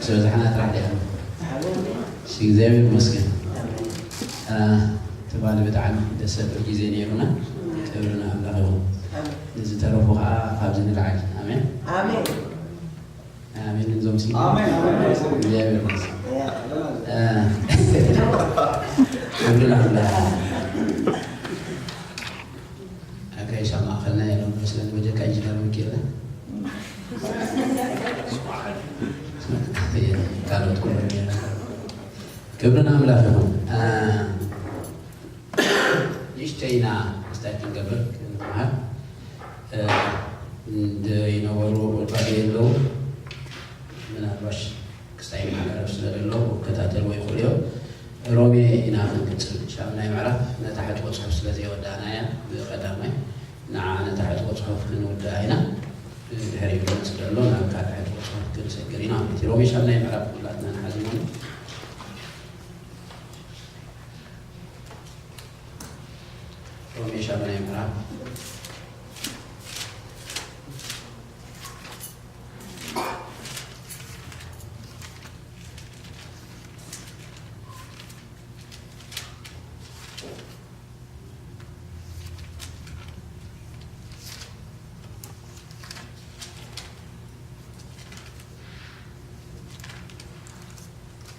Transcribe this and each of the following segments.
ዝበዝሓና ጥራሕ ዲኣ? እሺ፣ እግዚኣብሔር ይመስገን። አ፣ ትማሊ ብጣዕሚ ደስ ዘብል ግዜ ነይሩና። ክብሪ ንኣምላኽ ይኹን። ንዝተረፉ ከዓ ካብዚ ንላዕሊ። ኣሜን። ኣሜን። ኣሜን። እዞም ሲ ኣሜን፣ ኣሜን። እግዚኣብሔር ይመስገን። አ፣ ክብሪ ንኣምላኽ ይኹን። ኣጋይሽ ኣብ ማእኸልና የለን መስለኒ፣ በጀካ ኢንጂነር ሚኪኤል። ካልኦት ኩሎም የለን። ክብሪ ንኣምላኽ ይኹን። አ፣ ንእሽተይ ኢና ስታይ ክንገብር ክንመሃር፣ እ፣ ዘይነበሩ ወድባዴ የለዉ። ምናልባሽ ክስታይ ይመሓላለፍ ስለ ዘሎ ክከታተልዎ ይኽእሉ እዮም። ሮሜ ኢና ክንቅጽል። ሻምናይ ምዕራፍ ነታ ሕጥቦ ጽሑፍ ስለ ዘይወዳእናያ ብቐዳማይ ንዓ ነታ ሕጥቦ ጽሑፍ ክንውድኣ ኢና። ድሕሪኡ ዝመጽእ ዘሎ ናብ ካልእ ሕጥቦ ጽሑፍ ክንሰግር ኢና ማለት እዩ። ሮሜ ሻምናይ ምዕራፍ ኩላትና ንሓዝሞ። ሮሜ ሻምናይ ምዕራፍ።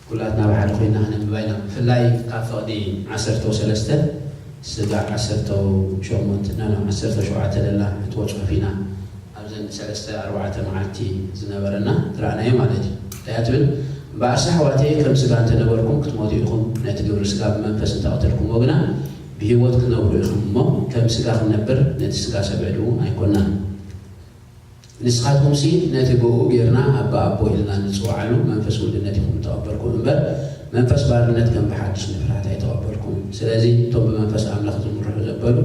ኩላትና ብሓደ ኮይና ክነንብባ ኢና። ብፍላይ ካብ ፍቕዲ ዓሰርተ ሰለስተ ስጋዕ ዓሰርተ ሸሞንተ፣ ና፣ ና፣ ዓሰርተ ሸውዓተ ደላ ሕጥቦ ጽሑፍ ኢና ኣብዘን ሰለስተ ኣርባዕተ መዓልቲ ዝነበረና ዝረኣናዮ ማለት እዩ። እንታይ እያ ትብል? እምበኣርሲ ኣሕዋተየ፣ ከም ስጋ እንተነበርኩም ክትሞቱ ኢኹም። ነቲ ግብሪ ስጋ ብመንፈስ እንተቐተልኩሞ ግና ብህይወት ክትነብሩ ኢኹም እሞ፣ ከም ስጋ ክንነብር ነቲ ስጋ ሰብ ዕድሙ ኣይኮናን። ንስኻትኩምሲ ነቲ ብእኡ ጌርና ኣባ ኣቦ ኢልና ንጽውዓሉ መንፈስ ውልድነት ኢኹም እተቐበልኩም እምበር፣ መንፈስ ባርነት ከም ብሓድሽ ንፍርሃት ኣይተቐበልኩምን። ስለዚ እቶም ብመንፈስ ኣምላኽ ዝምርሑ ዘበሉ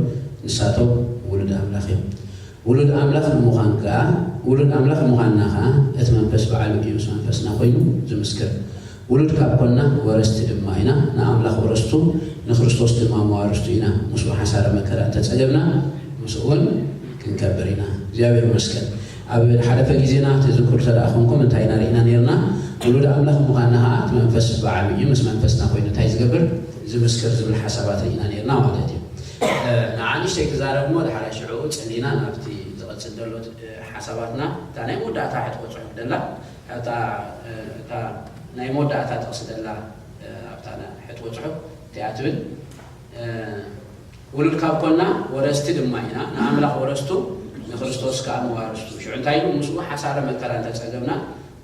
ንሳቶም ውሉድ ኣምላኽ እዮም። ውሉድ ኣምላኽ ንምዃን ከኣ፣ ውሉድ ኣምላኽ ምዃንና ከኣ እቲ መንፈስ ባዕሉ እዩ ምስ መንፈስና ኮይኑ ዝምስክር። ውሉድ ካብ ኮንና ወረስቲ ድማ ኢና፣ ንኣምላኽ ወረስቱ፣ ንክርስቶስ ድማ መዋርስቱ ኢና። ምስኡ ሓሳረ መከራ እንተጸገብና፣ ምስኡ እውን ክንከብር ኢና። እግዚኣብሔር ይመስገን። ኣብ ሓለፈ ግዜና ትዝክሩ እንተ ደኣ ኾንኩም እንታይ ኢና ርኢና ነይርና? ውሉድ ኣምላኽ ምዃንና ኸዓ እቲ መንፈስ ባዕሉ እዩ ምስ መንፈስና ኮይኑ እንታይ ዝገብር? ዝምስክር ዝብል ሓሳባት ርኢና ነይርና ማለት እዩ። እ፣ ንዓ ንእሽተይ ክዛረብ እሞ ድሓር ሽዑ ጸኒና ናብቲ ዝቐጽል ዘሎ፣ እ፣ ሓሳባትና እታ ናይ መወዳእታ ሕጥቆ ጽሑፍ ደላ፣ እታ፣ እ፣ እታ ናይ መወዳእታ ጥቕሲ ደላ፣ እ፣ ኣብታ ና-፣ ሕጥቆ ጽሑፍ እቲኣ ትብል፣ እ፣ ውሉድ ካብ ኮና ወረስቲ ድማ ኢና፣ ንኣምላኽ ወረስቱ፣ ንክርስቶስ ከኣ መዋርስቱ። ሽዑ እንታይ ኢሉ? ምስኡ ሓሳረ መከራ እንተጸገብና፣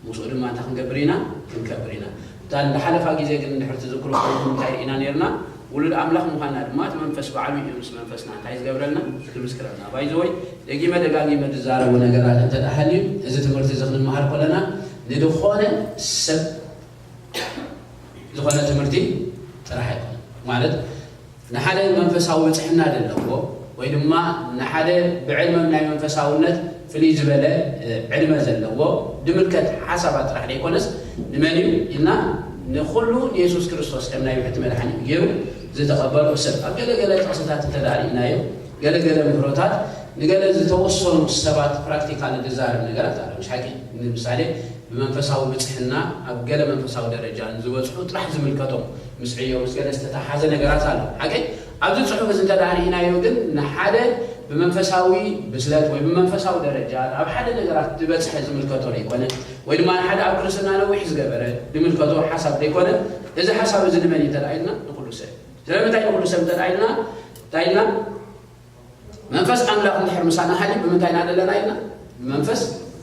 ምስኡ ድማ እንታይ ክንገብር ኢና? ክንከብር ኢና። እታ ዝሓለፋ ግዜ ግን እንድሕር ትዝክሩ ኮይንኩም እንታይ ርኢና ነይርና? ውሉድ ኣምላኽ ምዃንና ድማ እቲ መንፈስ ባዕሉ እዩ ምስ መንፈስና እንታይ ዝገብረልና? ዝምስክረልና። ባይዘወይ ደጊመ ደጋጊመ ዝዛረቦ ነገራት እንተ ደኣ ሃልዩ፣ እዚ ትምህርቲ እዚ ክንመሃር ከለና ንድኾነ ሰብ ዝኾነ ትምህርቲ ጥራሕ ኣይኮነን። ማለት ንሓደ መንፈሳዊ ብጽሕና ዘለዎ ወይ ድማ ንሓደ ብዕድመ ናይ መንፈሳውነት ፍልይ ዝበለ፣ እ፣ ዕድመ ዘለዎ ዝምልከት ሓሳባት ጥራሕ ዘይኮነስ፣ ንመን እዩ ኢልና ንኹሉ ንየሱስ ክርስቶስ ከም ናይ ብሕቲ መድሓኒ ገይሩ ዝተቐበሎ ሰብ። ኣብ ገለ ገለ ጥቕስታት እንተ ደኣ ርኢናዮ፣ ገለ ገለ ምህሮታት ንገለ ዝተወሰኑ ሰባት ፕራክቲካል ዝዛረብ ነገራት ኣሎ። ምሽ ሓቂ ንምሳሌ ብመንፈሳዊ ብጽሕና ኣብ ገለ መንፈሳዊ ደረጃ ንዝበጽሑ ጥራሕ ዝምልከቶም ምስ ዕዮ ምስ ገለ ዝተተሓሓዘ ነገራት ኣሎ። ሓቂ ኣብዚ ጽሑፍ እዚ እንተ ደኣ ርኢናዮ ግን ንሓደ ብመንፈሳዊ ብስለት ወይ ብመንፈሳዊ ደረጃ ኣብ ሓደ ነገራት ዝበጽሐ ዝምልከቶ ዘይኮነ ወይ ድማ ንሓደ ኣብ ክርስትና ነዊሕ ዝገበረ ዝምልከቶ ሓሳብ ዘይኮነ እዚ ሓሳብ እዚ ንመን እዩ እንተ ደኣ ኢልና ንኹሉ ሰብ። ስለምንታይ ንኹሉ ሰብ እንተ ደኣ ኢልና እንታይ ኢልና መንፈስ ኣምላኽ እንድሕር ምሳና ሃልዩ ብምንታይ ኢና ዘለና ኢልና? ብመንፈስ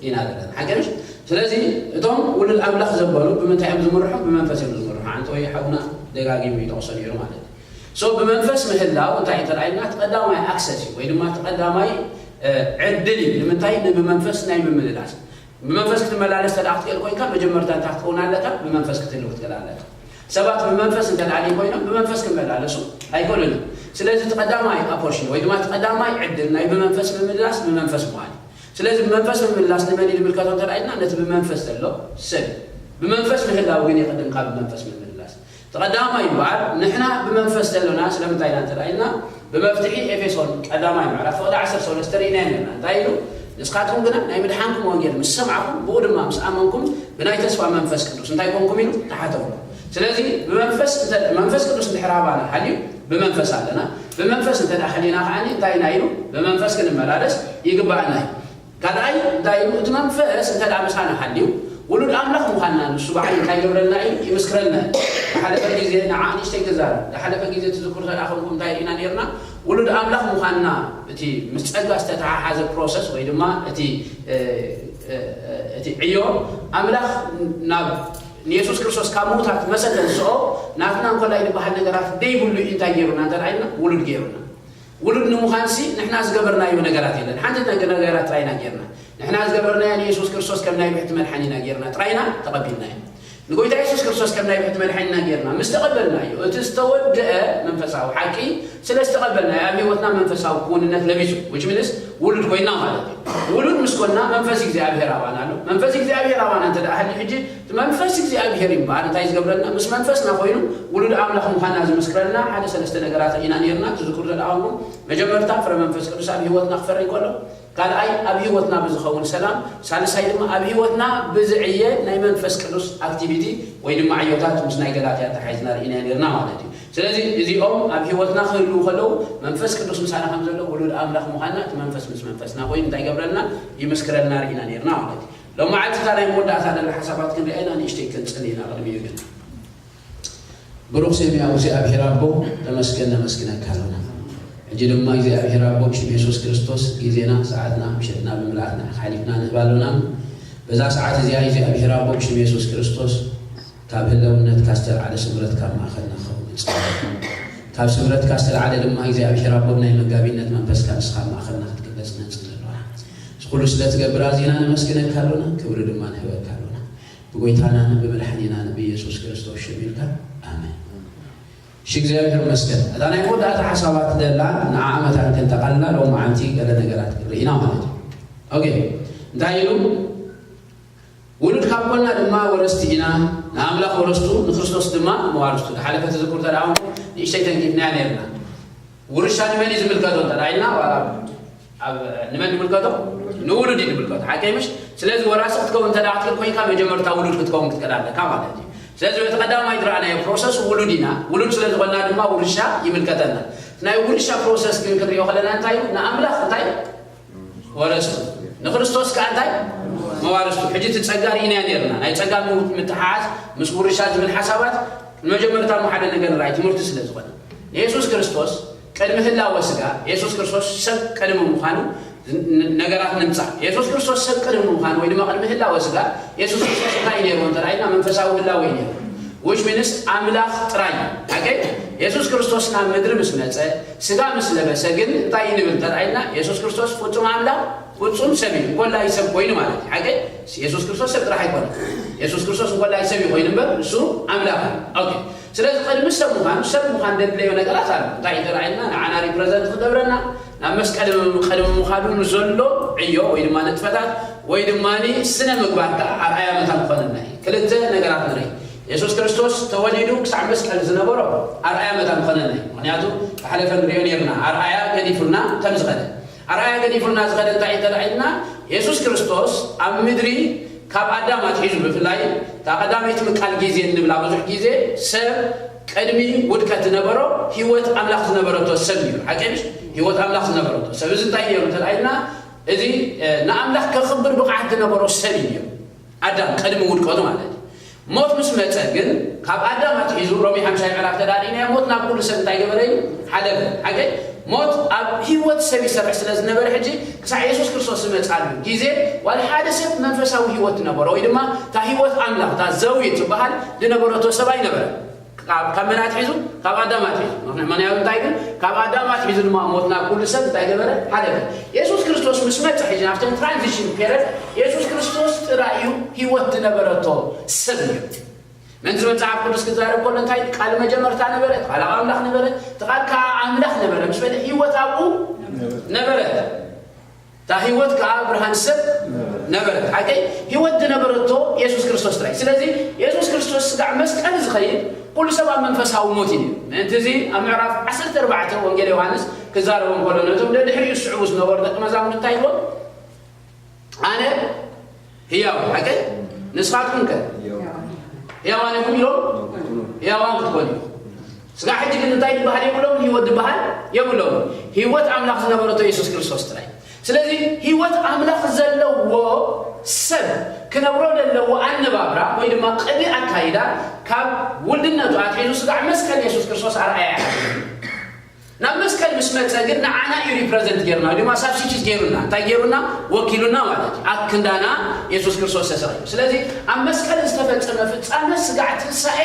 ኢና ዘለና። ሓቂ ምሽ? ስለዚ እቶም ውሉድ ኣምላኽ ዘበሉ ብምንታይ እዮም ዝምርሑ? ብመንፈስ እዮም ዝምርሑ። ዓንተወይ ሓውና ደጋጊሙ ይጠቕሶ ነይሩ ማለት እዩ። ሶ ብመንፈስ ምህላው እንታይ እዩ ተራእዩና? እቲ ቀዳማይ ኣክሰስ እዩ ወይ ድማ እቲ ቀዳማይ፣ እ፣ ዕድል እዩ። ንምንታይ? ንብመንፈስ ናይ ምምልላስ። ብመንፈስ ክትመላለስ ተደኣ ክትክእል ኮይንካ መጀመርታ እንታይ ክትከውን ኣለካ? ብመንፈስ ክትህልው ክትክእል ኣለካ። ሰባት ብመንፈስ እንተ ደኣ ኮይኖም ብመንፈስ ክመላለሱ ኣይክእሉን እዮም። ስለዚ እቲ ቀዳማይ ኣፖርሽን ወይ ድማ እቲ ቀዳማይ ዕድል ናይ ብመንፈስ ምምልላስ ብመንፈስ ምዃን እዩ። ስለዚ ብመንፈስ ምምልላስ ንመን እዩ ዝምልከቶ እንተ ደኣ ኢልና ነቲ ብመንፈስ ዘሎ ሰብ እዩ። ብመንፈስ ምህላው ግን የቕድም ካብ ብመንፈስ ምምልላስ። እቲ ቀዳማይ እምበኣር ንሕና ብመንፈስ ዘለና ስለምንታይ ኢና እንተ ደኣ ኢልና ብመፍትሒ ኤፌሶን ቀዳማይ ምዕራፍ ፍቕዲ ዓሰርተ ሰለስተ ርኢናዮ ነርና። እንታይ ኢሉ? ንስኻትኩም ግና ናይ ምድሓንኩም ወንጌል ምስ ሰማዕኩም፣ ብኡ ድማ ምስ ኣመንኩም፣ ብናይ ተስፋ መንፈስ ቅዱስ እንታይ ኮንኩም ኢሉ ተሓተኩም። ስለዚ ብመንፈስ እንተ-፣ መንፈስ ቅዱስ እንድሕር ኣባና ሃልዩ፣ ብመንፈስ ኣለና። ብመንፈስ እንተ ደኣ ሃሊና ከዓኒ እንታይ ኢና ኢሉ? ብመንፈስ ክንመላለስ ይግባኣና እዩ። ካልኣይ እንታይ ኢሉ? እቲ መንፈስ እንተ ደኣ ምሳና ሃልዩ፣ ውሉድ ኣምላኽ ምዃንና ንሱ ባዕሉ እንታይ ይገብረልና እዩ? ይምስክረልና እዩ። ዝሓለፈ ግዜ ንዓ ንእሽተይ ክዛረብ፣ ዝሓለፈ ግዜ ትዝክሩ እንተ ደኣ ኮንኩም እንታይ ርኢና ነይርና? ውሉድ ኣምላኽ ምዃንና እቲ ምስ ጸጋ ዝተተሓሓዘ ፕሮሰስ ወይ ድማ እቲ፣ እ፣ እ፣ እቲ ዕዮ ኣምላኽ ናብ ንየሱስ ክርስቶስ ካብ ምዉታት መሰ ተንስኦ ናትና እንኮላይ ዝበሃል ነገራት ደይብሉ እዩ እንታይ ገይሩና እንተ ደኣ ኢልና ውሉድ ገይሩና። ውሉድ ንምዃንሲ ንሕና ዝገበርናዮ ነገራት የለን። ሓንቲ ነገር ነገራት ጥራይና ጌርና። ንሕና ዝገበርናዮ ንየሱስ ክርስቶስ ከም ናይ ብሕቲ መድሓኒና ጌርና ጥራይና ተቐቢልናዮ። ንጎይታ የሱስ ክርስቶስ ከም ናይ ብሕቲ መድሓኒና ጌርና ምስ ተቐበልናዮ፣ እቲ ዝተወድአ መንፈሳዊ ሓቂ ስለ ዝተቐበልናዮ፣ ኣብ ህይወትና መንፈሳዊ ክውንነት ለቢሱ፣ which means ውሉድ ኮይና ማለት እዩ። ውሉድ ምስ ኮና መንፈስ እግዚኣብሔር ኣባና ኣሎ። መንፈስ እግዚኣብሔር ኣባና እንተ ደኣ ሃልዩ ሕጂ እቲ መንፈስ እግዚኣብሔር እዩ እምበኣር እንታይ ዝገብረልና? ምስ መንፈስና ኮይኑ ውሉድ ኣምላኽ ምዃንና ዝምስክረልና ሓደ ሰለስተ ነገራት ኢና ነይርና። ትዝክሩ ዘለኹም መጀመርታ ፍረ መንፈስ ቅዱስ ኣብ ህይወትና ክፈሪ ከሎ፣ ካልኣይ ኣብ ህይወትና ብዝኸውን ሰላም፣ ሳልሳይ ድማ ኣብ ህይወትና ብዝዕየ ናይ መንፈስ ቅዱስ ኣክቲቪቲ ወይ ድማ ዕዮታት ምስ ናይ ገላትያ ተሓይዝና ርኢና ነይርና ማለት እዩ። ስለዚ እዚኦም ኣብ ህይወትና ክህልዉ ከለዉ መንፈስ ቅዱስ ምሳና ከም ዘሎ ውሉድ ኣምላኽ ምዃንና እቲ መንፈስ ምስ መንፈስና ኮይኑ እንታይ ይገብረልና? ይምስክረልና ርኢና ነይርና ማለት እዩ። ሎም መዓልቲ እታ ናይ መወዳእታ ደላ ሓሳባት ክንሪኣ ኢና፣ ንእሽተይ ክንጽሊ ኢና ቅድሚኡ ግን። ብሩኽ ሰማያዊ እግዚኣብሔር ኣቦ፣ ተመስገን ነመስግነካ ኣሎና። ሕጂ ድማ እግዚኣብሔር ኣቦ ብሽም የሱስ ክርስቶስ ግዜና፣ ሰዓትና፣ ምሸትና ብምልኣት ንዓኻ ሓሊፍና ንህብ ኣሎና። በዛ ሰዓት እዚኣ እግዚኣብሔር ኣቦ ብሽም የሱስ ክርስቶስ ካብ ህላውነትካ ዝተልዓለ ስምረትካ ኣብ ማእኸልና ክኸውን ንጽሊ። ካብ ስምረትካ ዝተልዓለ ድማ እግዚኣብሔር ኣቦ ብናይ መጋቢነት መንፈስካ ንስኻ ኣብ ማእኸልና ክትግለጽ ነጽሊ ኣሎና። እዚ ኩሉ ስለ ትገብር ኣዚና ነመስግነካ ኣሎና፣ ክብሪ ድማ ንህበካ ኣሎና። ብጎይታናን ብመድሓኒናን ብኢየሱስ ክርስቶስ ሽም ኢልካ ኣሜን። እሺ እግዚኣብሔር ይመስገን። እታ ናይ መወዳእታ ሓሳባት ደላ ንዓኣ መታን ከንጠቓልላ ሎም መዓልቲ ገለ ነገራት ርኢና ማለት እዩ። ኦኬ እንታይ ኢሉ? ውሉድ ካብ ኮና ድማ ወረስቲ ኢና፣ ንኣምላኽ ወረስቱ ንክርስቶስ ድማ መዋርስቱ። ዝሓለፈ ትዝክሩ ተደኣ ንእሽተይ ተንኪፍናያ ነርና። ውርሻ ንመን እዩ ዝምልከቶ እንተ ኢልና ዋላ ኣብ ንመን ይምልከቶ? ንውሉድ እዩ ዝምልከቶ። ሓቀይ ምሽ? ስለዚ ወራሲ ክትከውን እንተ ክትክእል ኮይንካ መጀመርታ ውሉድ ክትከውን ክትክእል ኣለካ ማለት እዩ። ስለዚ በቲ ቀዳማይ ዝረኣናዮ ፕሮሰስ ውሉድ ኢና። ውሉድ ስለ ዝኾንና ድማ ውርሻ ይምልከተና። ናይ ውርሻ ፕሮሰስ ግን ክንሪኦ ከለና እንታይ እዩ? ንኣምላኽ እንታይ ወረስቱ ንክርስቶስ ከኣ እንታይ መዋርስቱ። ሕጂ እቲ ጸጋ ርኢናዮ ነርና። ናይ ጸጋ ምትሓሓዝ ምስ ውርሻ ዝብል ሓሳባት ንመጀመርታ እሞ ሓደ ነገር ንርኣይ ትምህርቲ ስለ ዝኾነ ንየሱስ ክርስቶስ ቅድሚ ህላወ ስጋ የሱስ ክርስቶስ ሰብ ቅድሚ ምዃኑ ነገራት ንምጻእ። የሱስ ክርስቶስ ሰብ ቅድሚ ምዃኑ ወይ ድማ ቅድሚ ህላወ ስጋ የሱስ ክርስቶስ እንታይ ነይሩ እንተ ኢልና መንፈሳዊ ህላወ እዩ ነይሩ። Which means ኣምላኽ ጥራይ። ሓቀይ የሱስ ክርስቶስ ናብ ምድሪ ምስ መጸ ስጋ ምስ ለበሰ ግን እንታይ ንብል እንተ ኢልና የሱስ ክርስቶስ ፍጹም ኣምላኽ ፍጹም ሰብ እዩ። እንኮላይ ሰብ ኮይኑ ማለት እዩ። ሓቀይ የሱስ ክርስቶስ ሰብ ጥራሕ ኣይኮነ። የሱስ ክርስቶስ እንኮላይ ሰብ ኮይኑ እምበር እሱ ኣምላኽ እዩ። ኦኬ ስለዚ ቅድሚ ሰብ ምዃኑ ሰብ ምዃን ደድለዮ ነገራት ኣሎ። እንታይ እዩ ተራእየና ንዓና ሪፕረዘንት ክገብረና ናብ መስቀል ቅድሚ ምዃኑ ንዘሎ ዕዮ ወይ ድማ ንጥፈታት ወይ ድማ ስነ ምግባር ከዓ ኣርኣያ መታን ክኾነና እዩ። ክልተ ነገራት ንርኢ። የሱስ ክርስቶስ ተወሊዱ ክሳዕ መስቀል ዝነበሮ ኣርኣያ መታን ክኾነና እዩ። ምክንያቱ ዝሓለፈ ንሪኦ ነርና ኣርኣያ ገዲፉልና ከም ዝኸደ ኣርኣያ ገዲፉልና ዝኸደ እንታይ እዩ ተራእየና? የሱስ ክርስቶስ ኣብ ምድሪ ካብ ኣዳም ኣትሒዙ ብፍላይ እታ ቀዳመይቲ ምቃል ግዜ እንብላ ብዙሕ ግዜ ሰብ ቅድሚ ውድቀት ዝነበሮ ህይወት ኣምላኽ ዝነበረቶ ሰብ እዩ። ሓቂ ምሽ? ህይወት ኣምላኽ ዝነበረቶ ሰብ እዚ እንታይ ነይሩ እንተ ኢልና እዚ ንኣምላኽ ከኽብር ብቕዓት ዝነበሮ ሰብ እዩ። ኣዳም ቅድሚ ውድቀቱ ማለት እዩ። ሞት ምስ መፀ ግን ካብ ኣዳም ኣትሒዙ ሮሜ ሓምሻይ ምዕራፍ ተዳሪእናዮ ሞት ናብ ኩሉ ሰብ እንታይ ገበረ እዩ? ሓለፈ። ሓቂ ሞት ኣብ ህይወት ሰብ ይሰርሕ ስለ ዝነበረ ሕጂ ክሳዕ የሱስ ክርስቶስ ዝመፅኣሉ ግዜ ዋላ ሓደ ሰብ መንፈሳዊ ህይወት ዝነበሮ ወይ ድማ እታ ህይወት ኣምላኽ እታ ዘውዪ ትበሃል ዝነበረቶ ሰብ ኣይነበረ። ካብ ካብ መን ኣትሒዙ? ካብ ኣዳም ኣትሒዙ። ምኽንያቱ እንታይ ግን ካብ ኣዳም ኣትሒዙ ድማ ሞት ናብ ኩሉ ሰብ እንታይ ገበረ? ሓለፈ። የሱስ ክርስቶስ ምስ መፀ ሕጂ ናብተን ትራንዚሽን ፔረድ የሱስ ክርስቶስ ጥራይ እዩ ህይወት ዝነበረቶ ሰብ እዩ። ምእንቲ መጽሓፍ ቅዱስ ክዛረብ ከሎ እንታይ ቃል መጀመርታ ነበረ፣ ቃል ኣምላኽ ነበረ፣ እቲ ቃል ከዓ ኣምላኽ ነበረ ምስ በለ ህይወት ኣብኡ ነበረት። እታ ህይወት ከዓ ብርሃን ሰብ ነበረት። ሓቀይ ህይወት ዝነበረቶ የሱስ ክርስቶስ ጥራይ። ስለዚ የሱስ ክርስቶስ ስጋዕ መስቀል ዝኸይድ ኩሉ ሰብ ኣብ መንፈሳዊ ሞት እዩ። ምእንቲ እዚ ኣብ ምዕራፍ ዓሰርተ ኣርባዕተ ወንጌል ዮሃንስ ክዛረቦም ከሎ ነቶም ደድሕሪኡ ዝስዕቡ ዝነበሩ ደቂ መዛሙርቱ እንታይ ኢልዎም? ኣነ ህያው ሓቀይ ንስኻትኩም ከ ህያዋን ኢኹም ኢሎም ህያዋን ክትኮኑ ኢኹም። ስጋዕ ሕጂ ግን እንታይ ዝበሃል የብሎም፣ ህይወት ዝበሃል የብሎም። ህይወት ኣምላኽ ዝነበረቶ የሱስ ክርስቶስ ጥራይ። ስለዚ ህይወት ኣምላኽ ዘለዎ ሰብ ክነብሮ ዘለዎ ኣነባብራ ወይ ድማ ቅዲ ኣካይዳ ካብ ውልድነቱ ኣትሒዙ ስጋዕ መስቀል የሱስ ክርስቶስ ኣርኣያ ኢና። ናብ መስቀል ምስ መጸ ግን ንዓና እዩ ሪፕረዘንት ገይሩና ወይ ድማ ሳብስቲቱት ገይሩና እንታይ ገይሩና ወኪሉና ማለት እዩ። ኣብ ክንዳና የሱስ ክርስቶስ ተሰቒሉ። ስለዚ ኣብ መስቀል ዝተፈጸመ ፍጻመ ስጋዕ ትንሳኤ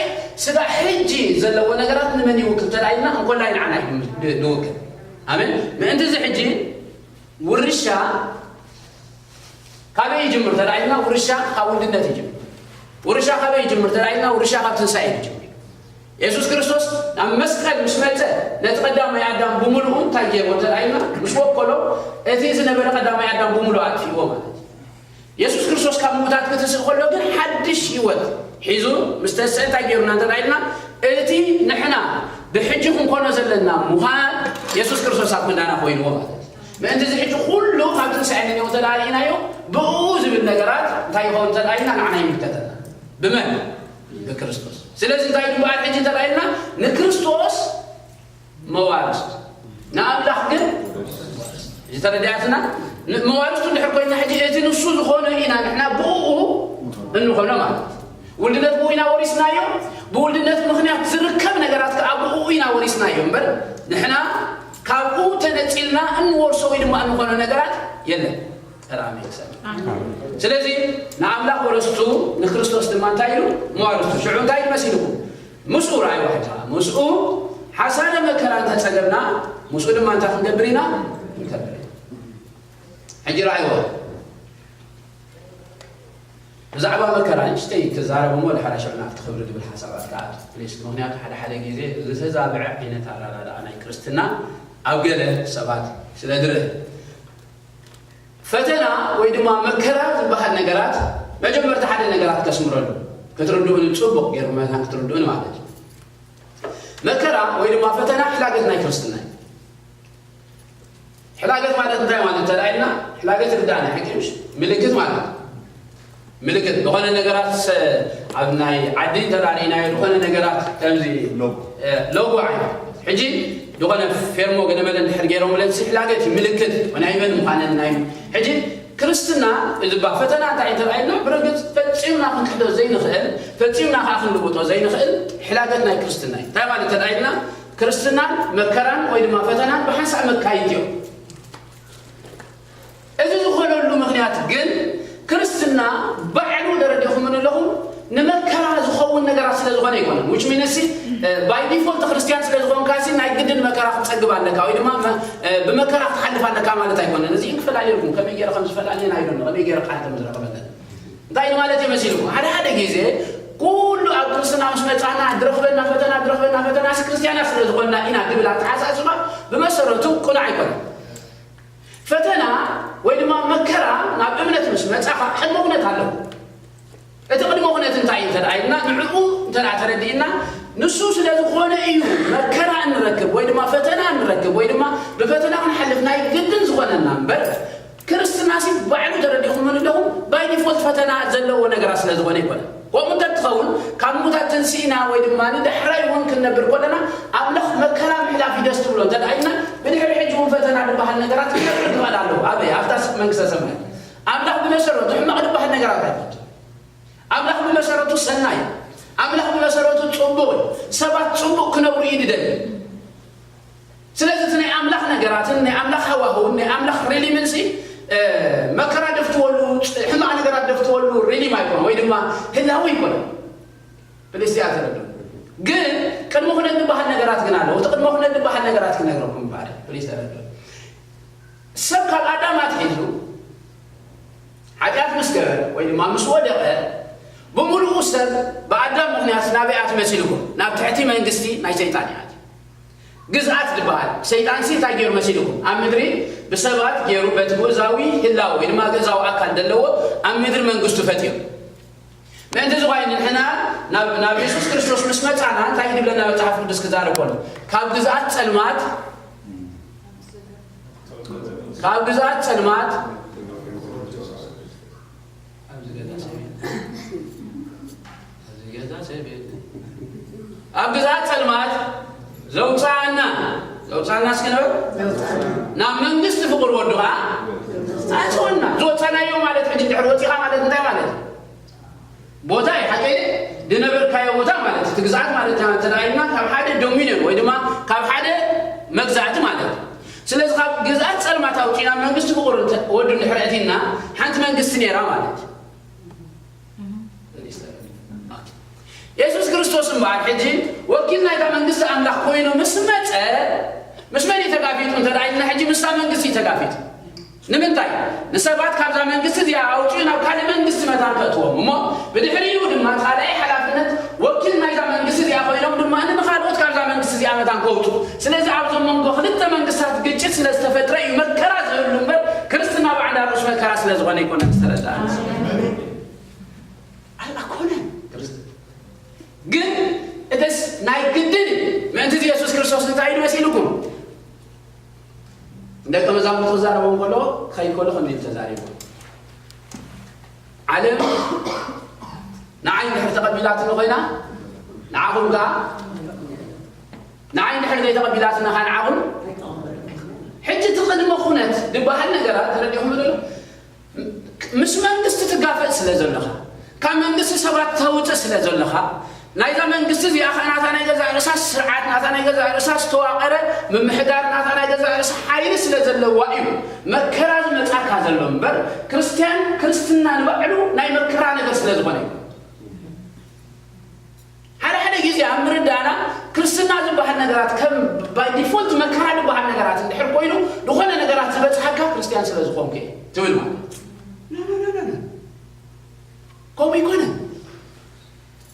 ስጋዕ ሕጂ ዘለዎ ነገራት ንመን ይውክል ተዳይና እንኮላይ ንዓና እዩ ድ- ንውክል። ኣሜን። ምእንቲ እዚ ሕጂ ውርሻ ካበይ ይጅምር ተዳይና ውርሻ ካብ ውልድነት ይጅምር። ውርሻ ካበይ ይጅምር ተዳይና ውርሻ ካብ ትንሳኤ ይጅምር። የሱስ ክርስቶስ ናብ መስቀል ምስ መጸ ነቲ ቀዳማይ ኣዳም ብምሉኡ እንታይ ገይርዎ እንተ ኢልና ምስ ወከሎ እቲ ዝነበረ ቀዳማይ ኣዳም ብምሉኡ ኣጥፊእዎ ማለት እዩ። የሱስ ክርስቶስ ካብ ምዉታት ክትስእ ከሎ ግን ሓድሽ ህይወት ሒዙ ምስ ተስአ እንታይ ገይሩና እንተ ኢልና እቲ ንሕና ብሕጂ ክንኮኖ ዘለና ምዃን የሱስ ክርስቶስ ኣብ ክንዳና ኮይንዎ ማለት እዩ። ምእንቲ እዚ ሕጂ ኩሉ ካብ ትንሳኤ ንኔው እንተ ኢልናዮ ብኡ ዝብል ነገራት እንታይ ይኸውን እንተ ኢልና ንዓና ይምልከተና። ብመን? ብክርስቶስ። ስለዚ እንታይ ይበሃል ሕጂ እንተ ኢልና ንክርስቶስ መዋርስት ንኣምላኽ ግን እዚ ተረዲኣትና መዋርስቱ እንድሕር ኮይና ሕጂ እቲ ንሱ ዝኾነ ኢና ንሕና ብኡ እንኾኖ ማለት እዩ። ውልድነት ብኡ ኢና ወሪስናዮ። ብውልድነት ምኽንያት ዝርከብ ነገራት ከዓ ብኡ ኢና ወሪስናዮ እምበር ንሕና ካብኡ ተነፂልና እንወርሶ ወይ ድማ እንኾኖ ነገራት የለን። ጠራሚ ይሰብ ስለዚ ንኣምላኽ ወረስቱ ንክርስቶስ ድማ እንታይ ኢሉ መዋርስቱ ሽዑ እንታይ መሲልኩም ምስኡ ረኣይዋ ሕጂ ከዓ ምስኡ ሓሳነ መከራ እንተፀገብና ምስኡ ድማ እንታይ ክንገብር ኢና ንከብር ኢና ሕጂ ረኣይዋ ብዛዕባ መከራ ንእሽተይ ክዛረብ እሞ ድሓር ሽዑ ናብቲ ክብሪ ዝብል ሓሳባት ክኣቱ ፕሊስ ምክንያቱ ሓደ ሓደ ግዜ ዝተዛብዐ ዓይነት ኣረዳድኣ ናይ ክርስትና ኣብ ገለ ሰባት ስለ ዝርእ ፈተና ወይ ድማ መከራ ዝበሃል ነገራት መጀመርታ ሓደ ነገራት ከስምረሉ ክትርድኡኒ ፅቡቅ ገይሩ መታን ክትርድኡኒ ማለት እዩ መከራ ወይ ድማ ፈተና ሕላገት ናይ ክርስትና እዩ ሕላገት ማለት እንታይ ማለት እንተ ኢልና ሕላገት ርዳእና ሕክምሽ ምልክት ማለት ምልክት ዝኾነ ነገራት ኣብ ናይ ዓዲ እንተ ርኢናዮ ዝኾነ ነገራት ከምዚ ሎጎ ዓይነት ሕጂ ዝኾነ ፌርሞ ገለመለ እንድሕር ገይሮም ብለን ሕላገት እዩ ምልክት ናይ መን ምዃነን ናይ ሕጂ ክርስትና እባ ፈተና እንታይ እንተ ኢልና ብርግፅ ፈፂምና ክንክሕዶ ዘይንኽእል ፈፂምና ከዓ ክንልውጦ ዘይንኽእል ሕላገት ናይ ክርስትና እዩ እንታይ ማለት እንተ ኢልና ክርስትናን መከራን ወይ ድማ ፈተናን ብሓንሳእ መካይድ እዮም። እዚ ዝኾነሉ ምኽንያት ግን ክርስትና ባዕሉ ደረዲኹምን ኣለኹም ንመከራ ዝኸውን ነገራት ስለ ዝኾነ ኣይኮነን። Which means ሲ by default ክርስትያን ስለ ዝኾንካ ሲ ናይ ግድን መከራ ክትጸግብ ኣለካ ወይ ድማ ብመከራ ክትሓልፍ ኣለካ ማለት ኣይኮነን። እዚ ክፈላለየልኩም ከመይ ገይረ ከም ዝፈላለየን ኣይዶን ከመይ ገይረ ቃል ከም ዝረኸበለን እንታይ ማለት እዩ መሲልኩም ሓደ ሓደ ግዜ ኩሉ ኣብ ክርስትና ምስ መጻና ድረኽበና ፈተና ድረኽበና ፈተና ሲ ክርስትያና ስለ ዝኾንና ኢና ድብል ኣተሓሳስባ ብመሰረቱ ቁኑዕ ኣይኮነን። ፈተና ወይ ድማ መከራ ናብ እምነት ምስ መጻኻ ቅድመ ኩነት ኣለዎ። እቲ ቅድመ ኩነት እንታይ እዩ እንተ ኢልና ንዕኡ እንተ ተረዲእና ንሱ ስለ ዝኾነ እዩ መከራ እንረክብ ወይ ድማ ፈተና እንረክብ ወይ ድማ ብፈተና ክንሓልፍ ናይ ግድን ዝኾነና እምበር ክርስትናሲ ባዕሉ ተረዲኹም ኣለኹም ባይ ዲፎልት ፈተና ዘለዎ ነገራት ስለ ዝኾነ ይኮነ። ከምኡ እንተትኸውን ካብ ሙታት ትንስኢና ወይ ድማ ንዳሕራይ እውን ክንነብር ከለና ኣምላኽ መከራ ምሕላፍ እዩ ደስ ትብሎ እንተ ደኣ ኢልና ብድሕሪ ሕጂ እውን ፈተና ዝበሃል ነገራት ክነብር ንኽእል ኣለዎ። ኣበይ? ኣብታ መንግስተ ሰማይ ኣምላኽ ብመሰረቱ ሕማቕ ዝበሃል ነገራት ኣይፈቱ። ኣምላኽ ብመሰረቱ ሰናይ ኣምላኽ ብመሰረቱ ጽቡቕ እዩ። ሰባት ጽቡቕ ክነብሩ እዩ ድደሊ። ስለዚ እቲ ናይ ኣምላኽ ነገራትን ናይ ኣምላኽ ሃዋህውን ናይ ኣምላኽ ሪሊምን ሲ መከራ ደፍትወሉ ሕማቕ ነገራት ደፍትወሉ ሪሊም ኣይኮነ ወይ ድማ ህላዊ ኣይኮነ። ፕሊስ እያ ተረዱ። ግን ቅድሚ ኩነት ዝበሃል ነገራት ግን ኣለዎ። እቲ ቅድሚ ኩነት ዝበሃል ነገራት ክነግረኩም ባሪ ፕሊስ ተረዱ። ሰብ ካብ ኣዳም ኣትሒዙ ሓጢኣት ምስ ገበረ ወይ ድማ ምስ ወደቐ ብምሉኡ ሰብ ብኣዳም ምኽንያት ናበይ ኣትዩ መሲልኩም? ናብ ትሕቲ መንግስቲ ናይ ሰይጣን እዩ ኣትዩ። ግዝኣት ዝበሃል ሰይጣንሲ እንታይ ገይሩ መሲልኩም? ኣብ ምድሪ ብሰባት ገይሩ በቲ ግእዛዊ ህላወ ወይ ድማ ግእዛዊ ኣካል ዘለዎ ኣብ ምድሪ መንግስቱ ፈጢሩ። ምእንቲ ዝኾይኑ ንሕና ናብ የሱስ ክርስቶስ ምስ መጻና እንታይ ድብለና መጽሓፍ ቅዱስ ክዛረብ ከሎ ካብ ግዝኣት ጸልማት ካብ ግዝኣት ጸልማት ሳና እስኪ ንበል። ናብ መንግስቲ ፍቕሪ ወዱ ኸዓ ኣእትወና። ዝወፃናዮ ማለት ሕጂ ድሕሪ ወፂኻ ማለት እንታይ ማለት እዩ? ቦታ እዩ፣ ሓቂ እዩ። ዝነበርካዮ ቦታ ማለት እዩ። እቲ ግዝኣት ማለት እንተ ደኣ ኢልና ካብ ሓደ ዶሚኒዮን ወይ ድማ ካብ ሓደ መግዛእቲ ማለት እዩ። ስለዚ ካብ ግዝኣት ጸልማት ኣውፂና መንግስቲ ፍቕሪ እንተ-፣ ወዱ እንድሕር ኣእቲና ሓንቲ መንግስቲ ነይራ ማለት እዩ። የሱስ ክርስቶስ እምበኣር ሕጂ ወኪል ናይታ መንግስቲ ኣምላኽ ኮይኑ ምስ መጸ፣ ምስ መን እዩ ተጋፊጡ እንተ ደኣ ኢልና፣ ሕጂ ምስታ መንግስቲ እዩ ተጋፊጡ። ንምንታይ? ንሰባት ካብዛ መንግስቲ እዚኣ ኣውጺኡ ናብ ካልእ መንግስቲ መታን ከእትዎም እሞ፣ ብድሕሪኡ ድማ ካልኣይ ሓላፍነት ወኪል ናይዛ መንግስቲ እዚኣ ኮይኖም ድማ ንኻልኦት ካብዛ መንግስቲ እዚኣ መታን ከውጹ። ስለዚ ኣብዞም መንጎ ክልተ መንግስታት ግጭት ስለ ዝተፈጥረ እዩ መከራ ዝህሉ እምበር፣ ክርስትና ብዓንዳ ርእሱ መከራ ስለ ዝኾነ ኣይኮነን ዝተረድኣ። ኣይኮነን። ግን እተስ ናይ ግድን እዩ። ምእንቲ እዚ የሱስ ክርስቶስ እንታይ ኢሉ መሲልኩም? ደቀ መዛሙርቱ ክዛረቦም ከሎ፣ ክኸይድ ከሎ ከምዚ ኢሉ ተዛሪቡ። ዓለም ንዓይ እንድሕር ተቐቢላትኒ ኮይና፣ ንዓኹም ከኣ፣ ንዓይ እንድሕር ዘይተቐቢላትና ከኣ ንዓኹም። ሕጂ እቲ ቅድመ ኩነት ዝበሃል ነገራት ተረዲእኹም ዶ? ምስ መንግስቲ ትጋፈጥ ስለ ዘለኻ፣ ካብ መንግስቲ ሰባት ተውፅእ ስለ ዘለኻ፣ ናይዛ መንግስቲ እዚኣ ኸዓ ናታ ናይ ገዛእ ርእሳ ስርዓት፣ ናታ ናይ ገዛእ ርእሳ ዝተዋቐረ ምምሕዳር፣ ናታ ናይ ገዛእ ርእሳ ሓይሊ ስለ ዘለዋ እዩ መከራ ዝመጻካ ዘሎ እምበር፣ ክርስትያን፣ ክርስትና ንባዕሉ ናይ መከራ ነገር ስለ ዝኾነ እዩ። ሓደ ሓደ ግዜ ኣብ ምርዳእና ክርስትና ዝበሃል ነገራት ከም ባይ ዲፎልት መከራ ዝበሃል ነገራት እንድሕር ኮይኑ፣ ዝኾነ ነገራት ዝበጽሓካ ክርስትያን ስለ ዝኾንኩ እየ ትብል ማለት እዩ። ኖ፣ ኖ፣ ኖ፣ ኖ፣ ኖ። ከምኡ ኣይኮነን።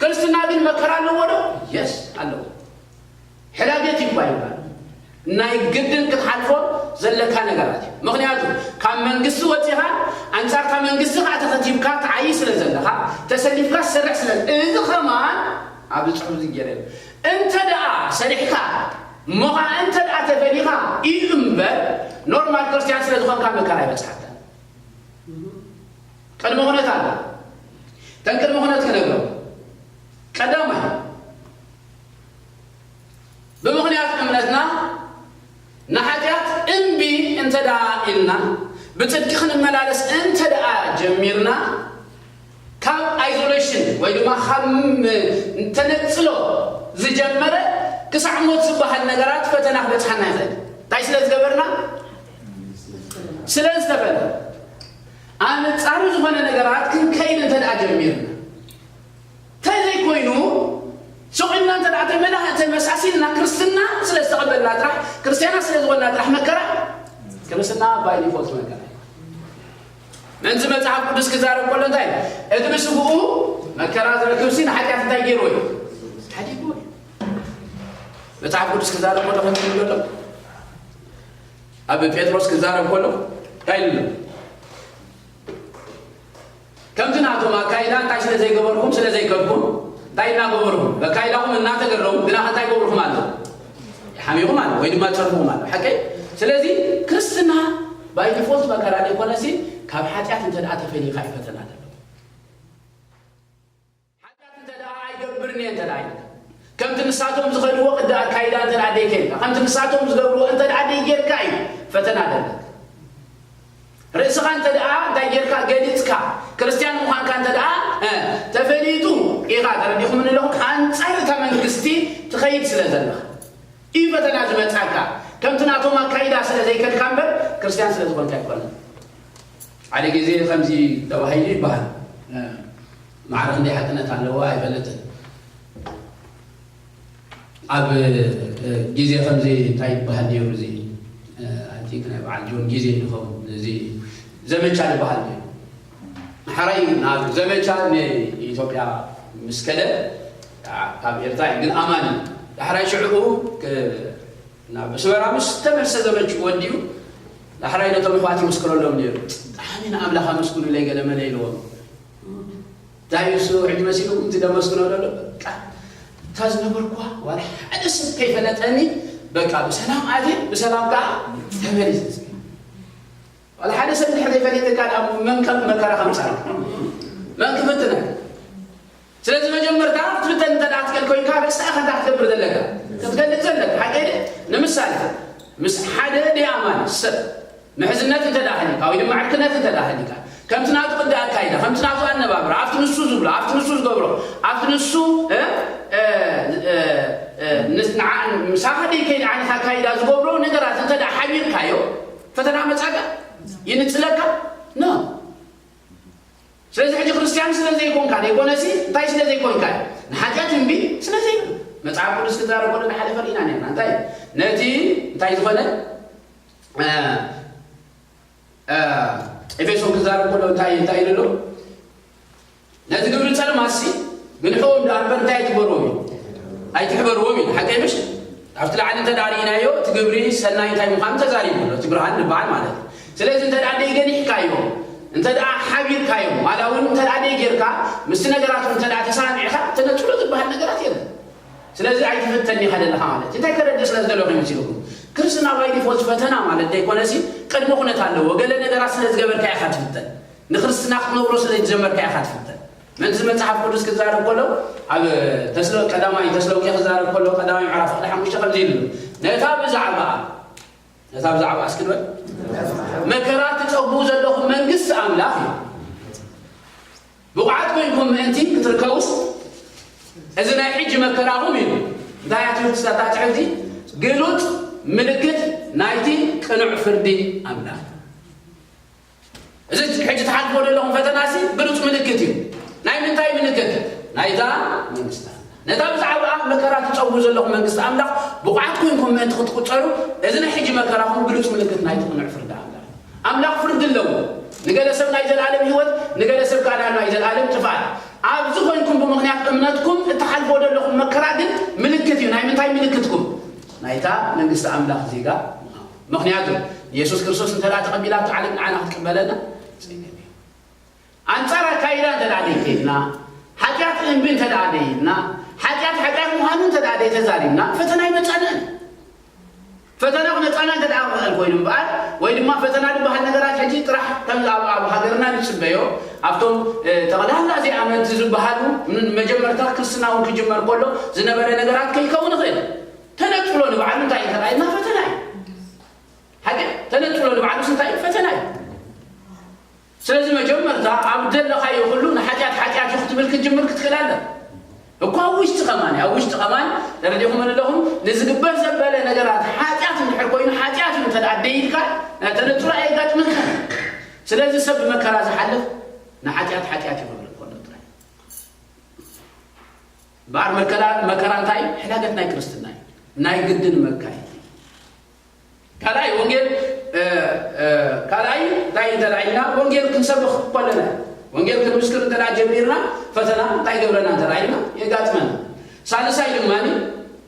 ክርስትና ግን መከራ ኣለዎ ዶ? የስ፣ ኣለዎ። ሕዳገት እዩ እኳ ይባል። ናይ ግድን ክትሓልፎ ዘለካ ነገራት እዩ። ምኽንያቱ ካብ መንግስቲ ወፂኻ ኣንፃርታ መንግስቲ ከዓ ተኸቲብካ ትዓይ ስለ ዘለኻ፣ ተሰሊፍካ ትሰርሕ ስለ፣ እዚ ከማን ኣብዚ ፅሑፍ እዚ ገይረ፣ እንተ ደኣ ሰሪሕካ እሞ ከዓ እንተ ደኣ ተፈሊኻ እዩ እምበር፣ ኖርማል ክርስትያን ስለ ዝኾንካ መከራ ኣይበፅሓካን። ቅድመ ኩነት ኣሎ። እተን ቅድመ ኩነት ክነግሮ፣ ቀዳማይ፣ ብምኽንያት እምነትና ንሓጢኣት እምቢ እንተ ደኣ ኢልና፣ ብጽድቂ ክንመላለስ እንተ ደኣ ጀሚርና፣ ካብ ኣይዞሌሽን ወይ ድማ ካብ ም-፣ ተነጽሎ ዝጀመረ ክሳዕ ሞት ዝበሃል ነገራት ፈተና ክበጽሓና ይኽእል። እንታይ ስለ ዝገበርና? ስለ ዝተፈለ። ኣንጻሩ ዝኾነ ነገራት ክንከይድ እንተ ደኣ ጀሚርና፣ እንተዘይኮይኑ፣ ስቕ ኢልና እንተ ደኣ ተመላ-፣ ተመሳሲልና ክርስትና ስለ ዝተቐበልና ጥራሕ፣ ክርስትያናት ስለ ዝኾንና ጥራሕ መከራ፣ ክርስትና ባይ ዲፎልት መከራ እዩ። ምእንቲ መጽሓፍ ቅዱስ ክዛረብ ከሎ እንታይ? እቲ ብስግኡ መከራ ዝረክብሲ ንሓጢኣት እንታይ ገይርዎ እዩ? ሓዲግዎ እዩ። መጽሓፍ ቅዱስ ክዛረብ ከሎ ከምዚ ይብል ኣሎ። ኣብ ጴጥሮስ ክዛረብ ከሎ እንታይ ኢሉ ኣሎ? ከምቲ ናቶም ኣካይዳ እንታይ ስለ ዘይገበርኩም፣ ስለ ዘይከድኩም፣ እንታይ እናገበርኩም፣ በካይዳኹም እናተገረሙ፣ ግና እንታይ ገብርኩም ኣሎ? ሓሚኹም ኣሎ፣ ወይ ድማ ጸርፍኩም ኣሎ። ሓቀይ? ስለዚ ክርስትና ባይ ዲፎልት መከራ ዘይኮነሲ፣ ካብ ሓጢኣት እንተ ደኣ ተፈሊኻ እዩ ፈተና ዘሎ። ሓጢኣት እንተ ደኣ ኣይገብርን እየ እንተ ደኣ ኢልካ፣ ከምቲ ንሳቶም ዝኸድዎ ቅዲ ኣካይዳ እንተ ደኣ ደይከድካ፣ ከምቲ ንሳቶም ዝገብርዎ እንተ ደኣ ደይጌርካ እዩ ፈተና ዘለካ። ርእስኻ እንተ ደኣ እንታይ ጌርካ ገሊጽካ፣ ክርስትያን ምዃንካ እንተ ደኣ፣ እ፣ ተፈሊጡ ኢኻ፣ ተረዲኹም ኣለኹም፣ ኣንጻር እታ መንግስቲ ትኸይድ ስለ ዘለኻ እዩ ፈተና ዝመጻካ። ከምቲ ናቶም ኣካይዳ ስለ ዘይከድካ እምበር፣ ክርስትያን ስለ ዝኾንካ ኣይኮነን። ሓደ ግዜ ከምዚ ተባሂሉ ይበሃል። እ፣ ማዕረ ክንደይ ሓቅነት ኣለዎ ኣይፈልጥን። ኣብ፣ እ፣ ግዜ ከምዚ እንታይ ይበሃል ነይሩ፣ እዚ፣ እ፣ ኣይ ቲንክ ናይ በዓል ጆን ግዜ ይኸውን፣ እዚ ዘመቻ ይበሃል ነይሩ። ሓራይ ናብ ዘመቻ ንኢትዮጵያ ምስ ከደ፣ ካብ ኤርትራ እዩ፣ ግን ኣማኒ። ዳሕራይ ሽዑ ክ-፣ ናብ ኣስመራ ምስ ተመልሰ ዘመችኡ ወዲኡ፣ ዳሕራይ ነቶም ኣሕዋት ይምስክረሎም ነይሩ። ብጣዕሚ ንኣምላኽ ኣመስግኑለይ ገለ መለ ኢልዎም። እንታይ እዩ እሱ ሕጂ መሲልኩም እቲ ደመስግኖ ዘሎ? በቃ እታ ዝነበርኩዋ ዋላ ሓደ ሰብ ከይፈለጠኒ፣ በቃ ብሰላም ኣትየ ብሰላም ከዓ ተመሊሰ። ዋላ ሓደ ሰብ እንድሕር ዘይፈሊጥካ ደኣ መን ከም መከራ ከምፃእ መን ክፍትነካ? ስለዚ መጀመርታ ክትፍተን እንተ ደኣ ትክእል ኮይንካ ርእስኻ እንታይ ክትገብር ዘለካ? ክትገልጽ ዘለካ። ሓቂ ድዩ? ንምሳሌ ምስ ሓደ ደይ ኣማኒ ሰብ ምሕዝነት እንተ ደኣ ሃሊካ ወይ ድማ ዕርክነት እንተ ደኣ ሃሊካ፣ ከምቲ ናቱ ቅዲ ኣካይዳ፣ ከምቲ ናቱ ኣነባብራ፣ ኣብቲ ንሱ ዝብሎ፣ ኣብቲ ንሱ ዝገብሮ፣ ኣብቲ ንሱ እ፣ እ፣ እ፣ እ፣ ንስ-፣ ንዓ-፣ ምሳኻ ደይከይድ ዓይነት ኣካይዳ ዝገብሮ ነገራት እንተ ደኣ ሓቢርካዮ፣ ፈተና መጻካ ይንጽለካ? ኖ። ስለዚ ሕጂ ክርስትያን ስለ ዘይኮንካ ዘይኮነሲ፣ እንታይ ስለ ዘይኮንካ እዩ? ንሓጢኣት እምቢ ስለ ዘይብል። መጽሓፍ ቅዱስ ክዛረብ ከሎ ንሓለፈ ርኢና ነርና። እንታይ? ነቲ እንታይ ዝኾነ፣ እ፣ እ፣ ኤፌሶን ክዛረብ ከሎ እንታይ፣ እንታይ ኢሉ ኣሎ? ነቲ ግብሪ ጸልማሲ ግንሕዎም ደኣ እምበር እንታይ ኣይትግበርዎም እዩ? ኣይትሕበርዎም እዩ። ሓቀይ ምሽ? ኣብቲ ላዕሊ እንተ ደኣ ርኢናዮ፣ እቲ ግብሪ ሰናይ እንታይ ምዃኑ ተዛሪቡ ኣሎ። እቲ ብርሃን ዝበሃል ማለት እዩ። ስለዚ እንተ ደኣ ደይገኒሕካዮ፣ እንተ ደኣ ሓቢርካዮ፣ ዋላ እውን እንተ ደኣ ደይጌርካ፣ ምስቲ ነገራት እንተ ደኣ ተሰማሚዕካ፣ ተነጽሎ ዝበሃል ነገራት የለን። ስለዚ ኣይትፍተን ኢኻ ዘለኻ ማለት እዩ። እንታይ ከረድእ ስለ ዝደለኹ ይመስለኩም? ክርስትና ባይ ዲፎልት ፈተና ማለት ዘይኮነሲ፣ ቅድመ ኩነት ኣለዎ። ገለ ነገራት ስለ ዝገበርካ ኢኻ ትፍተን። ንክርስትና ክትነብሮ ስለ ዝጀመርካ ኢኻ ትፍተን። ምእንቲ መጽሓፍ ቅዱስ ክዛረብ ከሎ፣ ኣብ ተስሎ-፣ ቀዳማይ ተስሎንቄ ክዛረብ ከሎ፣ ቀዳማይ ምዕራፍ ክፍሊ ሓሙሽተ ከምዚ ኢሉ ኣሎ። ነታ ብዛዕባኣ፣ ነታ ብዛዕባኣ እስኪ ንበል። መከራ ትጸግቡ ዘለኹም መንግስቲ ኣምላኽ እዩ። ብቑዓት ኮይንኩም ምእንቲ ክትርከቡስ፣ እዚ ናይ ሕጂ መከራኹም እዩ። እንታይ እያ ትብል እታ ትሕቲ? ግሉጽ ምልክት ናይቲ ቅኑዕ ፍርዲ ኣምላኽ። እዚ ሕጂ ትሓልፍዎ ዘለኹም ፈተናሲ ግሉጽ ምልክት እዩ። ናይ ምንታይ ምልክት? ናይታ መንግስቲ ኣምላኽ። ነታ ብዛዕባኣ መከራ ትጸግቡ ዘለኹም መንግስቲ ኣምላኽ ብቑዓት ኮይንኩም ምእንቲ ክትቁጸሩ፣ እዚ ናይ ሕጂ መከራኹም ግሉጽ ምልክት ናይቲ ቅኑዕ ፍርዲ ኣምላኽ። ኣምላኽ ፍርዲ ኣለዎ። ንገለ ሰብ ናይ ዘለኣለም ህይወት፣ ንገለ ሰብ ከኣ ናይ ዘለኣለም ጥፍኣት። ኣብዚ ኮይንኩም ብምኽንያት እምነትኩም እትሓልፍዎ ዘለኹም መከራ ግን ምልክት እዩ። ናይ ምንታይ ምልክትኩም? ናይታ መንግስቲ ኣምላኽ ዜጋ ምዃን። ምኽንያቱ፣ የሱስ ክርስቶስ እንተ ደኣ ተቐቢላቶ ዓለም ንዓና ክትቅበለና ጸገም እዩ። ኣንጻር ኣካይዳ እንተ ደኣ ደይከድና፣ ሓጢኣት እምቢ እንተ ደኣ ደይኢልና፣ ሓጢኣት ሓጢኣት ምዃኑ እንተ ደኣ ደይተዛሪብና፣ ፈተና ኣይመጻናን። ፈተና ክመጻና እንተ ደኣ ክኽእል ኮይኑ እምበኣር፣ ወይ ድማ ፈተና ዝበሃል ነገራት ሕጂ ጥራሕ ከምዚ ኣብ፣ ኣብ ሃገርና ንጽበዮ፣ ኣብቶም፣ እ፣ ጠቕላላ ዘይኣመንቲ ዝበሃሉ፣ ን-፣ መጀመርታ ክርስትና እውን ክጅመር ከሎ ዝነበረ ነገራት ከይከውን ይኽእል። ተነጽሎ ንባዕሉ እንታይ እዩ ተራእየና? ፈተና እዩ። ሓቂ ተነጽሎ ንባዕሉስ እንታይ እዩ? ፈተና እዩ። ስለዚ መጀመርታ ኣብ ዘለኻዮ ኩሉ ንሓጢኣት ሓጢኣት እዩ ክትብል ክትጅምር ክትክእል ኣለካ። እኳ ኣብ ውሽጢ ከማን፣ ኣብ ውሽጢ ከማን ተረዲኹም ኣለኹም፣ ንዝግበር ዘበለ ነገራት ሓጢኣት እንድሕር ኮይኑ፣ ሓጢኣት እዩ እንተ ደኣ ደይልካ፣ ናይ ተነጽሎ ኣየጋጥመካ። ስለዚ ሰብ ብመከራ ዝሓልፍ ንሓጢኣት ሓጢኣት እዩ ክብል ከሎ ጥራይ። እምበኣር መከራ፣ መከራ እንታይ እዩ? ሕዳገት ናይ ክርስትና እዩ። ናይ ግድን መካየዲ። ካልኣይ ወንጌል፣ እ፣ እ፣ ካልኣይ እንታይ እንተ ደኣ ኢልና፣ ወንጌል ክንሰብኽ ከለና፣ ወንጌል ክንምስክር እንተ ደኣ ጀሚርና፣ ፈተና እንታይ ይገብረና እንተ ደኣ ኢልና፣ የጋጥመና። ሳልሳይ ድማ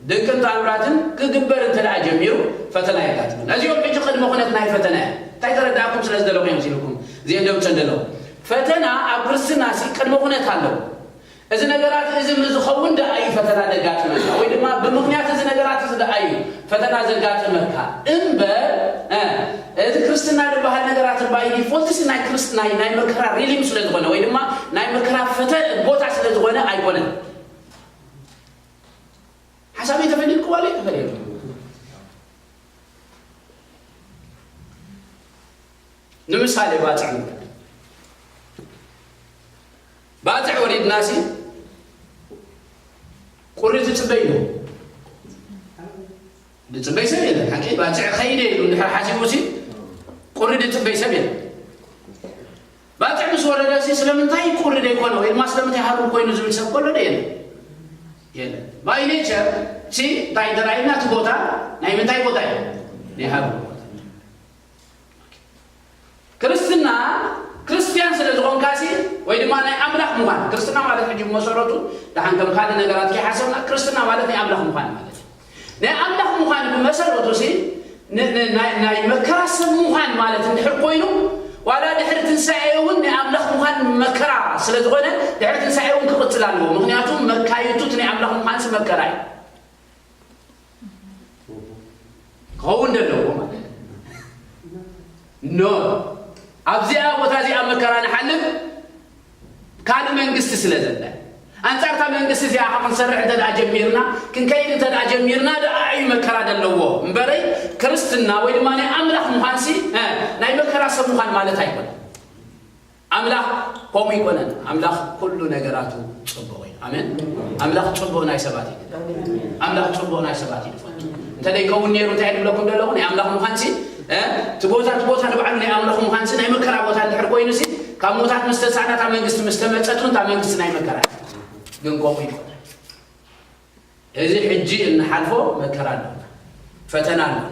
ድንቅን ተኣምራትን ክግበር እንተ ደኣ ጀሚሩ፣ ፈተና የጋጥመና። እዚኦም ሕጂ ቅድመ ኩነት ናይ ፈተና እዮም። እንታይ ተረዳእኩም ስለ ዝደለኹ እዮም ኢልኩም እዚኦም ደምጸ ዘለኹ። ፈተና ኣብ ክርስትና ሲ ቅድመ ኩነት ኣለዎ። እዚ ነገራት እዚ ምስ ዝኸውን ደኣ እዩ ፈተና ዘጋጥመካ፣ ወይ ድማ ብምኽንያት እዚ ነገራት እዚ ደኣ እዩ ፈተና ዘጋጥመካ እምበር፣ እ፣ እዚ ክርስትና ዝበሃል ነገራት ባይ ዲፎልትስ ናይ ክርስት-፣ ናይ፣ ናይ መከራ ሪሊም ስለ ዝኾነ፣ ወይ ድማ ናይ መከራ ፈተ-፣ ቦታ ስለ ዝኾነ ኣይኮነን። ሓሳበይ ተፈሊጥኩ ዋለ ተፈሊጡ። ንምሳሌ ባጽዕ ንውሰድ። ባጽዕ ወሪድናሲ ቁሪ ትጽበይ ነው። ዝጽበይ ሰብ የለን። ሓቂ ባጽዕ ከይደ ኢሉ እንድሕር ሓሲቡሲ ቁሪ ዝጽበይ ሰብ የለን። ባጽዕ ምስ ወረደሲ ስለምንታይ ቁሪ ዘይኮነ ወይ ድማ ስለምንታይ ሃሩር ኮይኑ ዝብል ሰብ ከሎ ዶ የለን? የለን። ባይ ኔቸር ሲ እንታይ እንተ ደኣ ኢልና እቲ ቦታ ናይ ምንታይ ቦታ እዩ? ናይ ሃሩር ቦታ። ክርስትና ክርስትያን ስለ ዝኾንካሲ ወይ ድማ ናይ ኣምላኽ ምዃን፣ ክርስትና ማለት ሕጂ ብመሰረቱ ደሓን ከም ካልእ ነገራት ከይሓሰብና ክርስትና ማለት ናይ ኣምላኽ ምዃን ማለት እዩ። ናይ ኣምላኽ ምዃን ብመሰረቱ ሲ ን-፣ ን-፣ ናይ፣ ናይ መከራ ሰብ ምዃን ማለት እንድሕር ኮይኑ ዋላ ድሕሪ ትንሳኤ እውን ናይ ኣምላኽ ምዃን መከራ ስለ ዝኾነ ድሕሪ ትንሳኤ እውን ክቕጽል ኣለዎ። ምኽንያቱ መካይቱ እቲ ናይ ኣምላኽ ምዃንሲ መከራ እዩ። ክኸውን ዘለዎ ማለት ኖ ኣብዚኣ ቦታ እዚኣ መከራ ንሓልፍ ካልእ መንግስቲ ስለ ዘለ ኣንጻር እታ መንግስቲ እዚኣ ክንሰርሕ እንተ ደኣ ጀሚርና፣ ክንከይድ እንተ ደኣ ጀሚርና ደኣ እዩ መከራ ዘለዎ። እምበረይ ክርስትና ወይ ድማ ናይ ኣምላኽ ምዃንሲ፣ እ፣ ናይ መከራ ሰብ ምዃን ማለት ኣይኮነን። ኣምላኽ ከምኡ ይኮነን። ኣምላኽ ኩሉ ነገራቱ ጽቡቕ እዩ። ኣሜን። ኣምላኽ ጽቡቕ ናይ ሰባት እዩ። ኣምላኽ ጽቡቕ ናይ ሰባት እዩ ዝፈቱ። እንተ ደይከውን ነይሩ እንታይ ድብለኩም ዘለኹ? ናይ ኣምላኽ ምዃንሲ፣ እ፣ እቲ ቦታ፣ እቲ ቦታ ንባዕሉ ናይ ኣምላኽ ምዃንሲ ናይ መከራ ቦታ እንድሕር ኮይኑሲ፣ ካብ ሞታት ምስ ተሳእና እታ መንግስቲ ምስ ተመጸት እውን እታ መንግስቲ ናይ መከራ እዩ። ግን ከምኡ ይኮነን። እዚ ሕጂ እንሓልፎ መከራ ኣለና፣ ፈተና ኣለና።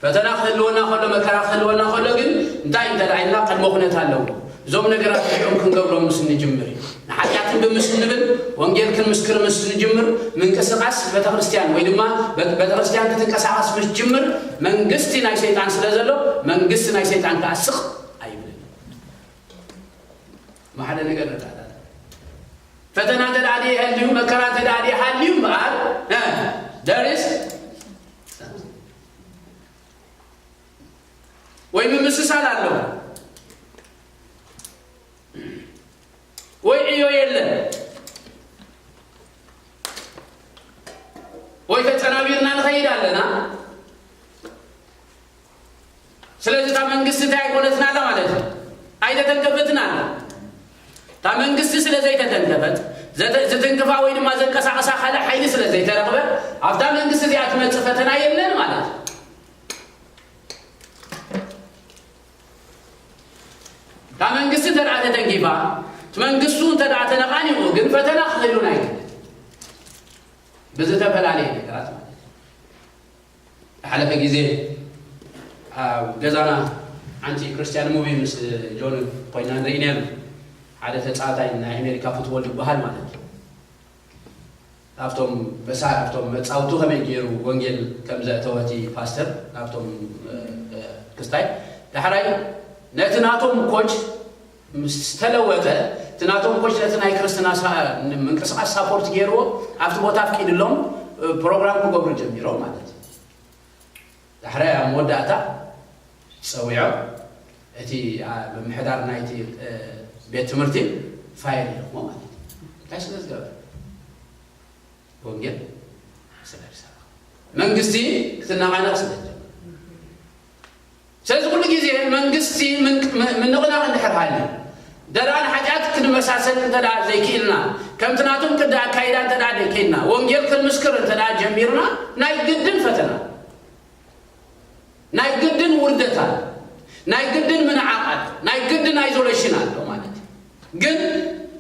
ፈተና ክህልወና ከሎ፣ መከራ ክህልወና ከሎ ግን እንታይ እንተ ደኣ ኢልና ቅድመ ኩነት ኣለዎ። እዞም ነገራት እዚኦም ክንገብሮም ምስ እንጅምር እዩ። ንሓጢኣትን ብምስ እንብል፣ ወንጌል ክንምስክር ምስ እንጅምር፣ ምንቅስቃስ ቤተክርስትያን ወይ ድማ ቤ-፣ ቤተክርስትያን ክትንቀሳቐስ ምስ ጅምር፣ መንግስቲ ናይ ሰይጣን ስለ ዘሎ፣ መንግስቲ ናይ ሰይጣን ከኣ ስቕ ኣይብልን። ማሓደ ነገር ንረዳዳእ። ፈተና እንተ ደኣ ደይ ሃልዩ፣ መከራ እንተ ደኣ ደይ ሃልዩ እምበኣር፣ እ፣ there is ወይ ምምስሳል ኣሎ ወይ ዕዮ የለን ወይ ተጸናቢርና ንኸይድ ኣለና። ስለዚ እታ መንግስቲ እንታይ ኣይኮነትን ኣላ ማለት እዩ? ኣይተተንከፈትን ኣላ። እታ መንግስቲ ስለ ዘይተተንከፈት፣ ዘተ-፣ ዝትንክፋ ወይ ድማ ዘንቀሳቕሳ ካልእ ሓይሊ ስለ ዘይተረኽበ፣ ኣብታ መንግስቲ እዚኣ ትመጽእ ፈተና የለን ማለት እዩ። እታ መንግስቲ እንተ ደኣ ተተንኪፋ፣ እቲ መንግስቱ እንተ ደኣ ተነቓኒቑ፣ ግን ፈተና ክህሉን ኣይክእልን። ብዝተፈላለየ ነገራት ማለት እዩ። ዝሓለፈ ግዜ ኣብ ገዛና ሓንቲ ክርስትያን ሙቪ ምስ ጆን ኮይና ንርኢ ነርና። ሓደ ተጻዋታይ ናይ ኣሜሪካ ፉትቦል ዝበሃል ማለት እዩ። ኣብቶም መሳ-፣ ኣብቶም መጻውቱ ከመይ ገይሩ ወንጌል ከም ዘእተወ እቲ ፓስተር ናብቶም፣ እ፣ እ፣ ክስታይ ዳሕራይ ነቲ ናቶም ኮች ምስ ተለወጠ፣ እቲ ናቶም ኮች ነቲ ናይ ክርስትና ሳ-፣ ምንቅስቃስ ሳፖርት ገይርዎ ኣብቲ ቦታ ኣፍቂድሎም፣ እ፣ ፕሮግራም ክገብሩ ጀሚሮም ማለት እዩ። ዳሕራይ ኣብ መወዳእታ ጸዊዖም እቲ፣ ኣ፣ ምምሕዳር ናይቲ፣ እ፣ ቤት ትምህርቲ ፋየር ኢሎሞ ማለት እዩ። እንታይ ስለ ዝገበረ? ወንጌል ስለ ዝሰበኸ። መንግስቲ ክትነቓነቕ ስለ ዝጀመረ። ስለዚ ኩሉ ግዜ መንግስቲ ምን-፣ ም-፣ ምንቕናቕ እንድሕር ሃልዩ፣ ደኣ ንሓጢኣት ክንመሳሰል እንተ ደኣ ዘይክኢልና፣ ከምቲ ናቶም ቅዲ ኣካይዳ እንተ ደኣ ዘይከይድና፣ ወንጌል ክንምስክር እንተ ደኣ ጀሚርና፣ ናይ ግድን ፈተና፣ ናይ ግድን ውርደት ኣሎ፣ ናይ ግድን ምንዓቕ ኣሎ፣ ናይ ግድን ኣይዞሌሽን ኣሎ ማለት እዩ። ግን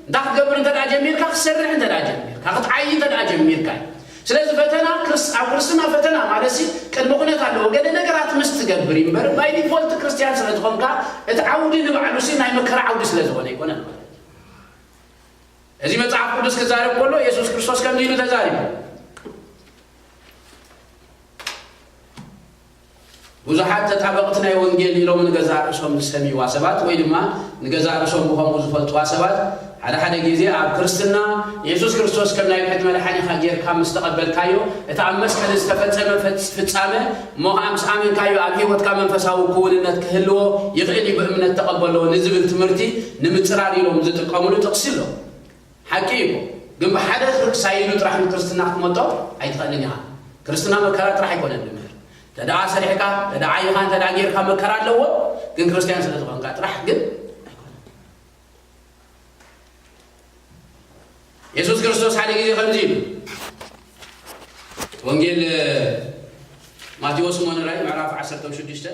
እንታይ ክትገብር እንተ ደኣ ጀሚርካ፣ ክትሰርሕ እንተ ደኣ ጀሚርካ፣ ክትዓዪ እንተ ደኣ ጀሚርካ እዩ። ስለዚ ፈተና ክርስ-፣ ኣብ ክርስትና ፈተና ማለትሲ ቅድመ ኩነት ኣለዎ። ገለ ነገራት ምስ ትገብር እዩ እምበር፣ ባይ ዲፎልት ክርስትያን ስለ ዝኾንካ፣ እቲ ዓውዲ ንባዕሉሲ ናይ መከራ ዓውዲ ስለ ዝኾነ ኣይኮነን ማለት እዩ። እዚ መጽሓፍ ቅዱስ ክዛረብ ከሎ፣ የሱስ ክርስቶስ ከምዚ ኢሉ ተዛሪቡ። ብዙሓት ተጣበቕቲ ናይ ወንጌል ኢሎም ንገዛእ ርእሶም ዝሰምይዋ ሰባት ወይ ድማ ንገዛእ ርእሶም ብኸምኡ ዝፈልጥዋ ሰባት፣ ሓደ ሓደ ግዜ ኣብ ክርስትና የሱስ ክርስቶስ ከም ናይ ብሕቲ መድሓኒኻ ጌርካ ምስ ተቐበልካዮ፣ እቲ ኣብ መስቀል ዝተፈጸመ ፈጽ-፣ ፍጻመ እሞ ኸዓ ምስ ኣመንካዮ ኣብ ህይወትካ መንፈሳዊ ክውንነት ክህልዎ ይኽእል እዩ፣ ብእምነት ተቐበሎ ንዝብል ትምህርቲ ንምጽራር ኢሎም ዝጥቀምሉ ጥቕሲ ኣሎ። ሓቂ እዩ እኮ። ግን ብሓደ ሳይዱ ጥራሕ ንክርስትና ክትመጦ ኣይትኽእልን ኢኻ። ክርስትና መከራ ጥራሕ ኣይኮነን ዝምህር። እንተ ደኣ ሰሪሕካ፣ እንተ ደኣ ዓይኻ፣ እንተ ደኣ ጌርካ መከራ ኣለዎ። ግን ክርስትያን ስለ ዝኾንካ ጥራሕ ግን ኣይኮነን። የሱስ ክርስቶስ ሓደ ግዜ ከምዚ ኢሉ፣ ወንጌል ማቴዎስ እሞ ንራይ ምዕራፍ ዓሰርተ ሽዱሽተ፣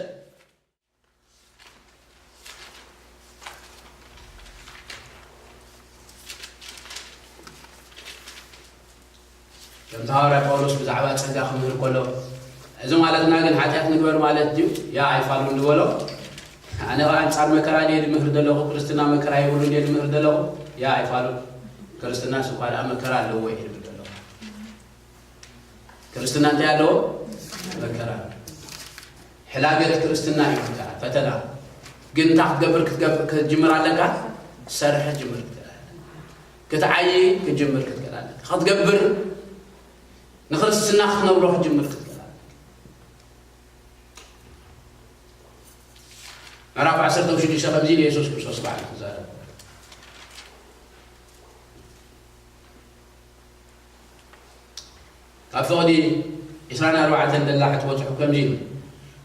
ከምቲ ሃዋርያ ጳውሎስ ብዛዕባ ጸጋ ክምህር ከሎ፣ እዚ ማለትና ግን ሓጢኣት ንግበር ማለት ድዩ? ያ ኣይፋሉን ዝበሎ። ኣነ ኸኣ ኣንጻር መከራ ድየ ዝምህር ዘለኹ? ክርስትና መከራ የብሉን ድየ ዝምህር ዘለኹ? ያ ኣይፋሉን። ክርስትናስ እኳ ደኣ መከራ ኣለዎ እየ ዝብል ዘለኹ። ክርስትና እንታይ ኣለዎ? መከራ። ሕላገት ክርስትና እዩ፣ ፈተና። ግን እንታይ ክትገብር ክትገብር ክትጅምር ኣለካ? ክትሰርሕ ክትጅምር ክትክእል ኣለካ። ክትዓዪ ክትጅምር ክትክእል ኣለካ። ክትገብር ንክርስትና ክትነብሮ ክትጅምር ክትክእል ኣለካ። ምዕራፍ ዓሰርተ ሽዱሽተ ከምዚ ኢሉ የሱስ ክርስቶስ ባዕሉ ክዛረብ። ኣብ ፍቕዲ ዕስራን ኣርባዕተን ደላ ክትበጽሑ ከምዚ ኢሉ።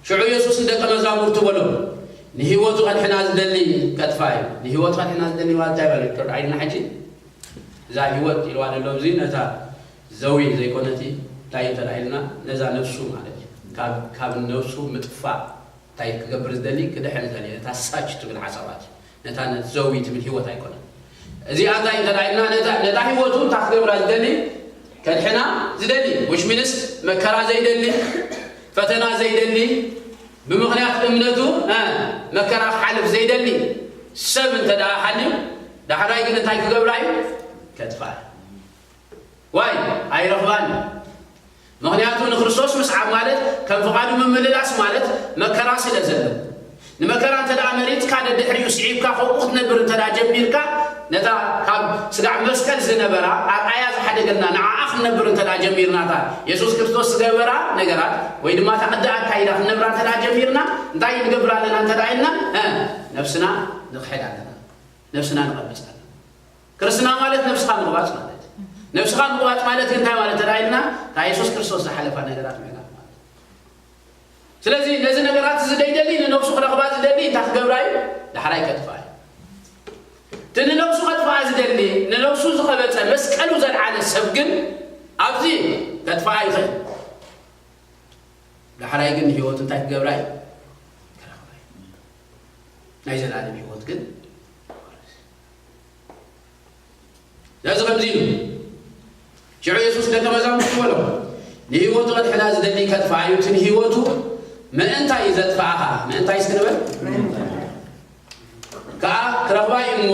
ሽዑ የሱስ ንደቀ መዛሙርቱ በሎም፣ "ንህይወቱ ከድሕና ዝደሊ ከጥፍኣ እዩ። ንህይወቱ ከድሕና ዝደሊ ማለት እንታይ ማለት እዩ? ተረድኣይልና ሕጂ?" እዛ ህይወት ኢልዋ ዘሎ እዚ ነታ ዘዊ ዘይኮነቲ እንታይ እዩ ተረድኣይልና? ነዛ ነፍሱ ማለት እዩ። ካብ፣ ካብ ነፍሱ ምጥፋእ እንታይ ክገብር ዝደሊ? ክድሕን ዝደሊ፣ ነታ ሳች ትብል ሓሳባት እዩ። ነታ ዘዊ ትብል ህይወት ኣይኮነን። እዚኣ እንታይ እንተ ደኣ ኢልና፣ ነታ፣ ነታ ህይወቱ እንታይ ክገብራ ዝደሊ? ከድሕና ዝደሊ። Which means መከራ ዘይደሊ፣ ፈተና ዘይደሊ፣ ብምኽንያት እምነቱ፣ እ፣ መከራ ክሓልፍ ዘይደሊ ሰብ እንተ ደኣ ሃልዩ፣ ዳሕራይ ግን እንታይ ክገብራ እዩ? ከጥፍኣ። ዋይ፣ ኣይረኽባን። ምኽንያቱ ንክርስቶስ ምስዓብ ማለት ከም ፍቓዱ ምምልላስ ማለት መከራ ስለ ዘሎ። ንመከራ እንተ ደኣ መሪጽካ፣ ደድሕሪኡ ስዒብካ፣ ከምኡ ክትነብር እንተ ደኣ ጀሚርካ፣ ነታ ካብ ስጋዕ መስቀል ዝነበራ ኣርኣያ ዝሓደገልና ንዓኣ ክንነብር እንተ ደኣ ጀሚርና፣ እታ የሱስ ክርስቶስ ዝገበራ ነገራት ወይ ድማ እታ ቅዲ ኣካይዳ ክንነብራ እንተ ደኣ ጀሚርና፣ እንታይ ንገብር ኣለና እንተ ደኣ ኢልና፣ እ፣ ነብስና ንኽሕድ ኣለና። ነብስና ንቐብጽ ኣለና። ክርስትና ማለት ነብስኻ ምቕባጽ ማለት እዩ። ነብስኻ ምቕባጽ ማለት ግን እንታይ ማለት እንተ ደኣ ኢልና፣ እታ የሱስ ክርስቶስ ዝሓለፋ ነገራት ምሕላፍ ማለት እዩ። ስለዚ ነዚ ነገራት እዚ ደይደሊ፣ ንነብሱ ክረኽባ ዝደሊ እንታይ ክገብራ እዩ? ዳሕራይ ከጥፍኣ እዩ። እቲ ንነብሱ ከጥፍኣ ዝደሊ፣ ንነብሱ ዝኸበጸ፣ መስቀሉ ዘልዓለ ሰብ ግን ኣብዚ ከጥፍኣ ይኽእል። ዳሕራይ ግን ህይወት እንታይ ክገብራ እዩ? ክረኽባ እዩ። ናይ ዘላለም ህይወት ግን ስለዚ ከምዚ ኢሉ፣ ሽዑ የሱስ ደቀ መዛሙርቱ በሎም፣ "ንህይወቱ ከድሕና ዝደሊ ከጥፍኣ እዩ፣ እቲ ንህይወቱ ምእንታይ እዩ ዘጥፍኣኻ?" ምእንታይ እስኪ ንበል። "ከኣ ክረኽባ እዩ እሞ፣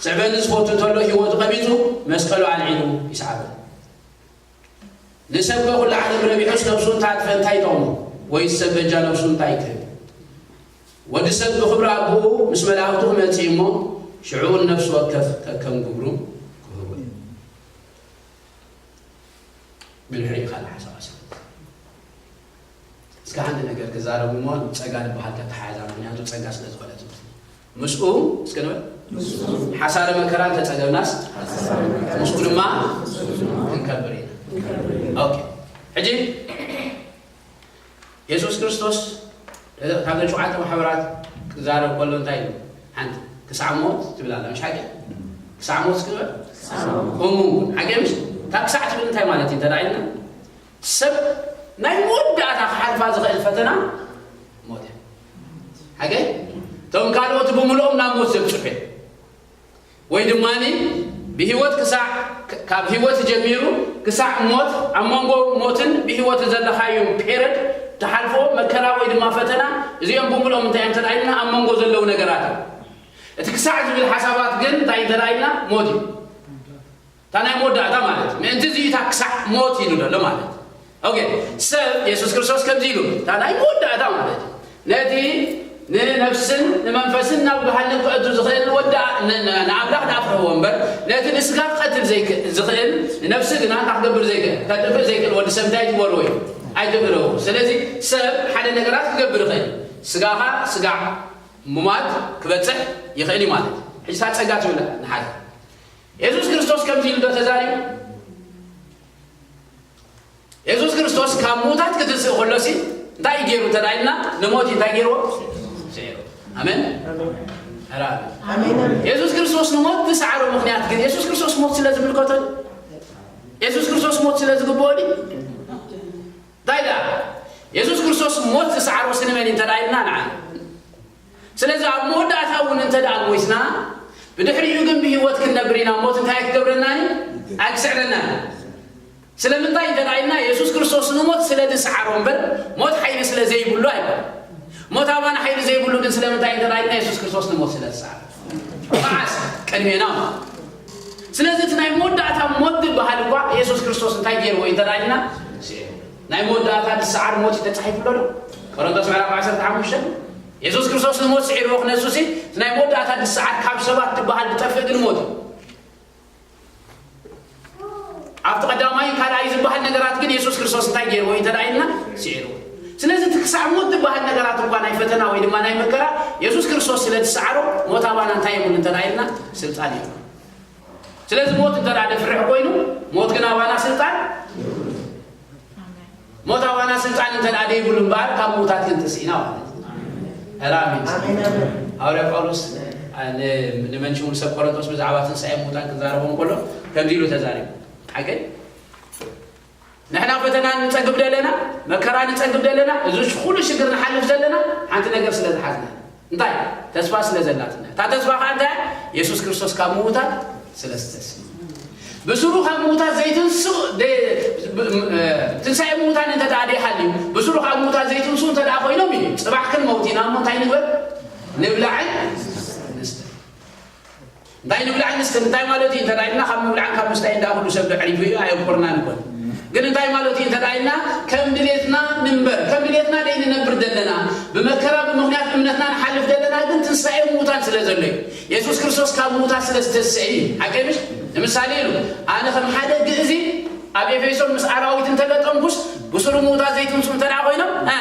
ስዕበኒ ዝፈቱ እንተሎ ህይወቱ ቀቢጹ፣ መስቀሉ ኣልዒሉ ይስዓቦ። ንሰብ ከ ኩሉ ዓለም ረቢሑስ ነብሱ እንተኣጥፈ እንታይ ይጠቕሞ? ወይስ ሰብ በጃ ነብሱ እንታይ ክህብ? ወዲ ሰብ ብኽብሪ ኣቦኡ ምስ መላእኽቱ ክመጽእ እሞ፣ ሽዑ ንነፍሲ ወከፍ ከከም ግብሩ ክህቦ እዩ።" ብድሕሪኡ ካልእ ሓሳብ ኣስምዕ። እስከ ሓንቲ ነገር ክዛረቡ እሞ ጸጋ ልበሃል ከተሓያዛ፣ ምኽንያቱ ጸጋ ስለ ዝኾነት። ምስኡ እስከ ንበል። ሓሳረ መከራ እንተጸገብናስ፣ ምስኡ ድማ ክንከብር ኢና። ኦኬ። ሕጂ የሱስ ክርስቶስ ካብዘን ሸውዓተ ማሕበራት ክዛረብ ከሎ እንታይ ኢሉ? ሓንቲ ክሳዕ ሞት ትብል ኣላ፣ ምሽ ሓቂ? ክሳዕ ሞት እስኪ ንበል። እሙን ኩን። ሓቂ ምሽ? እታ ክሳዕ ትብል እንታይ ማለት እዩ እንተ ደኣ ኢልና፣ ሰብ ናይ መወዳእታ ክሓልፋ ዝኽእል ፈተና ሞት እዩ። ሓቂ? እቶም ካልኦት ብምልኦም ናብ ሞት ዘብጽሑ እዮም። ወይ ድማ ብህይወት ክሳዕ፣ ካብ ህይወት ጀሚሩ ክሳዕ ሞት፣ ኣብ መንጎ ሞትን ብህይወት ዘለኻዮ ፔረድ ትሓልፎ መከራ ወይ ድማ ፈተና፣ እዚኦም ብምልኦም እንታይ እዮም እንተ ደኣ ኢልና፣ ኣብ መንጎ ዘለዉ ነገራት እዮም። እቲ ክሳዕ ዝብል ሓሳባት ግን እንታይ እንተ ደኣ ኢልና፣ ሞት እዩ። እታ ናይ መወዳእታ ማለት እዩ። ምእንቲ እዚ እዩ እታ ክሳዕ ሞት ኢሉ ዘሎ ማለት እዩ። ኦኬ፣ ሰብ የሱስ ክርስቶስ ከምዚ ኢሉ፣ እታ ናይ መወዳእታ ማለት እዩ። ነቲ ንነፍስን ንመንፈስን ናብ ገሃነም ከእቱ ዝኽእል ወዳ ን-፣ ን-፣ ንኣምላኽ ንኣፍርህዎ እምበር፣ ነቲ ንስጋ ክቐትል ዘይክ-፣ ዝኽእል፣ ንነፍሲ ግና እንታይ ክገብር ዘይክእል? ከጥፍእ ዘይክእል ወዲ ሰብ እንታይ ትበልዎ እዩ? ኣይትብልዎ። ስለዚ ሰብ ሓደ ነገራት ክገብር ይኽእል። ስጋኻ ስጋዕ ምሟት ክበጽሕ ይኽእል እዩ ማለት እዩ። ሕጂ እታ ጸጋ ትብል ንሓዝ። የሱስ ክርስቶስ ከምዚ ኢሉ ዶ ተዛሪቡ? የሱስ ክርስቶስ ካብ ምዉታት ክትንስእ ከሎሲ እንታይ እዩ ገይሩ እንተ ደኣ ኢልና፣ ንሞት እዩ እንታይ ገይርዎ? ስዒሩ። ኣሜን? ኧረ ኣሜን። ኣሜን። የሱስ ክርስቶስ ንሞት ዝሰዓሮ ምኽንያት ግን የሱስ ክርስቶስ ሞት ስለ ዝምልከቶ ድዩ? የሱስ ክርስቶስ ሞት ስለ ዝግብኦ ድዩ? እንታይ ደኣ? የሱስ ክርስቶስ ሞት ዝሰዓሮ ስንመን እዩ እንተ ደኣ ኢልና፣ ንዓና። ስለዚ ኣብ መወዳእታ እውን እንተ ደኣ ሞይትና፣ ብድሕሪኡ ግን ብህይወት ክንነብር ኢና። ሞት እንታይ ኣይክገብረናን እዩ? ኣይክስዕረናን እዩ። ስለምንታይ እንተ ደኣ ኢልና፣ የሱስ ክርስቶስ ንሞት ስለ ዝሰዓሮ እምበር፣ ሞት ሓይሊ ስለ ዘይብሉ ኣይኮነን። ሞት ኣባና ሓይሊ ዘይብሉ ግን ስለምንታይ እንተ ደኣ ኢልና፣ የሱስ ክርስቶስ ንሞት ስለ ዝሰዓሮ። መዓስ? ቅድሜና። ስለዚ እቲ ናይ መወዳእታ ሞት ዝበሃል እኳ የሱስ ክርስቶስ እንታይ ገይርዎ እዩ እንተ ደኣ ኢልና፣ ስዒሩ። ናይ መወዳእታ ዝሰዓር ሞት እዩ ተጻሒፉ ኣሎ ዶ? ቆሮንቶስ ምዕራፍ ዓሰርተ ሓሙሽተ። የሱስ ክርስቶስ ንሞት ስዒርዎ ክነሱሲ፣ እቲ ናይ መወዳእታ ዝሰዓር ካብ ሰባት ዝበሃል ዝጠፍእ ግን ሞት እዩ። ኣብቲ ቀዳማይ ካልኣይ ዝበሃል ነገራት ግን የሱስ ክርስቶስ እንታይ ገይርዎ እዩ እንተ ደኣ ኢልና፣ ስዒርዎ። ስለዚ እቲ ክሳዕ ሞት ዝበሃል ነገራት እኳ ናይ ፈተና ወይ ድማ ናይ መከራ የሱስ ክርስቶስ ስለ ዝሰዓሮ፣ ሞት ኣባና እንታይ የብሉ እንተ ደኣ ኢልና፣ ስልጣን የብሉ። ስለዚ ሞት እንተ ደኣ ደፍርሕ ኮይኑ፣ ሞት ግን ኣባና ስልጣን ሞት ኣባና ስልጣን እንተ ደኣ ደይብሉ እምበኣር ካብ ምዉታት ክንትንስእ ኢና ማለት እዩ። ኧረ ኣሜን። ኣሜን፣ ኣሜን። ሃዋርያ ጳውሎስ፣ አ፣ ን-፣ ንመንሽውን ሰብ ቆሮንቶስ ብዛዕባ ትንሳኤ ምዉታን ክዛረቦም ከሎ ከምዚ ኢሉ ተዛሪቡ። ሓቀይ? ንሕና ፈተና ንጸግብ ደለና፣ መከራ ንጸግብ ደለና፣ እዚ ኩሉ ሽግር ንሓልፍ ዘለና ሓንቲ ነገር ስለ ዝሓዝና። እንታይ? ተስፋ ስለ ዘላትና። እታ ተስፋ ከኣ እንታይ? የሱስ ክርስቶስ ካብ ምዉታት ስለ ዝተስእ። ብስሩ ካብ ምዉታት ዘይትንስእ፣ ደ-፣ ብ-፣ ም-፣ እ፣ ትንሳኤ ምዉታን እንተ ደኣ ደይሃልዩ፣ ብስሩ ካብ ምዉታት ዘይትንስኡ እንተ ደኣ ኮይኖም እዩ። ጽባሕ ክንመውት ኢና እሞ እንታይ ንግበር? ንብላዕን ንስተን። እንታይ ንብላዕን ንስተን እንታይ ማለት እዩ? እንተ ደኣ ኢልና ካብ ምብላዕን ካብ ምስታይን ደኣ ኩሉ ሰብ ዶ ዕሪፉ እዩ? ኣየኩርናን እኮን። ግን እንታይ ማለት እዩ? እንተ ደኣ ኢልና ከም ድሌትና ንንበር፣ ከም ድሌትና ደይ ንነብር ዘለና፣ ብመከራ ብምኽንያት እምነትና ንሓልፍ ዘለና ግን ትንሳኤ ምዉታን ስለ ዘሎ እዩ። የሱስ ክርስቶስ ካብ ምዉታት ስለ ዝተስአ እዩ። ሓቀይ ምሽ? ንምሳሌ ኢሉ፣ ኣነ ከም ሓደ ግእዚ ኣብ ኤፌሶን ምስ ኣራዊት እንተገጠምኩስ ብስሩ ምዉታት ዘይትንሱ እንተ ደኣ ኮይኖም፣ እ፣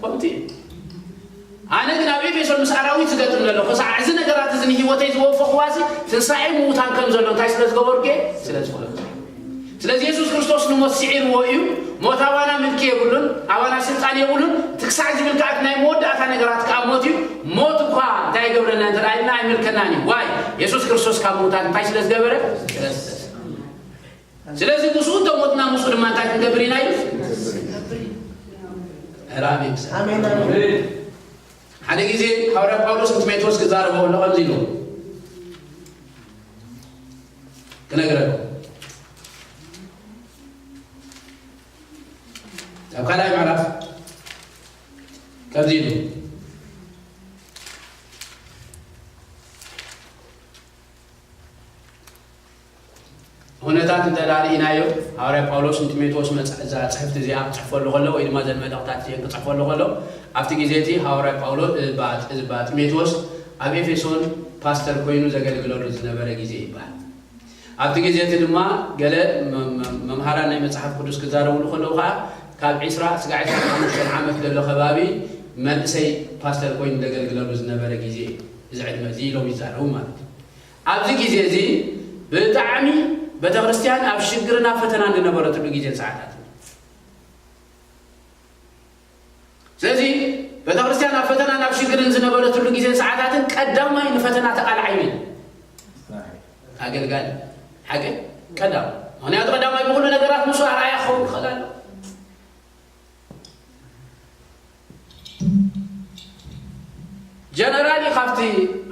ከምቲ እዩ። ኣነ ግን ኣብ ኤፌሶን ምስ ኣራዊት ዝገጥም ዘለኹ፣ ክሳዕ እዚ ነገራት እዚ ንህይወተይ ዝወፈኽዋሲ ትንሳኤ ምዉታን ከም ዘሎ እንታይ ስለ ዝገበርኩ እየ? ስለ ዝፈለጥኩ። ስለዚ የሱስ ክርስቶስ ንሞት ስዒርዎ እዩ። ሞት ኣባና ምልኪ የብሉን፣ ኣባና ስልጣን የብሉን። እቲ ክሳዕ ዝብል ከኣ እቲ ናይ መወዳእታ ነገራት ከኣ ሞት እዩ። ሞት እኳ እንታይ ይገብረና እንተ ደኣ ኢልና ኣይምልከናን እዩ። ዋይ? የሱስ ክርስቶስ ካብ ምዉታት እንታይ ስለ ዝገበረ? ስለ ዝተስአ። ስለዚ ምስኡ እንተ ሞትና ምስኡ ድማ እንታይ ክንገብር ኢና ኢሉ? ኧረ ኣሜን። ኣሜን፣ ኣሜን። ሓደ ግዜ ሃዋርያ ጳውሎስ ንጢሞቴዎስ ክዛረቦ ከሎ ከምዚ ኢሉ ክነግረኩም። ኣብ ካልኣይ ምዕራፍ ከምዚ ኢሉ ኩነታት እንተ ደኣ ርኢናዮ፣ ሃዋርያ ጳውሎስ ንጢሞቴዎስ መጽ-፣ እዛ ጽሕፍቲ እዚኣ ክጽሕፈሉ ከሎ ወይ ድማ ዘን መልእኽታት እዚአን ክጽሕፈሉ ከሎ፣ ኣብቲ ግዜ እቲ ሃዋርያ ጳውሎስ፣ እባ፣ እባ ጢሞቴዎስ ኣብ ኤፌሶን ፓስተር ኮይኑ ዘገልግለሉ ዝነበረ ግዜ ይበሃል። ኣብቲ ግዜ እቲ ድማ ገለ መ-፣ መ-፣ መምሃራን ናይ መጽሓፍ ቅዱስ ክዛረብሉ ከለዉ ከኣ ካብ ዒስራ ስጋዕ ዒስራን ሓሙሽተን ዓመት ዘሎ ከባቢ መንእሰይ ፓስተር ኮይኑ ዘገልግለሉ ዝነበረ ግዜ እዩ። እዚ ዕድመ እዚ ኢሎም ይዛረቡ ማለት እዩ። ኣብዚ ግዜ እዚ ብጣዕሚ ቤተክርስትያን ኣብ ሽግርን ኣብ ፈተናን ዝነበረትሉ ግዜን ሰዓታት እዩ። ስለዚ ቤተክርስትያን ኣብ ፈተናን ኣብ ሽግርን ዝነበረትሉ ግዜን ሰዓታትን ቀዳማይ ንፈተና ተቓላዓይ መን? ኣገልጋሊ። ሓቂ? ቀዳም። ምኽንያቱ ቀዳማይ ብኹሉ ነገራት ንሱ ኣርኣያ ክኸውን ክኽእል ኣሎ። ጀነራሊ ካብቲ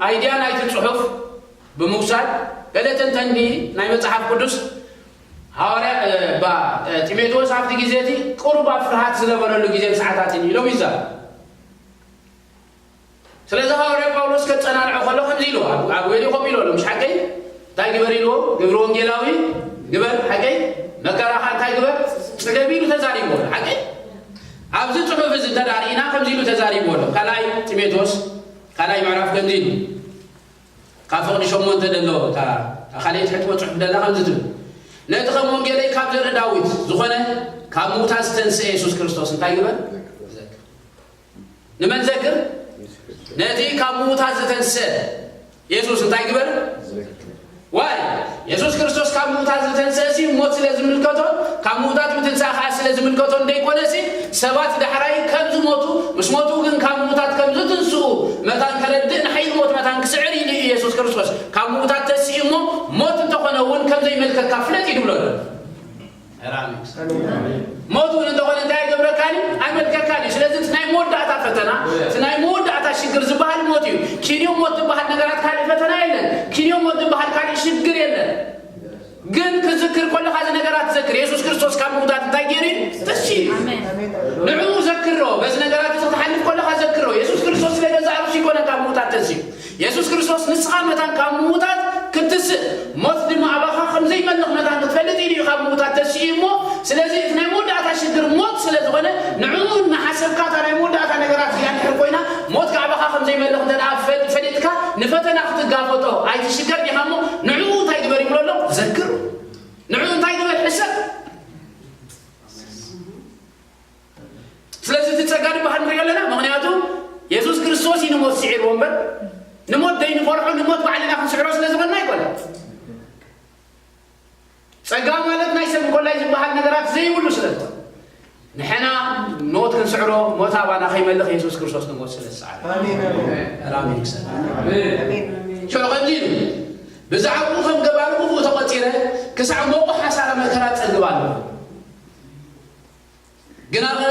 ኣይድያ ናይቲ ጽሑፍ ብምውሳድ ገለ ተንተንቲ ናይ መጽሓፍ ቅዱስ ሃዋርያ፣ እ፣ ባ፣ እ፣ ጢሞቴዎስ ኣብቲ ግዜ እቲ ቁሩብ ኣብ ፍርሃት ዝነበረሉ ግዜን ሰዓታትን ኢሎም ይዛረቡ። ስለዚ ሃዋርያ ጳውሎስ ከጸናንዖ ከሎ ከምዚ ኢልዎ፣ ኣብ፣ ኣብ ገሊኡ ከምኡ ኢልዎ ኣሎ፣ ምሽ ሓቀይ? እንታይ ግበር ኢልዎ? ግብሪ ወንጌላዊ ግበር፣ ሓቀይ? መከራኻ እንታይ ግበር? ጽገብ ኢሉ ተዛሪብዎ ኣሎ፣ ሓቀይ? ኣብዚ ጽሑፍ እዚ እንተ ደኣ ርኢና ከምዚ ኢሉ ተዛሪብዎ ኣሎ። ካልኣይ ጢሞቴዎስ፣ ካልኣይ ምዕራፍ ከምዚ ኢሉ። ካብ ፍቕዲ ሸሞንተ ደሎ፣ እታ፣ እታ ካልኣይቲ ሕትመ ጽሑፍ ደላ ከምዚ ትብል። ነቲ ከም ወንጌለይ ካብ ዘርኢ ዳዊት ዝኾነ ካብ ምዉታት ዝተንስአ የሱስ ክርስቶስ እንታይ ግበር? ዘክር። ንመን ዘክር? ነቲ ካብ ምዉታት ዝተንስአ የሱስ እንታይ ግበር? ዋይ፣ የሱስ ክርስቶስ ካብ ምዉታት ዝተንስአ ሲ ሞት ስለ ዝምልከቶ፣ ካብ ምዉታት ምትንሳእ ከኣ ስለ ዝምልከቶ እንደይኮነ ሲ ሰባት ዳሕራይ ከም ዝሞቱ፣ ምስ ሞቱ ግን ካብ ምዉታት ከም ዝትንስኡ መታን ከረድእ ንሓይሊ ሞት መታን ክስዕር ኢሉ እዩ የሱስ ክርስቶስ ካብ ምዉታት ተስኡ እሞ ሞት እንተኾነ እውን ከም ዘይመልከካ ፍለጥ እዩ ዝብሎ ዘሎ። ሞት እውን እንተኾነ እንታይ ይገብረካን እዩ? ኣይመልከካን እዩ። ስለዚ እቲ ናይ መወዳእታ ፈተና፣ እቲ ናይ መወዳእታ ሽግር ዝበሃል ሞት እዩ። ኪንዮ ሞት ዝበሃል ነገራት ካልእ ፈተና የለን። ኪንዮ ሞት ዝበሃል ካልእ ሽግር የለን። ግን ክዝክር ከለኻ እዚ ነገራት ዘክር። የሱስ ክርስቶስ ካብ ምውታት እንታይ ገይሩ እዩ? ተስኡ እዩ። ኣሜን። ንዕኡ ዘክሮ። በዚ ነገራት እዚ ክትሓልፍ ከለኻ ዘክሮ። የሱስ ክርስቶስ ስለ ገዛእ ርእሱ ይኮነ ካብ ምውታት ተስኡ። የሱስ ክርስቶስ ንስኻ መታን ካብ ምውታት ክትስእ፣ ሞት ድማ ኣባኻ ከም ዘይመልኽ መታን ክትፈልጥ ኢሉ እዩ ካብ ምውታት ተስኡ እሞ፣ ስለዚ እቲ ናይ መወዳእታ ሽግር ሞት ስለ ዝኾነ፣ ንዕኡ እናሓሰብካ እታ ናይ መወዳእታ ነገራት እዚኣ እንድሕር ኮይና፣ ሞት ከኣ ኣባኻ ከም ዘይመልኽ እንተ ደኣ ፈል-፣ ፈሊጥካ፣ ንፈተና ክትጋፈጦ ኣይትሽገር ዲኻ እሞ፣ ንዕኡ እንታይ ግበር ይብሎ ኣሎ? ዘክር። ንዕኡ እንታይ ግበር? ሕሰብ። ስለዚ እቲ ጸጋ ዝበሃል ንሪኦ ኣለና። ምኽንያቱ የሱስ ክርስቶስ እዩ ንሞት ስዒርዎ እምበር፣ ንሞት ዘይንፈርሖ፣ ንሞት ባዕልና ክንስዕሮ ስለ ዝኾንና ኣይኮነን። ጸጋ ማለት ናይ ሰብ እንኮላይ ዝበሃል ነገራት ዘይብሉ ስለ ዝኾነ፣ ንሕና ሞት ክንስዕሮ፣ ሞት ኣባና ከይመልኽ የሱስ ክርስቶስ ንሞት ስለ ዝሰዓረ። ኣሜን፣ ኣሜን። ኣሜን ክሰል። ኣሜን። ሽዑ ከምዚ ኢሉ፣ ብዛዕባኡ ከም ገባር ክፉእ ተቖጺረ፣ ክሳዕ ሞቑ ሓሳረ መከራ ጸግብ ኣለኹ። ግናኸ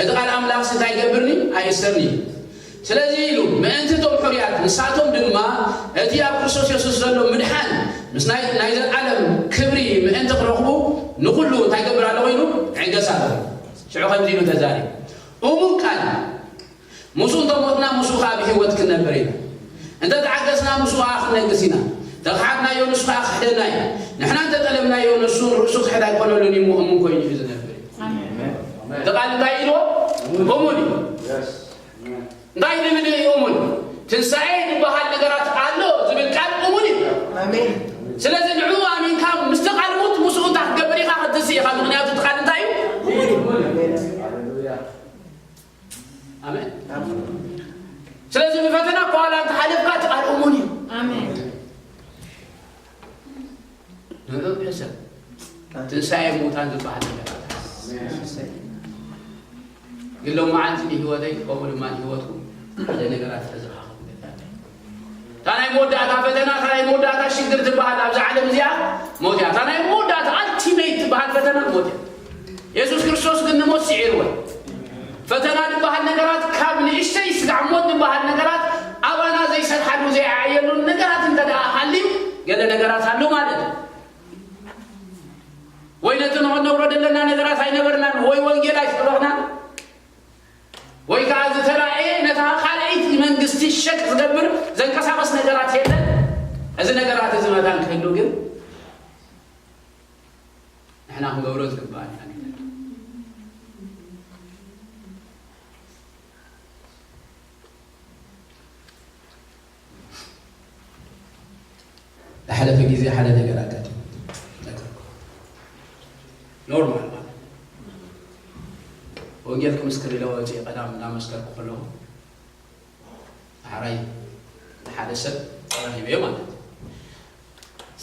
እቲ ቃል ኣምላኽሲ እንታይ ይገብርኒ? ኣየስተርኒ። ስለዚ ኢሉ፣ ምእንቲ እቶም ሕሩያት፣ ንሳቶም ድማ እቲ ኣብ ክርስቶስ የሱስ ዘሎ ምድሓን ምስ ናይ፣ ናይ ዘለኣለም ክብሪ ምእንቲ ክረኽቡ፣ ንኹሉ እንታይ ይገብር ኣለኹ ኢሉ? ዕገስ ኣለኹ። ሽዑ ከምዚ ኢሉ ተዛሪቡ፣ እሙን ቃል፣ ምስኡ እንተ ሞትና፣ ምስኡ ኸዓ ብህይወት ክንነብር ኢና። እንተ ተዓገስና፣ ምስኡ ኸዓ ክንነግስ ኢና። እንተ ኸሓድናዮ፣ ንሱ ኸዓ ክሕደና እዩ። ንሕና እንተ ጠለብናዮ፣ ንሱ ንርእሱ ክሕድ ኣይኮነሉን እዩ፣ እሞ እሙን ኮይኑ እዩ ዝነብር እዩ። ኣሜን። እቲ ቃል እንታይ ኢልዎ? እሙን እዩ። እንታይ ዝብል እዩ እሙን? ትንሳኤ ዝበሃል ነገራት ኣሎ ዝብል ቃል እሙን እዩ። ኣሜን። ስለዚ ንዕኡ ኣሚንካ ምስቲ ቃል ሙት፣ ምስኡ እንታይ ክትገብር ኢኻ? ክትትንስእ ኢኻ። ምኽንያቱ እቲ ቃል እንታይ እዩ? እሙን እዩ። ኣሜን። ስለዚ ብፈተና እኳ ዋላ እንተሓለፍካ፣ እቲ ቃል እሙን እዩ። ኣሜን። ንዕኡ ሕሰብ። ትንሳኤ ሙታን ዝበሃል ነገር ኣሎ። ግን ሎመዓልቲ ንህይወተይ፣ ከምኡ ድማ ንህይወትኩም ሓደ ነገራት ተዘኻኽሩ። እታ ናይ መወዳእታ ፈተና፣ እታ ናይ መወዳእታ ሽግር ትበሃል ኣብዛ ዓለም እዚኣ ሞት እያ። እታ ናይ መወዳእታ ኣልቲሜት ትበሃል ፈተና ሞት እያ። የሱስ ክርስቶስ ግን ንሞት ስዒርዎ። ፈተና ዝበሃል ነገራት፣ ካብ ንእሽተይ ስጋዕ ሞት ዝበሃል ነገራት፣ ኣባና ዘይሰርሓሉ፣ ዘይዓየሉን ነገራት እንተ ደኣ ሃልዩ፣ ገለ ነገራት ኣሎ ማለት እዩ። ወይ ነቲ ንኽነብሮ ዘለና ነገራት ኣይነበርናን፣ ወይ ወንጌል ኣይሰበኽናን፣ ወይ ከኣ ዝተራእየ ነታ ካልኣይቲ መንግስቲ ሸቅ ዝገብር ዘንቀሳቐስ ነገራት የለን። እዚ ነገራት እዚ መታን ክህሉ ግን ንሕና ክንገብሮ ዝግባእ ኢና። ዝሓለፈ ግዜ ሓደ ነገር ኣጋጢሙ። ኖርማል ማለት እዩ። ወንጌል ክምስክር ኢለ ወፂኤ ቀዳም እናመስከርኩ ከለኹ፣ ዳሕራይ ሓደ ሰብ ረኺበዮ ማለት እዩ።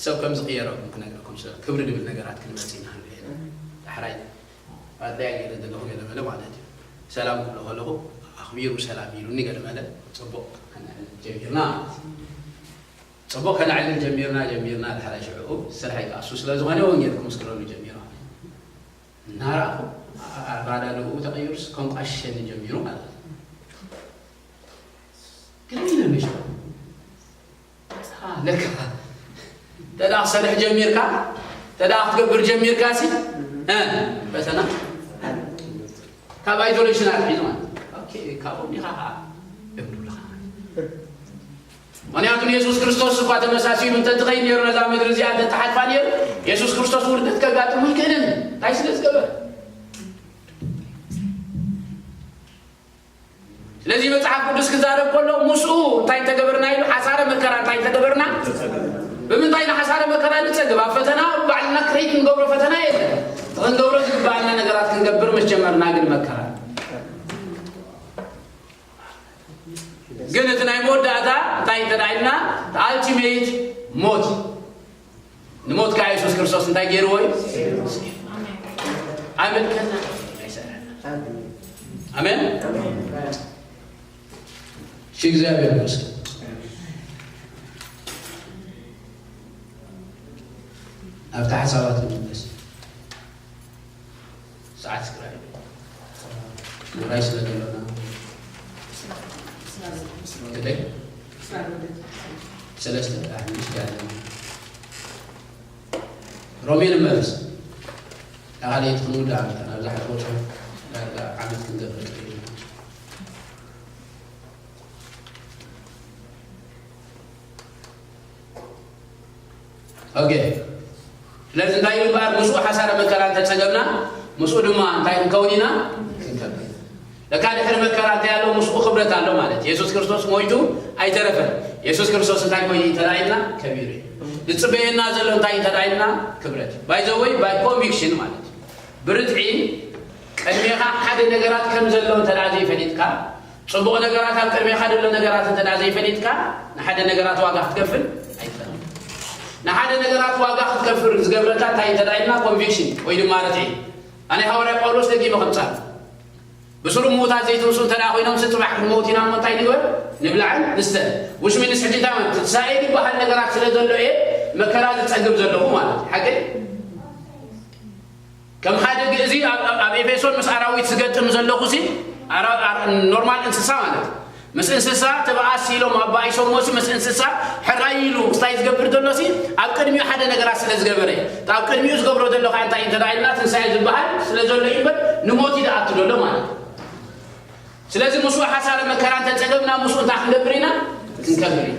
ሰብ ከም ዝቕየረኩም ክነግረኩም፣ ሰብ ክብሪ ዝብል ነገራት ክንመጽእ ኢና ክንርኢ። ዳሕራይ ኣድላይ ገለ ዘለኹ ገለ መለ ማለት እዩ። ሰላም ክብሎ ከለኹ ኣኽቢሩ ሰላም ኢሉኒ ገለ መለ። ጽቡቕ ከነዕልል ጀሚርና ማለት እዩ። ጽቡቕ ከነዕልል ጀሚርና፣ ጀሚርና፣ ዳሕራይ ሽዕኡ ስርሐይ ከኣ እሱ ስለ ዝኾነ ወንጌል ክምስክረሉ ጀሚሩ። እናረኣኹ ኣረዳድኡ ተቐይሩስ ከንቋሽሸኒ ጀሚሩ ማለት እዩ። ግርም ኢሉኒ ሽዑ። ለካ ተዳ ክሰርሕ ጀሚርካ፣ ተዳ ክትገብር ጀሚርካ ሲ፣ እ፣ ፈተና ካብ ኣይዞሌሽን ኣትሒዙ ማለት። ኦኬ፣ ካብኦም ዲኻ ኸዓ እምዱልኻ። ምኽንያቱ ንየሱስ ክርስቶስ እኳ ተመሳሲሉ እንተትኸይድ ነይሩ፣ ነዛ ምድሪ እዚኣ እንተትሓልፋ ነይሩ፣ የሱስ ክርስቶስ ውርደት ከጋጥሞ ኣይክእልን። እንታይ ስለ ዝገበረ? ስለዚ መጽሓፍ ቅዱስ ክዛረብ ከሎ፣ ምስኡ እንታይ እንተገበርና ኢሉ፣ ሓሳረ መከራ እንታይ እንተገበርና፣ ብምንታይ ንሓሳረ መከራ ንጸግብ? ኣብ ፈተና ባዕልና ክሬት እንገብሮ ፈተና የለን። እቲ ክንገብሮ ዝግባኣና ነገራት ክንገብር ምስ ጀመርና ግን መከራ። ግን እቲ ናይ መወዳእታ እንታይ እንተ ደኣ ኢልና፣ እቲ ኣልቲሜት ሞት። ንሞት ከኣ የሱስ ክርስቶስ እንታይ ገይርዎ እዩ? ኣመልከትና ኣይሰራና። ኣሜን። እሺ፣ እግዚኣብሔር ይመስገን። ኣብቲ ሓሳባት ንምለስ። ሰዓት ስክራይ ምራይ ስለ ዘሎና። ክንደይ? ሰለስተ ጥራሕ ምሽ ያለና። ሮሜ ንመለስ። ካልኣይቲ ክንውዳእ መታን ኣብዛ ሕቆ ዳርጋ ዓመት ክንገብር ቀሪብና። ኦኬ። ስለዚ እንታይ እዩ እምበኣር፣ ምስኡ ሓሳረ መከራ እንተጸገብና፣ ምስኡ ድማ እንታይ ክንከውን ኢና? ክንከብር። ለካ ድሕሪ መከራ እንታይ ኣሎ? ምስኡ ክብረት ኣሎ ማለት። የሱስ ክርስቶስ ሞይቱ ኣይተረፈን። የሱስ ክርስቶስ እንታይ ኮይኑ እዩ ተራእዩና? ከቢሩ እዩ። ዝጽበየና ዘሎ እንታይ እዩ ተራእዩና? ክብረት። ባይ ዘ ወይ፣ ባይ ኮንቪክሽን ማለት እዩ። ብርትዒ ቅድሜኻ ሓደ ነገራት ከም ዘሎ እንተ ደኣ ዘይፈሊጥካ፣ ጽቡቕ ነገራት ኣብ ቅድሜኻ ዘሎ ነገራት እንተ ደኣ ዘይፈሊጥካ፣ ንሓደ ነገራት ዋጋ ክትከፍል ኣይትኽእልን። ንሓደ ነገራት ዋጋ ክትከፍል ዝገብረካ እንታይ እንተ ደኣ ኢልና፣ ኮንቪክሽን ወይ ድማ ርትዒ። ኣነ ሃዋርያ ጳውሎስ ደጊመ ከምጻእ ብስሩ ምዉታት ዘይትንሱ እንተ ደኣ ኮይኖም፣ ጽባሕ ክንመውት ኢና እሞ እንታይ ንግበር? ንብላዕን ንስተን። ውሽሚ ንስሕቲ እንታይ ማለት? ትንሳኤ ዝበሃል ነገራት ስለ ዘሎ እየ መከራ ዝጸግብ ዘለኹ ማለት እዩ። ሓቂ? ከም ሓደ ግእዚ ኣብ- ኣብ- ኣብ ኤፌሶን ምስ ኣራዊት ዝገጥም ዘለኹ ሲ ኣራ- ኣር- ኖርማል እንስሳ ማለት እዩ። ምስ እንስሳ ተበኣሲ ኢሎም ኣባኢሶሞ ሲ ምስ እንስሳ ሕራይ ኢሉ ክስታይ ዝገብር ዘሎ ሲ ኣብ ቅድሚኡ ሓደ ነገራት ስለ ዝገበረ እዩ። ኣብ ቅድሚኡ ዝገብሮ ዘሎ ከዓ እንታይ እንተ ኢልና ትንሳኤ ዝበሃል ስለ ዘሎ እዩ እምበር ንሞት እዩ ዝኣቱ ዘሎ ማለት እዩ። ስለዚ ምስኡ ሓሳረ መከራ እንተጸገብና ምስኡ እንታይ ክንገብር ኢና? ክንከብር ኢና።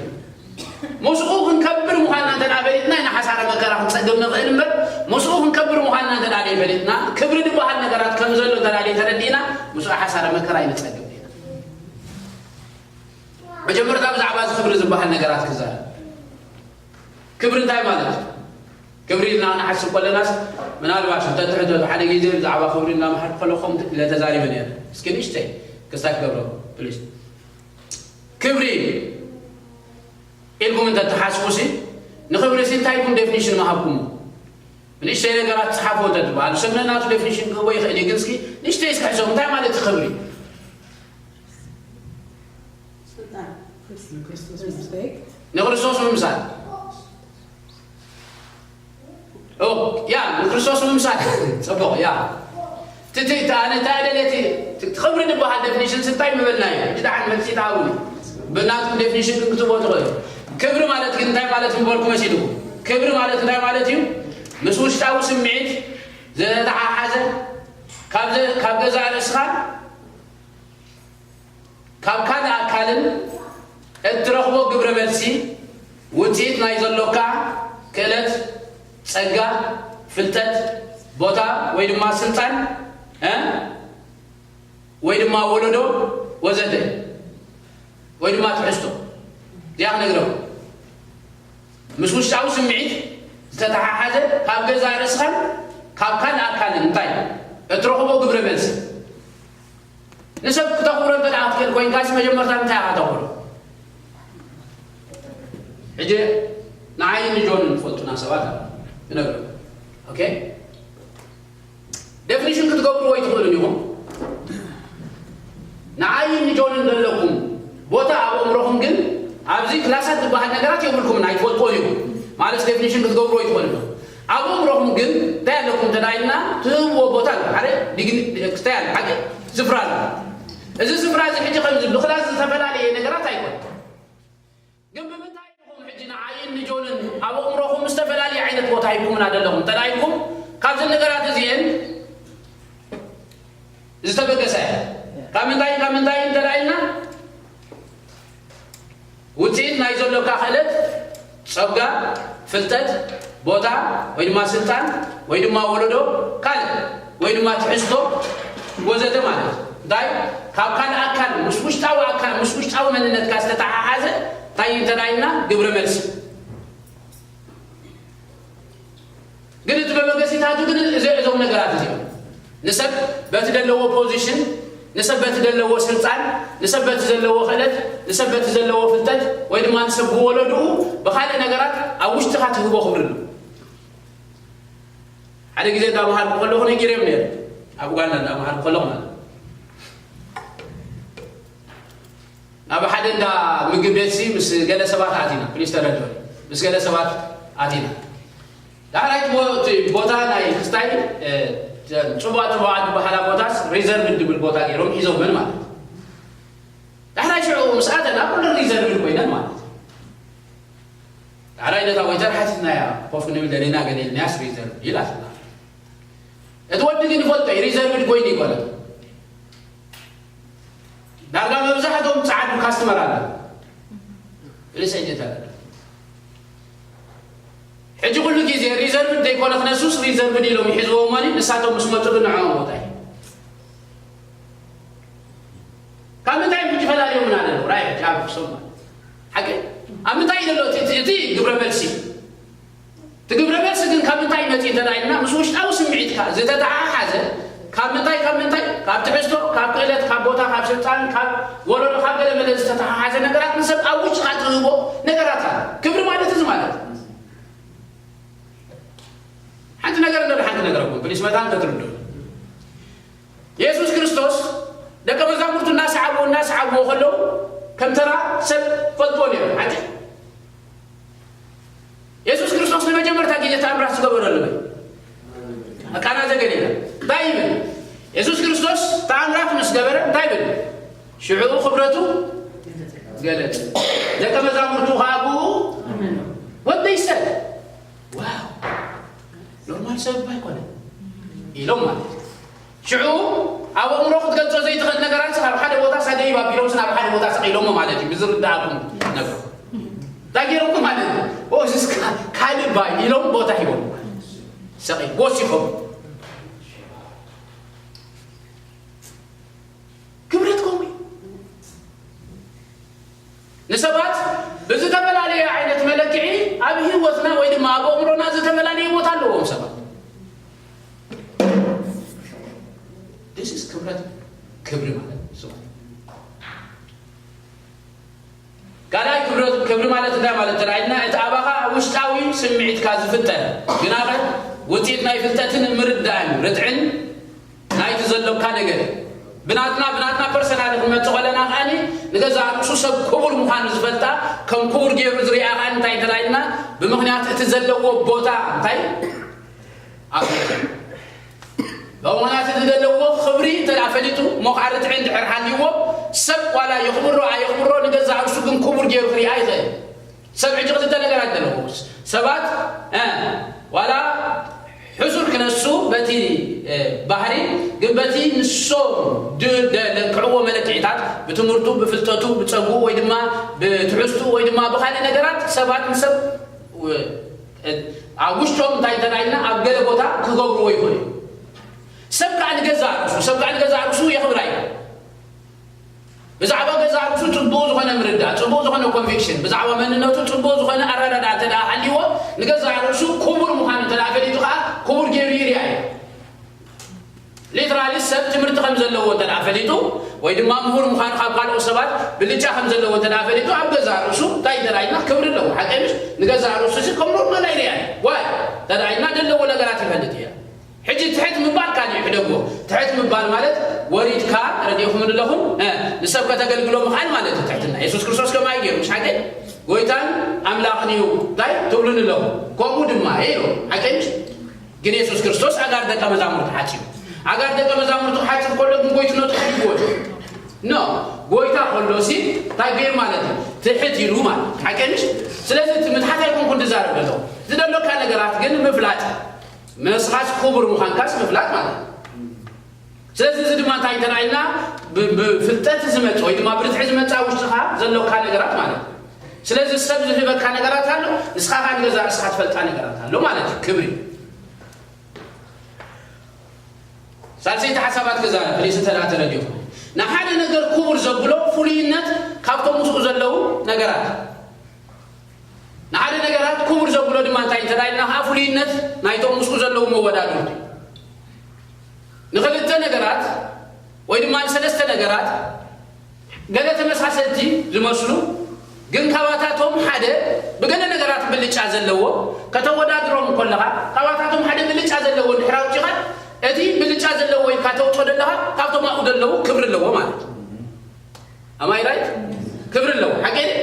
ምስኡ ክንከብር ምዃንና እንተ ደኣ ፈሊጥና ኢና ሓሳረ መከራ ክንጸግብ ንኽእል እምበር ምስኡ ክንከብር ምዃንና እንተ ደኣ ዘይፈሊጥና ክብሪ ዝበሃል ነገራት ከም ዘሎ እንተ ደኣ ዘይተረዲእና ምስኡ ሓሳረ መከራ ኣይንጸግብ ኢና። መጀመርታ ብዛዕባ እዚ ክብሪ ዝበሃል ነገራት ክዛረብ። ክብሪ እንታይ ማለት እዩ? ክብሪ ኢልና ክንሓስብ ከለናስ ምናልባት እንተትሕተቱ ሓደ ግዜ ብዛዕባ ክብሪ እናምሃር ከለኹም ኢለ ተዛሪበ ነይረ። እስኪ ንእሽተይ ክስታይ ክገብሮ ፕሊስ። ክብሪ ኢልኩም እንተትሓስቡ ሲ ንኽብሪ ሲ እንታይ ኢልኩም ዴፊኒሽን ምሃብኩሞ? ንእሽተይ ነገራት ጸሓፎ እንተትበሃል ሰብ ነናቱ ዴፊኒሽን ክህቦ ይኽእል እዩ። ግን እስኪ ንእሽተይ እስኪ ሕሰቡ እንታይ ማለት እዩ ክብሪ? ስልጣን ንክርስቶስ ሪስፔክት ንክርስቶስ ምምሳል ኦ፣ ያ ንክርስቶስ ምምሳል ጽቡቕ ያ ትትእቲ ኣነ እንታይ ደለቲ ትኽብሪ ዝበሃል ዴፊኒሽን ስንታይ ምበልና እዩ ድዳዓን መልሲ ተሃቡኒ ብናትኩም ዴፊኒሽን ግን ክትቦ ትኽእሉ ክብሪ ማለት ግን እንታይ ማለት ምበልኩ መሲልኩም ክብሪ ማለት እንታይ ማለት እዩ ምስ ውሽጣዊ ስምዒት ዝተተሓሓዘ ካብ ገዛእ ርእስኻ ካብ ካልእ ኣካልን እትረኽቦ ግብረ መልሲ ውፅኢት ናይ ዘሎካ ክእለት፣ ፀጋ፣ ፍልጠት፣ ቦታ ወይ ድማ ስልጣን እ ወይ ድማ ወለዶ ወዘተ ወይ ድማ ትሕዝቶ እዚኣ ክነግረኩም ምስ ውሽጣዊ ስምዒት ዝተተሓሓዘ ካብ ገዛእ ርእስኻን ካብ ካልእ ኣካልን እንታይ እትረኽቦ ግብረ መልሲ ንሰብ ክተኽብሮ እንተ ደኣ ክትክእል ኮይንካስ መጀመርታ እንታይ ኢኻ ተኽብሮ? ሕጂ ንዓይን ንጆንን ዝፈልጡና ሰባት ኣለዉ ክነግረኩም። ኦኬ ደፍኒሽን ክትገብርዎ ኣይትኽእሉን ኢኹም። ንዓይን ንጆንን ዘለኩም ቦታ ኣብ ኣእምሮኹም ግን ኣብዚ ክላሳት ዝበሃል ነገራት የብልኩምን ኣይትፈልጥዎን ኢኹም ማለት ደፍኒሽን ክትገብርዎ ኣይትኽእሉን ኢኹም። ኣብ እምሮኹም ግን እንታይ ኣለኩም እንተ ኢልና ትህብዎ ቦታ ኣሎ ሓደ ዲግኒ እንታይ ኣሎ ሓደ ስፍራ ኣሎ እዚ ስፍራ እዚ ሕጂ ከም ዝብሉ ክላስ ዝተፈላለየ ነገራት ኣይኮን ግን ብምንታይ ኢኹም ሕጂ ንዓይን ንጆንን ኣብ እምሮኹም ዝተፈላለየ ዓይነት ቦታ ሂብኩምና ዘለኹም እንተ ኢልኩም ካብዚ ነገራት እዚአን ዝተበገሰ ካብ ምንታይ ካብ ምንታይ እንተ ኢልና ውፅኢት ናይ ዘሎካ ክእለት፣ ፀጋ፣ ፍልጠት፣ ቦታ ወይ ድማ ስልጣን ወይ ድማ ወለዶ ካልእ ወይ ድማ ትሕዝቶ ወዘተ ማለት እዩ። እንታይ ካብ ካልእ ኣካል ምስ ውሽጣዊ ኣካል ምስ ውሽጣዊ መንነትካ ዝተተሓሓዘ እንታይ እንተዳይና ግብረ መልሲ ግን እቲ መበገሲታቱ ግን እዚ እዞም ነገራት እዚኦም ንሰብ በቲ ዘለዎ ፖዚሽን ንሰብ በቲ ዘለዎ ስልጣን ንሰብ በቲ ዘለዎ ክእለት ንሰብ በቲ ዘለዎ ፍልጠት ወይ ድማ ንሰብ ብወለድኡ ብካልእ ነገራት ኣብ ውሽጥካ ትህቦ ክብሪ ኣሎ ሓደ ግዜ እንዳመሃርኩ ከለኹ ነጊረዮም ነይረ ኣብ ኡጋንዳ እንዳመሃርኩ ከለኹ ማለት ናብ ሓደ እንዳ ምግብ ቤት ሲ ምስ ገለ ሰባት ኣቲና ፕሊስ ተረድኦ ምስ ገለ ሰባት ኣቲና ዳሕራይ እቲ ቦታ ናይ ክስታይ ፅቡቅ ፅቡቅ ዝበሃላ ቦታስ ሪዘርቭ ድብል ቦታ ገይሮም ሒዞምን ማለት ዳሕራይ ሽዑ ምስ ኣተና ኩለን ሪዘርቭ ኮይነን ማለት ዳሕራይ ነታ ወይተር ሓቲትናያ ኮፍ ክንብል ደሊና ገለ ኢልናያስ ሪዘርቭ ኢላትና እቲ ወዲ ግን ይፈልጦ ዩ ሪዘርቭድ ኮይኑ ይኮነ ዳርጋ መብዛሕትኦም ፃዓዱ ካስትመር ኣለ ሪሰጅት ኣለ ሕጂ ኩሉ ግዜ ሪዘርቭድ ዘይኮነ ክነሱስ ሪዘርቭድ ኢሎም ይሕዝዎ እሞኒ ንሳቶም ምስ መጡ ግን ንዕኦም ቦታ እዩ ካብ ምንታይ ሕጂ ፈላልዮምና ኣለዉ ራይ ሕጂ ኣብ ክሶም ማለት ሓቂ ኣብ ምንታይ እዩ ዘሎ እቲ ግብረ መልሲ እቲ ግብረ መልሲ ግን ካብ ምንታይ መፂኡ እንተዳ ኢልና ምስ ውሽጣዊ ስምዒትካ ዝተተሓሓዘ ካብ ምንታይ ካብ ምንታይ ካብ ትሕዝቶ ካብ ክእለት ካብ ቦታ ካብ ስልጣን ካብ ወለዶ ካብ ገለ መለ ዝተተሓሓዘ ነገራት ንሰብ ኣብ ውሽጥካ ትህቦ ነገራት ኣለ ክብሪ ማለት እዚ ማለት ሓንቲ ነገር እንደ ሓንቲ ነገረኩም ፕሊስ መታን ተትርዱ ክዓብዎ ከለዉ ከም ተራ ሰብ ፈልጥዎ ነይሮም። ሓቂ፣ የሱስ ክርስቶስ ንመጀመርታ ግዜ ተኣምራት ዝገበረሉ በይ ኣብ ቃና ዘገሊላ እንታይ ይብል? የሱስ ክርስቶስ ተኣምራት ምስ ገበረ እንታይ ይብል? ሽዑ ክብረቱ ገለጸ፣ ደቀ መዛሙርቱ ከኣ ብኡ ኣመኑ። What they said? ዋው፣ ኖርማል ሰብ እባ ኣይኮነን ኢሎም ማለት እዩ። ሽዑ ኣብ ኣእምሮ ክትገልጾ ዘይትኽእል ነገራት ካብ ሓደ ቦታ ሳደይብ ኣቢሎም ናብ ሓደ ቦታ ሰቒሎሞ ማለት እዩ። ብዝርዳእኩም ነገር እንታይ ገይሮሞ ማለት እዩ? ኦ፣ እዚስ ካ-፣ ካልእ ባይ ኢሎም ቦታ ሂቦም ሰቒል ወሲኾም። ክብረት ከምኡ እዩ። ንሰባት ብዝተፈላለየ ዓይነት መለክዒ ኣብ ህይወትና ወይ ድማ ኣብ ኣእምሮና ዝተፈላለየ ቦታ ኣለዎም ሰባት። This is ክብረት፣ ክብሪ ማለት እዩ። ካልኣይ ክብረት፣ ክብሪ ማለት እንታይ ማለት ተራእይና? እቲ ኣባኻ ውሽጣዊ ስምዒትካ ዝፍጠር ግናኸ ውፅኢት ናይ ፍልጠትን ምርዳእን ርትዕን ናይቲ ዘሎካ ነገር። ብናትና፣ ብናትና ፐርሰናል ክንመጽእ ከለና ከኣኒ ንገዛእ ርእሱ ሰብ ክቡር ምዃኑ ዝፈልጣ፣ ከም ክቡር ገይሩ ዝሪኣ ከኣ እንታይ ተራእይና? ብምኽንያት እቲ ዘለዎ ቦታ እንታይ? ኣብ ብምኽንያት እቲ ዘለዎ ክብሪ እንተ ደኣ ፈሊጡ፣ እሞ ከዓ ርትዒ እንድሕር ሃልይዎ፣ ሰብ ዋላ የኽብሮ ኣየኽብሮ፣ ንገዛእ ርእሱ ግን ክቡር ገይሩ ክሪኣ ይኽእል። ሰብ ሕጂ ክልተ ነገራት ዘለዎ ሰባት፣ እ፣ ዋላ ሕሱር ክነሱ በቲ፣ እ፣ ባህሪ፣ ግን በቲ ንሶም ድ-፣ ደ-፣ ለክዕዎ መለክዒታት፣ ብትምህርቱ፣ ብፍልጠቱ፣ ብጸጉኡ፣ ወይ ድማ ብትሕዝቱ፣ ወይ ድማ ብኻልእ ነገራት ሰባት ንሰብ፣ እ፣ ኣብ ውሽጦም እንታይ እንተደኣ ኢልና ኣብ ገለ ቦታ ክገብርዎ ይኽእሉ እዮም። ሰብ ከኣ ንገዛእ ርእሱ፣ ሰብ ከኣ ንገዛእ ርእሱ የኽብራ እዩ። ብዛዕባ ገዛእ ርእሱ ጽቡቕ ዝኾነ ምርዳእ፣ ጽቡቕ ዝኾነ ኮንቪክሽን፣ ብዛዕባ መንነቱ ጽቡቕ ዝኾነ ኣረዳድኣ እንተ ደኣ ሃልይዎ፣ ንገዛእ ርእሱ ክቡር ምዃኑ እንተ ደኣ ፈሊጡ ከኣ ክቡር ገይሩ ይርኣ እዩ። ሊትራሊ ሰብ ትምህርቲ ከም ዘለዎ እንተ ደኣ ፈሊጡ፣ ወይ ድማ ምሁር ምዃኑ ካብ ካልኦት ሰባት ብልጫ ከም ዘለዎ እንተ ደኣ ፈሊጡ፣ ኣብ ገዛእ ርእሱ እንታይ እንተ ደኣ ኢልና ክብሪ ኣለዎ። ሓቀይ ምሽ? ንገዛእ ርእሱ እዚ ከም ኖርማል ኣይርኣን። ዋይ? እንተ ደኣ ኢልና ዘለዎ ነገራት ይፈልጥ እየ። ሕጂ ትሕት ምባል ካልእ እዩ፣ ሕደግዎ። ትሕት ምባል ማለት ወሪድካ፣ ረዲእኹም ኣለኹም፣ እ፣ ንሰብ ከተገልግሎ ምኽኣል ማለት እዩ ትሕትና። የሱስ ክርስቶስ ከምኣ እዩ ገይሩ፣ ምሽ ሓቀይ? ጎይታን ኣምላኽን እዩ እንታይ ትብሉኒ ኣለኹም? ከምኡ ድማ እዩ ኢሉ። ሓቀይ ምሽ? ግን የሱስ ክርስቶስ ኣጋር ደቀ መዛሙርቱ ሓጺቡ። ኣጋር ደቀ መዛሙርቱ ክሓጽብ ከሎ ግን ጎይትነቱ ሓዲግዎ እዩ። ኖ፣ ጎይታ ከሎ ሲ እንታይ ገይሩ ማለት እዩ? ትሕት ኢሉ ማለት እዩ። ሓቀይ ምሽ? ስለዚ እቲ ምትሓት ኣይኮንኩን ዝዛረብ ዘለኹ። ዝደለካ ነገራት ግን ምፍላጥ። ንስኻስ ክቡር ምዃንካስ ምፍላጥ ማለት እዩ። ስለዚ እዚ ድማ እንታይ እንተራእይና ብ-፣ ብፍልጠት ዝመጽእ ወይ ድማ ብርትዒ ዝመጽእ ኣብ ውሽጥኻ ዘሎካ ነገራት ማለት እዩ። ስለዚ ሰብ ዝህበካ ነገራት ኣሎ፣ ንስኻ ኸኣ ንገዛእ ርእስኻ ትፈልጣ ነገራት ኣሎ ማለት እዩ። ክብሪ። ሳልሰይቲ ሓሳባት ክዛረብ፣ ፕሊስ፣ እንተ ደኣ ተረዲእኹም። ንሓደ ነገር ክቡር ዘብሎ ፍሉይነት ካብቶም ምስኡ ዘለዉ ነገራት። ንሓደ ነገራት ክቡር ዘብሎ ድማ እንታይ እንተ ደኣ ኢልና ኸዓ ፍሉይነት ናይቶም ምስኡ ዘለዉ መወዳድርቲ። ንኽልተ ነገራት ወይ ድማ ንሰለስተ ነገራት ገለ ተመሳሰልቲ ዝመስሉ፣ ግን ካባታቶም ሓደ ብገለ ነገራት ብልጫ ዘለዎ ከተወዳድሮም ከለኻ፣ ካባታቶም ሓደ ብልጫ ዘለዎ እንድሕር ኣውጺኻ፣ እቲ ብልጫ ዘለዎ ኢልካ ተውጾ ዘለኻ፣ ካብቶም ኣብኡ ዘለዉ ክብሪ ኣለዎ ማለት እዩ። Am I right? ክብሪ ኣለዎ። ሓቂ ድዩ?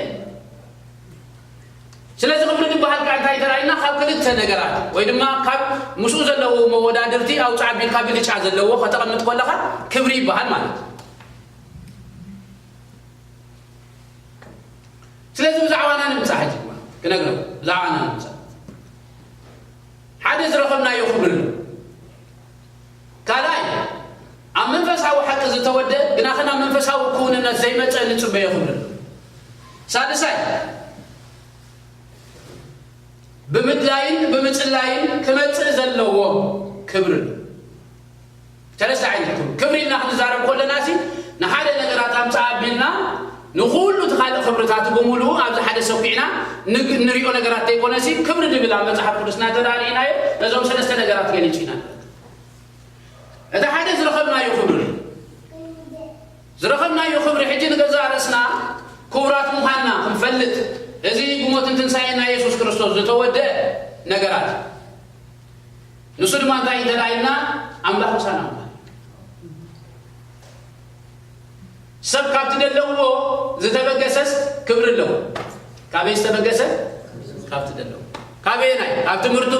ስለዚ ክብሪ ዝበሃል ከዓ እንታይ ተራእይና? ካብ ክልተ ነገራት ወይ ድማ ካብ ምስኡ ዘለዉ መወዳድርቲ ኣውፅእ ኣቢልካ ብልጫ ዘለዎ ከተቐምጥ ከለኻ ክብሪ ይበሃል ማለት እዩ። ስለዚ ብዛዕባና ንምፃእ ሕጂ ክነግረኩም፣ ብዛዕባና ንምፃእ ሓደ ዝረኸብናዮ ክብሪ ኣሎ። ካልኣይ፣ ኣብ መንፈሳዊ ሓቂ ዝተወደ ግና ኸ ናብ መንፈሳዊ ክውንነት ዘይመጸ እንጽበዮ ክብሪ ኣሎ። ሳልሳይ፣ ብምድላይን ብምጽላይን ክመጽእ ዘለዎ ክብሪ ኣሎ። ሰለስተ ዓይነት ክብሪ። ክብሪ ኢልና ክንዛረብ ከለና ሲ ንሓደ ነገራት ኣምጽእ ኣቢልና ንኹሉ እቲ ካልእ ክብርታት ብምሉኡ ኣብዚ ሓደ ሰኲዕና ንግ-፣ ንሪኦ ነገራት ዘይኮነ ሲ ክብሪ ዝብል ኣብ መጽሓፍ ቅዱስና እንተ ደኣ ርኢናዮ ነዞም ሰለስተ ነገራት ገሊጹ ኢና። እቲ ሓደ ዝረኸብናዮ ክብሪ፣ ዝረኸብናዮ ክብሪ ሕጂ ንገዛእ ርእስና ክቡራት ምዃንና ክንፈልጥ፣ እዚ ብሞትን ትንሳኤን ናይ የሱስ ክርስቶስ ዝተወደአ ነገራት፣ ንሱ ድማ እንታይ እንተ ደኣ ኢልና፣ ኣምላኽ ምሳና ምዃን። ሰብ ካብቲ ደለዎ ዝተበገሰስ ክብሪ ኣለዎ። ካበይ ዝተበገሰ? ካብቲ ደለዎ። ካበየናይ? ካብ ትምህርቱ፣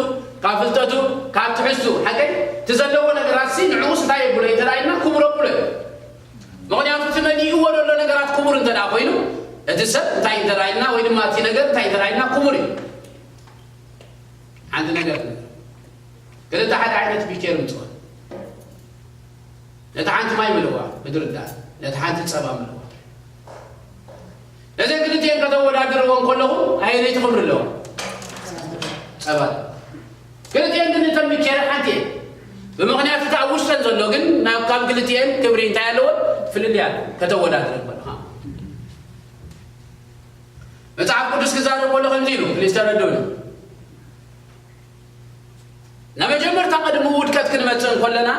ካብ ፍልጠቱ፣ ካብ ትሕዝቱ። ሓቀይ? እቲ ዘለዎ ነገራት ሲ ንዕኡስ እንታይ የብሎ እንተ ደኣ ኢልና ክቡር የብሎ እዩ። ምኽንያቱ እቲ መሊእዎ ዘሎ ነገራት ክቡር እንተ ደኣ ኮይኑ፣ እቲ ሰብ እንታይ እንተ ደኣ ኢልና ወይ ድማ እቲ ነገር እንታይ እንተ ደኣ ኢልና ክቡር እዩ። ሓንቲ ነገር ክልተ ሓደ ዓይነት ቢኬር ምጽዋ። ነቲ ሓንቲ ማይ ምልዋ ብድርዳር፣ ነቲ ሓንቲ ጸባ ምልዋ። ነዘን ክልቲኤን ከተወዳድርዎ እንከለኹ ኣየነይቲ ክብሪ ኣለዋ? ጸባ። ክልቲኤን ግን እተን ቢኬር ሓንቲ እየን። ብምኽንያት እቲ ኣብ ውሽጠን ዘሎ ግን ናብ ካብ ክልቲኤን ክብሪ እንታይ ኣለዎ? ፍልልይ ኣሎ። ከተወዳድረን ከለኻ። መጽሓፍ ቅዱስ ክዛረብ ከሎ ከምዚ ኢሉ፣ ፕሊዝ ተረድኡኒ። ንመጀመርታ ቅድሚ ውድቀት ክንመጽእ እንከለና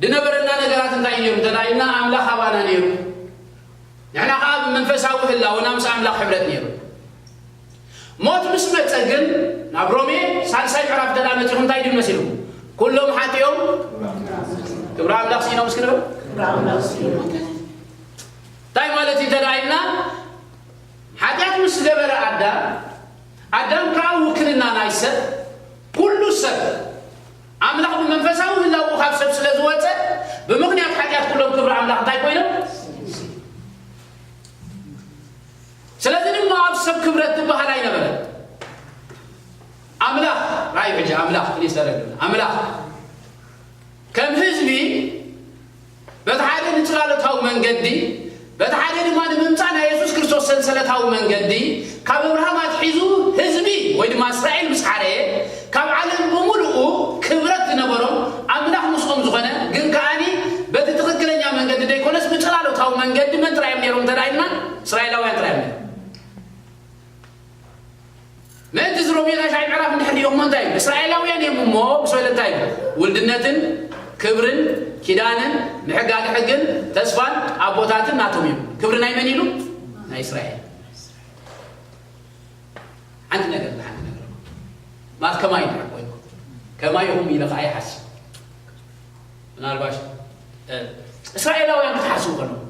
ዝነበረና ነገራት እንታይ እዩ ነይሩ እንተ ኢልና፣ ኣምላኽ ኣባና ነይሩ። ንሕና ከኣ ብመንፈሳዊ ህላወና ምስ ኣምላኽ ሕብረት ነይሩ። ሞት ምስ መጸ ግን፣ ናብ ሮሜ ሳልሳይ ምዕራፍ እንተ መጺኹም እንታይ ድብል መሲልኩም? ኩሎም ሓጢኦም ክብሪ ኣምላኽ ስኢኖም እስኪ ንበል። እንታይ ማለት እዩ እንተ ኢልና፣ ሓጢኣት ምስ ገበረ ኣዳም፣ ኣዳም ከኣ ውክልና ናይ ሰብ፣ ኩሉ ሰብ ኣምላኽ ብመንፈሳዊ ህላወኡ ካብ ሰብ ስለ ዝወጸ፣ ብምኽንያት ሓጢኣት ኩሎም ክብሪ ኣምላኽ እንታይ ኮይኖም? ስለዚ ድማ ኣብ ሰብ ክብረት ዝበሃል ኣይነበረን። ኣምላኽ፣ ራእዩ ሕጂ ኣምላኽ፣ ፕሊዝ ተረድኡና። ኣምላኽ ከም ህዝቢ በቲ ሓደ ንጽላሎታዊ መንገዲ፣ በቲ ሓደ ድማ ንምምጻእ ናይ የሱስ ክርስቶስ ሰንሰለታዊ መንገዲ፣ ካብ እብርሃም ኣትሒዙ ህዝቢ ወይ ድማ እስራኤል ምስ ሓረየ፣ ካብ ዓለም ብምሉኡ ክብረት ዝነበሮም ኣምላኽ ምስኦም ዝኾነ፣ ግን ከኣኒ በቲ ትኽክለኛ መንገዲ ዘይኮነስ ብጽላሎታዊ መንገዲ መን ጥራይ እዮም ነይሮም እንተ ኢልና፣ እስራኤላውያን ጥራይ እዮም ነይሮም። ምእንቲ እዚ ሮሜ ሻይ ምዕራፍ እንድሕር ሪኦም እንታይ እዩ? እስራኤላውያን እዮም እሞ ምስ በለ እንታይ እዩ? ውልድነትን ክብርን ኪዳንን ምሕጋግ ሕግን ተስፋን ኣቦታትን ናቶም እዮም። ክብሪ ናይ መን ኢሉ? ናይ እስራኤል። ሓንቲ ነገር፣ ሓንቲ ነገር ማለት ከማይ እንድሕር ኮይኑ፣ ከማይ ኢኹም ኢለ ከኣ ይሓስብ። ምናልባሽ፣ እ፣ እስራኤላውያን ክትሓስቡ ከለኹም፣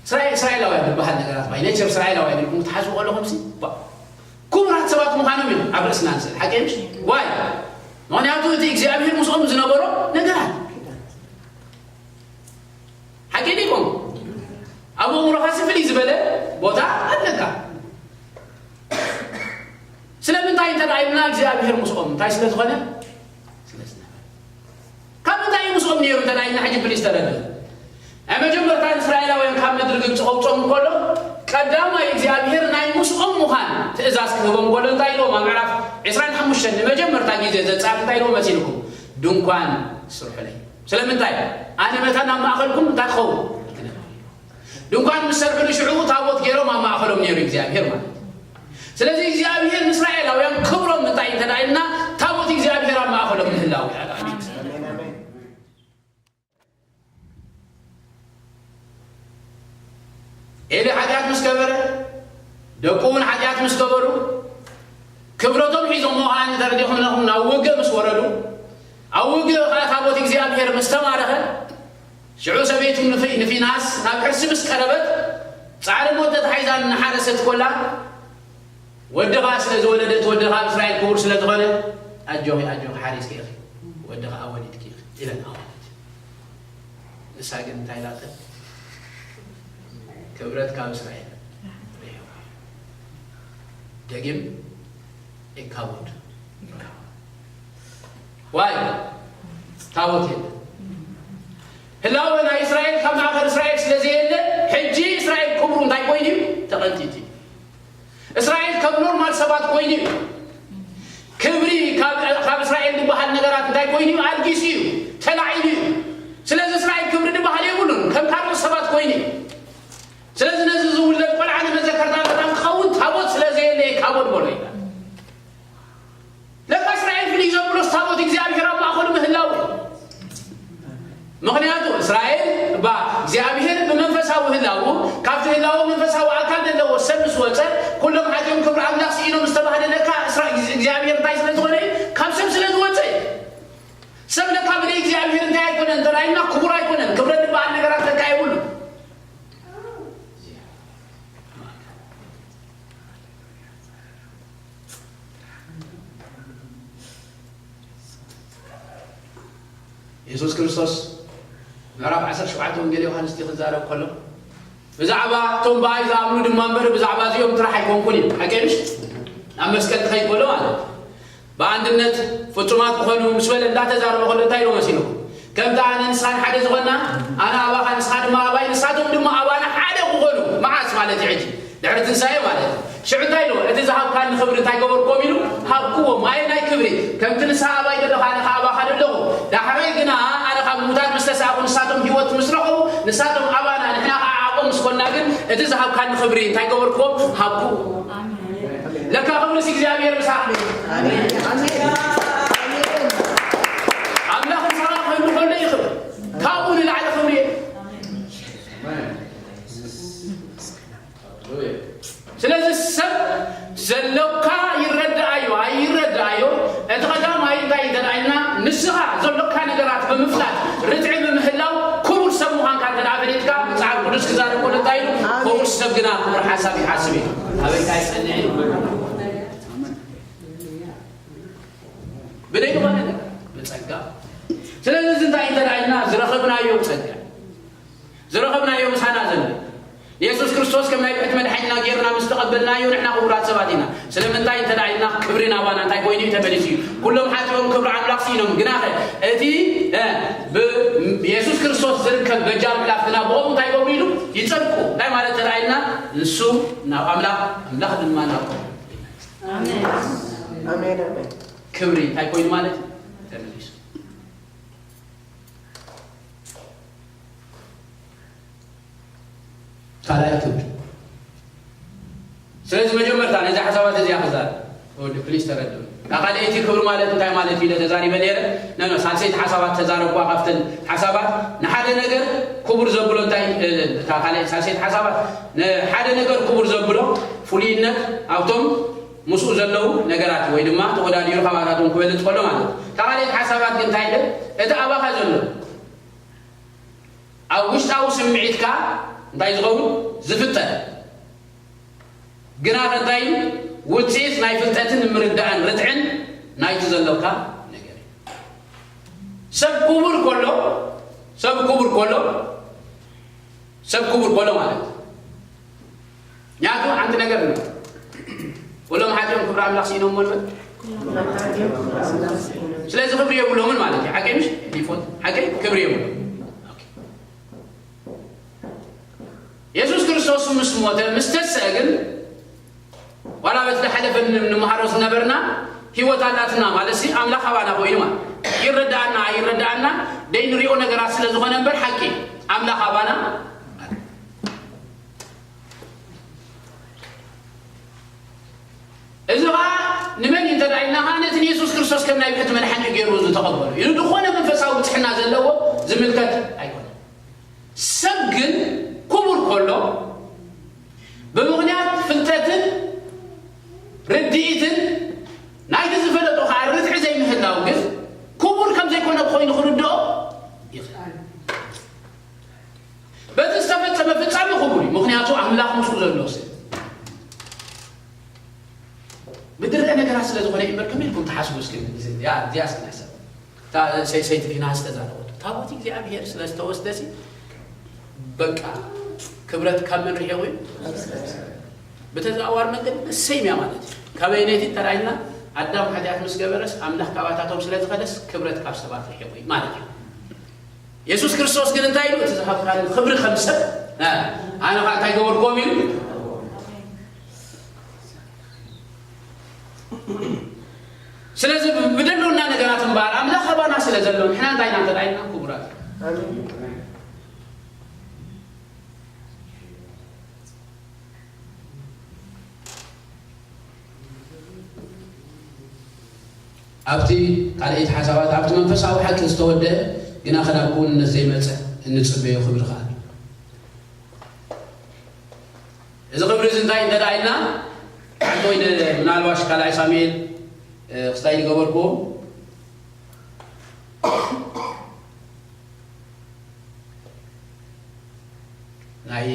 እስራኤል፣ እስራኤላውያን ዝበሃል ነገራት ባይ ኔቸር እስራኤላውያን ኢልኩም ክትሓስቡ ከለኹም ሲ፣ ባ-፣ ክቡራት ሰባት ምዃኖም እዮም ኣብ ርእስና ንስእል። ሓቂ ምሽ? ዋይ? ምኽንያቱ እቲ እግዚኣብሔር ምስኦም ዝነበሮ ነገራት። ሓቂ ዲኩም? ኣብ ኣእምሮኻ ሲ ፍልይ ዝበለ ቦታ ኣለካ። ስለምንታይ እንተ ደኣ ኢልና እግዚኣብሔር ምስኦም እንታይ ስለ ዝኾነ? ስለ ዝነበረ። ካብ ምንታይ እዩ ምስኦም ነይሩ እንተ ደኣ ኢልና ሕጂ ፕሊስ ተረድእ። ናይ መጀመርታ ንእስራኤላውያን ካብ ምድሪ ግብፂ ከውፅኦም እንከሎ ቀዳማይ እግዚኣብሔር ናይ ምስኦም ምዃን ትእዛዝ ክህቦም እንከሎ እንታይ ኢልዎም? ኣብ ምዕራፍ ዕስራን ሓሙሽተን ንመጀመርታ ግዜ ዘጻት እንታይ ኢልዎም መሲልኩም? ድንኳን ስርሑለይ። ስለምንታይ? ኣነ መታን ኣብ ማእኸልኩም እንታይ ክኸውን? ድንኳን ምስ ሰርሑሉ ሽዑ ታቦት ገይሮም ኣብ ማእኸሎም ነይሩ እግዚኣብሔር ማለት እዩ። ስለዚ እግዚኣብሔር ንእስራኤላውያን ክብሮም እንታይ እንተ ደኣ ኢልና ታቦት እግዚኣብሔር ኣብ ማእኸሎም ምህላው እዩ። ኣሜን። ኤሊ ሓጢኣት ምስ ገበረ፣ ደቁ እውን ሓጢኣት ምስ ገበሩ፣ ክብረቶም ሒዞሞ ኸዓ እንተረዲኹም ኣለኹም ናብ ውግእ ምስ ወረዱ፣ ኣብ ውግእ ኸዓ ታቦት እግዚኣብሔር ምስ ተማረኸ፣ ሽዑ ሰበይቱ ንፊ-፣ ንፊናስ ናብ ሕርሲ ምስ ቀረበት፣ ጻዕሪ ሞት ተታሒዛ እናሓረሰት ኮላ፣ ወዲ ኸዓ ስለ ዝወለደት፣ ወዲ ኸዓ ኣብ እስራኤል ክቡር ስለ ዝኾነ፣ ኣጆኺ፣ ኣጆኺ፣ ሓሪስኪ ኢኺ፣ ወዲ ኸዓ ወሊድኪ ኢኺ ኢለን ኣዋለድ። ንሳ ግን እንታይ ኢላተን? ክብረት ካብ እስራኤል ርሒቑ። ደጊም ኢካቦድ። ዋይ? ታቦት የለን። ህላወ ናይ እስራኤል ካብ ማእኸል እስራኤል ስለ ዘየለ፣ ሕጂ እስራኤል ክብሩ እንታይ ኮይኑ እዩ? ተቐንጢጡ እዩ። እስራኤል ከም ኖርማል ሰባት ኮይኑ እዩ። ክብሪ ካብ፣ ካብ እስራኤል ዝበሃል ነገራት እንታይ ኮይኑ እዩ? ኣልጊሱ እዩ፣ ተላዒሉ እዩ። ስለዚ እስራኤል ክብሪ ዝበሃል የብሉን፣ ከም ካልኦት ሰባት ኮይኑ እዩ። ስለዚ ነዚ ዝውለድ ቆልዓ ንመዘከርታ መታን ክኸውን ታቦት ስለ ዘየለ ኢካቦድ በሎ ይላል። ለካ እስራኤል ፍልይ ዘብሎስ ታቦት እግዚኣብሔር ኣብ ማእኸሉ ምህላው እዩ። ምኽንያቱ እስራኤል እባ እግዚኣብሔር ብመንፈሳዊ ህላው ካብቲ ህላው መንፈሳዊ ኣካል ዘለዎ ሰብ ምስ ወፀ ኩሎም ሓጢኦም ክብሪ ኣምላኽ ስኢኖም ዝተባህለ ለካ እስራ-፣ እግዚኣብሔር እንታይ ስለ ዝኾነ እዩ? ካብ ሰብ ስለ ዝወፀ እዩ። ሰብ ለካ ብደይ እግዚኣብሔር እንታይ ኣይኮነን እንተ ኢልና ክቡር ኣይኮነን። ክብረት ዝበሃል የሱስ ክርስቶስ ምዕራፍ ዓሰርተ ሸውዓተ ወንጌል ዮሃንስ እቲ ክዛረብ ከሎ፣ ብዛዕባ እቶም ብኣይ ዝኣምኑ ድማ እምበር፣ ብዛዕባ እዚኦም ጥራሕ ኣይኮንኩን እዩ። ሓቂ ምሽ? ናብ መስቀል ክኸይድ ከሎ ማለት እዩ። ብኣንድነት ፍጹማት ክኾኑ ምስ በለ እንዳተዛረበ ከሎ እንታይ ኢሉ መሲልኩም? ከምቲ ኣነ ንስኻን ሓደ ዝኾንና፣ ኣነ ኣባኻ ንስኻ ድማ ኣባይ፣ ንሳቶም ድማ ኣባና ሓደ ክኾኑ። መዓስ ማለት እዩ ሕጂ? ድሕሪ ትንሳኤ ማለት እዩ። ሽዑ እንታይ ኢሉ? እቲ ዝሃብካኒ ክብሪ እንታይ ገበርኩም ኢሉ? ሃብክዎም። ኣየናይ ክብሪ? ከምቲ ንስኻ ኣባይ ዘለኻ ኣነ ኸዓ ኣባኻ ዘለኹ። ዳሕራይ ግና ኣነ ካብ ምዉታት ምስ ተሳእኹ ንሳቶም ህይወት ምስ ረኸቡ ንሳቶም ኣባና ንሕና ኸዓ ኣብኦም ምስ ኮንና ግን እቲ ዝሃብካኒ ክብሪ እንታይ ገበርክዎም? ሃብክዎም። ለካ ክብርስ እግዚኣብሔር ምሳኻ። ኣምላኽ ምሳኻ ክህሉ ከሎ እዩ ክብሪ። ካብኡ ንላዕሊ ክብሪ የለን። ስለዚ ሰብ ዘሎካ ይረድኣዮ ኣይረድኣዮ፣ እቲ ቀዳማይ እንታይ እንተደኣ ኢልና ንስኻ ዘሎካ ነገራት ብምፍላጥ ርትዒ ብምህላው ክቡር ሰብ ምዃንካ እንተደኣ ፈሊጥካ፣ መጽሓፍ ቅዱስ ክዛረብ ከሎ እንታይ ኢሉ? ኣሜን። ክቡር ሰብ ግና ክቡር ሓሳብ ይሓስብ እዩ። ኣበይ እንታይ ይጸንዕ እዩ? ብደይ ዝኾነ ነገር ብጸጋ። ስለዚ እዚ እንታይ እንተደኣ ኢልና ዝረኸብናዮ ጸጋ ዝረኸብናዮ ምሳና ዘሎ የሱስ ክርስቶስ ከም ናይ ብሕቲ መድሓኒና ጌርና ምስ ተቐበልናዮ ንሕና ክቡራት ሰባት ኢና። ስለምንታይ እንተ ደኣ ኢልና ክብሪ ናባና እንታይ ኮይኑ እዩ ተመሊሱ እዩ። ኩሎም ሓጢኦም ክብሪ ኣምላኽ ስኢኖም። ግናኸ እቲ እ፣ ብየሱስ ክርስቶስ ዝርከብ በጃ ኣምላኽ ግና ብኦም እንታይ ይገብሩ ኢሉ ይጸድቁ። እንታይ ማለት እንተ ደኣ ኢልና ንሱ ናብ ኣምላኽ ኣምላኽ ድማ ናብ ኣሜን ኣሜን። ክብሪ እንታይ ኮይኑ ማለት እዩ ተመሊሱ። ካልኣይ ክብሪ። ስለዚ መጀመርታ ነዚ ሓሳባት እዚኣ ክዛረብ ወዲ ፕሊስ ተረድኡ። እታ ካልኣይቲ ክብሪ ማለት እንታይ ማለት እዩ ኢለ ተዛሪበ ነይረ። ነኖ ሳልሰይቲ ሓሳባት ተዛረብኳ። ካብተን ሓሳባት ንሓደ ነገር ክቡር ዘብሎ እንታይ እ፣ እታ ካልኣይቲ ሳልሰይቲ ሓሳባት ንሓደ ነገር ክቡር ዘብሎ ፍሉይነት ኣብቶም ምስኡ ዘለዉ ነገራት ወይ ድማ ተወዳዲሩ ካባታቶም ክበልጽ ከሎ ማለት እዩ። እታ ካልኣይቲ ሓሳባት ግን እንታይ ኢለ እቲ ኣባኻ ዘሎ ኣብ ውሽጣዊ ስምዒትካ እንታይ ዝኸውን ዝፍጠር ግና እንታይ እዩ? ውፅኢት ናይ ፍልጠትን ምርዳእን ርትዕን ናይቲ ዘሎካ ነገር እዩ። ሰብ ክቡር ከሎ ሰብ ክቡር ከሎ ሰብ ክቡር ከሎ ማለት እዩ። ምክንያቱ ሓንቲ ነገር ነው። ኩሎም ሓጢኦም ክብሪ ኣምላኽ ስኢኖም ሞልበት ስለዚ ክብሪ የብሎምን ማለት እዩ። ሓቂ ምሽ ዲፎት ሓቂ ክብሪ የብሎም። የሱስ ክርስቶስ ምስ ሞተ ምስ ተስአ ግን ዋላ በቲ ዝሓለፈ ንምሃሮ ዝነበርና ህይወት ኣላትና ማለት ሲ ኣምላኽ ኣባና ኮይኑ ማለት ይረዳኣና ኣይረዳኣና ደይ ንሪኦ ነገራት ስለ ዝኾነ እምበር ሓቂ ኣምላኽ ኣባና። እዚ ኸዓ ንመን እዩ እንተ ደኣ ኢልና ኸዓ ነቲ ንየሱስ ክርስቶስ ከም ናይ ብሕቲ መድሓኒ ገይሩ ዝተቐበሉ እዩ። ንዝኾነ መንፈሳዊ ብፅሕና ዘለዎ ዝምልከት ኣይኮነን። ሰብ ግን ክቡር ከሎ ብምኽንያት ፍልጠትን ርድኢትን ናይቲ ዝፈለጦ ኸዓ ርትዒ ዘይምህላው ግን ክቡር ከም ዘይኮነ ኮይኑ ክርድኦ ይኽእል። በቲ ዝተፈጸመ ፍጻሜ ክቡር እዩ። ምኽንያቱ ኣምላኽ ምስኡ ዘሎ ስለ ብድርዐ ነገራት ስለ ዝኾነ እዩ እምበር ከመይ ኢልኩም ትሓስቡ? እስኪ እዚኣ እዚኣ እስኪ ንሕሰብ። እታ ሰይ- ሰይቲ ፊናስ ተዛረበቶ ታቦት እግዚኣብሔር ስለ ዝተወስደሲ በቃ ክብረት ካብ መን ርሒቑ እዩ? ብተዘዋዋሪ መንገዲ ንሰይም እያ ማለት እዩ። ካበይነይቲ ተራይና ኣዳም ሓጢኣት ምስ ገበረስ ኣምላኽ ካባታቶም ስለ ዝኸደስ ክብረት ካብ ሰባት ርሒቑ እዩ ማለት እዩ። የሱስ ክርስቶስ ግን እንታይ ኢሉ? እቲ ዝሃብካኒ ክብሪ ከም ሰብ ኣነ ከዓ እንታይ ገበርኩም ኢሉ። ስለዚ ብደለና ነገራት እምበኣር ኣምላኽ ኣባና ስለ ዘሎ ንሕና እንታይ ኢና ተዳይና ክቡራት። ኣብቲ ካልኣይቲ ሓሳባት ኣብቲ መንፈሳዊ ሓቂ ዝተወደአ ግና ከናብ ክውንነት ዘይመፀ እንፅበዮ ክብሪ ከዓ ኣሎ። እዚ ክብሪ እዚ እንታይ እንተ ደኣ ኢልና ሓንቲ ወይ ምናልባሽ ካልኣይ ሳሙኤል ክስታይ ዝገበርኩዎ ናይ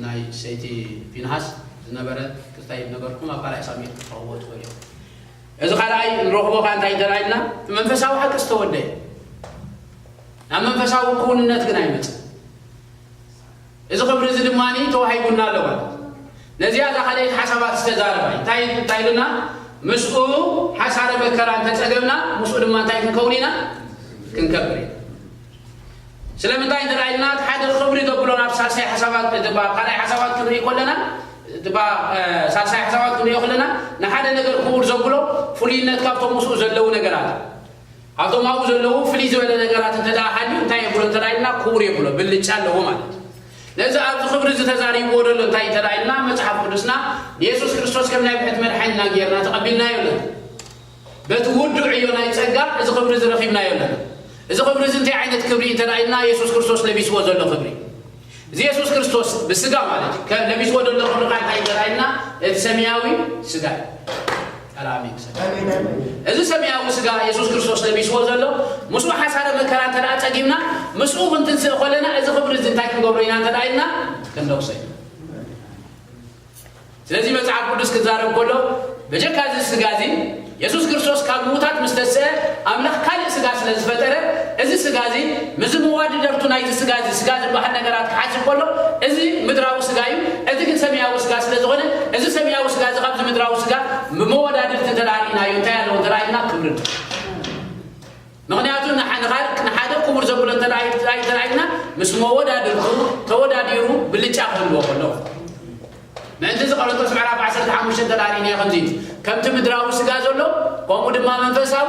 ናይ ሰይቲ ፊንሃስ ዝነበረ ክስታይ ዝነበርኩም ኣብ ካልኣይ ሳሙኤል ክትረኽብዎ ትኽእሉ እዮም። እዚ ካልኣይ ንረኽቦ ከዓ እንታይ እንተ ደኣ ኢልና መንፈሳዊ ሓቂ ዝተወደአ ናብ መንፈሳዊ ክውንነት ግን ኣይመጽእ። እዚ ክብሪ እዚ ድማ ተዋሂቡና ኣሎ ማለት እዩ። ነዚኣ እዛ ካልኣይቲ ሓሳባት ዝተዛረባ እንታይ እንታይ ኢሉና? ምስኡ ሓሳረ መከራ እንተጸገብና ምስኡ ድማ እንታይ ክንከውን ኢና? ክንከብር ኢና። ስለምንታይ እንተ ኢልና፣ እቲ ሓደ ክብሪ ዘብሎ ናብ ሳልሳይ ሓሳባት፣ እቲ ባ-፣ ካልኣይ ሓሳባት ክንርኢ ከለና፣ እቲ ባ-፣ እ፣ ሳልሳይ ሓሳባት ክንሪኦ ከለና፣ ንሓደ ነገር ክቡር ዘብሎ ፍሉይነት ካብቶም ምስኡ ዘለዉ ነገራት፣ ካብቶም ኣብኡ ዘለዉ ፍልይ ዝበለ ነገራት እንተ ደኣ ሃልዩ፣ እንታይ የብሎ እንተ ደኣ ኢልና፣ ክቡር የብሎ፣ ብልጫ ኣለዎ ማለት እዩ። ነዚ ኣብዚ ክብሪ እዚ ተዛሪብዎ ዘሎ እንታይ እንተ ደኣ ኢልና፣ መጽሓፍ ቅዱስና ንየሱስ ክርስቶስ ከም ናይ ብሕቲ መድሓኒና ጌርና ተቐቢልናዮ ኣለና። በቲ ውዱዕ ዕዮ ናይ ጸጋ እዚ ክብሪ እዚ ረኺብናዮ ኣለና። እዚ ክብሪ እዚ እንታይ ዓይነት ክብሪ እንተ ደኣ ኢልና፣ የሱስ ክርስቶስ ለቢስዎ ዘሎ ክብሪ። እዚ የሱስ ክርስቶስ ብስጋ ማለት እዩ። ከ-፣ ለቢስዎ ዘሎ ክብሪ ከኣ እንታይ እንተ ደኣ ኢልና፣ እቲ ሰማያዊ ስጋ እዩ። ቃል ኣሜን። ኣሜን፣ ኣሜን። እዚ ሰማያዊ ስጋ የሱስ ክርስቶስ ለቢስዎ ዘሎ፣ ምስኡ ሓሳረ መከራ እንተ ደኣ ጸጊምና፣ ምስኡ ክንትንስእ ከለና፣ እዚ ክብሪ እዚ እንታይ ክንገብሮ ኢና እንተ ደኣ ኢልና፣ ክንለብሶ ኢና። ስለዚ መጽሓፍ ቅዱስ ክዛረብ ከሎ፣ በጀካ እዚ ስጋ እዚ፣ የሱስ ክርስቶስ ካብ ምዉታት ምስ ተስአ፣ ኣምላኽ ካልእ ስጋ ስለ ዝፈጠረ፣ እዚ ስጋ እዚ፣ ምስዚ መዋድደርቱ ናይዚ ስጋ እዚ፣ ስጋ ዝበሃል ነገራት ክሓስብ ከሎ፣ እዚ ምድራዊ ስጋ እዩ፣ እዚ ግን ሰማያዊ ስጋ ስለ ዝኾነ፣ እዚ ሰማያዊ ስጋ እዚ ካብዚ ምድራዊ ስጋ ብመወዳድርቲ እንተ ደኣ ርኢናዮ፣ እንታይ ኣለዎ እንተ ደኣ ኢልና፣ ክብሪ ኣለዎ። ምኽንያቱ ንሓ-፣ ንኻል-፣ ንሓደ ክቡር ዘብሎ እንተ ደኣ፣ እንተ ደኣ ኢልና፣ ምስ መወዳድርቱ ተወዳዲሩ ብልጫ ክህልዎ ከሎ። ምእንቲ እዚ ቆሮንቶስ ምዕራፍ ዓሰርተ ሓሙሽተ እንተ ደኣ ርኢናዮ ከምዚ እዩ። ከምቲ ምድራዊ ስጋ ዘሎ፣ ከምኡ ድማ መንፈሳዊ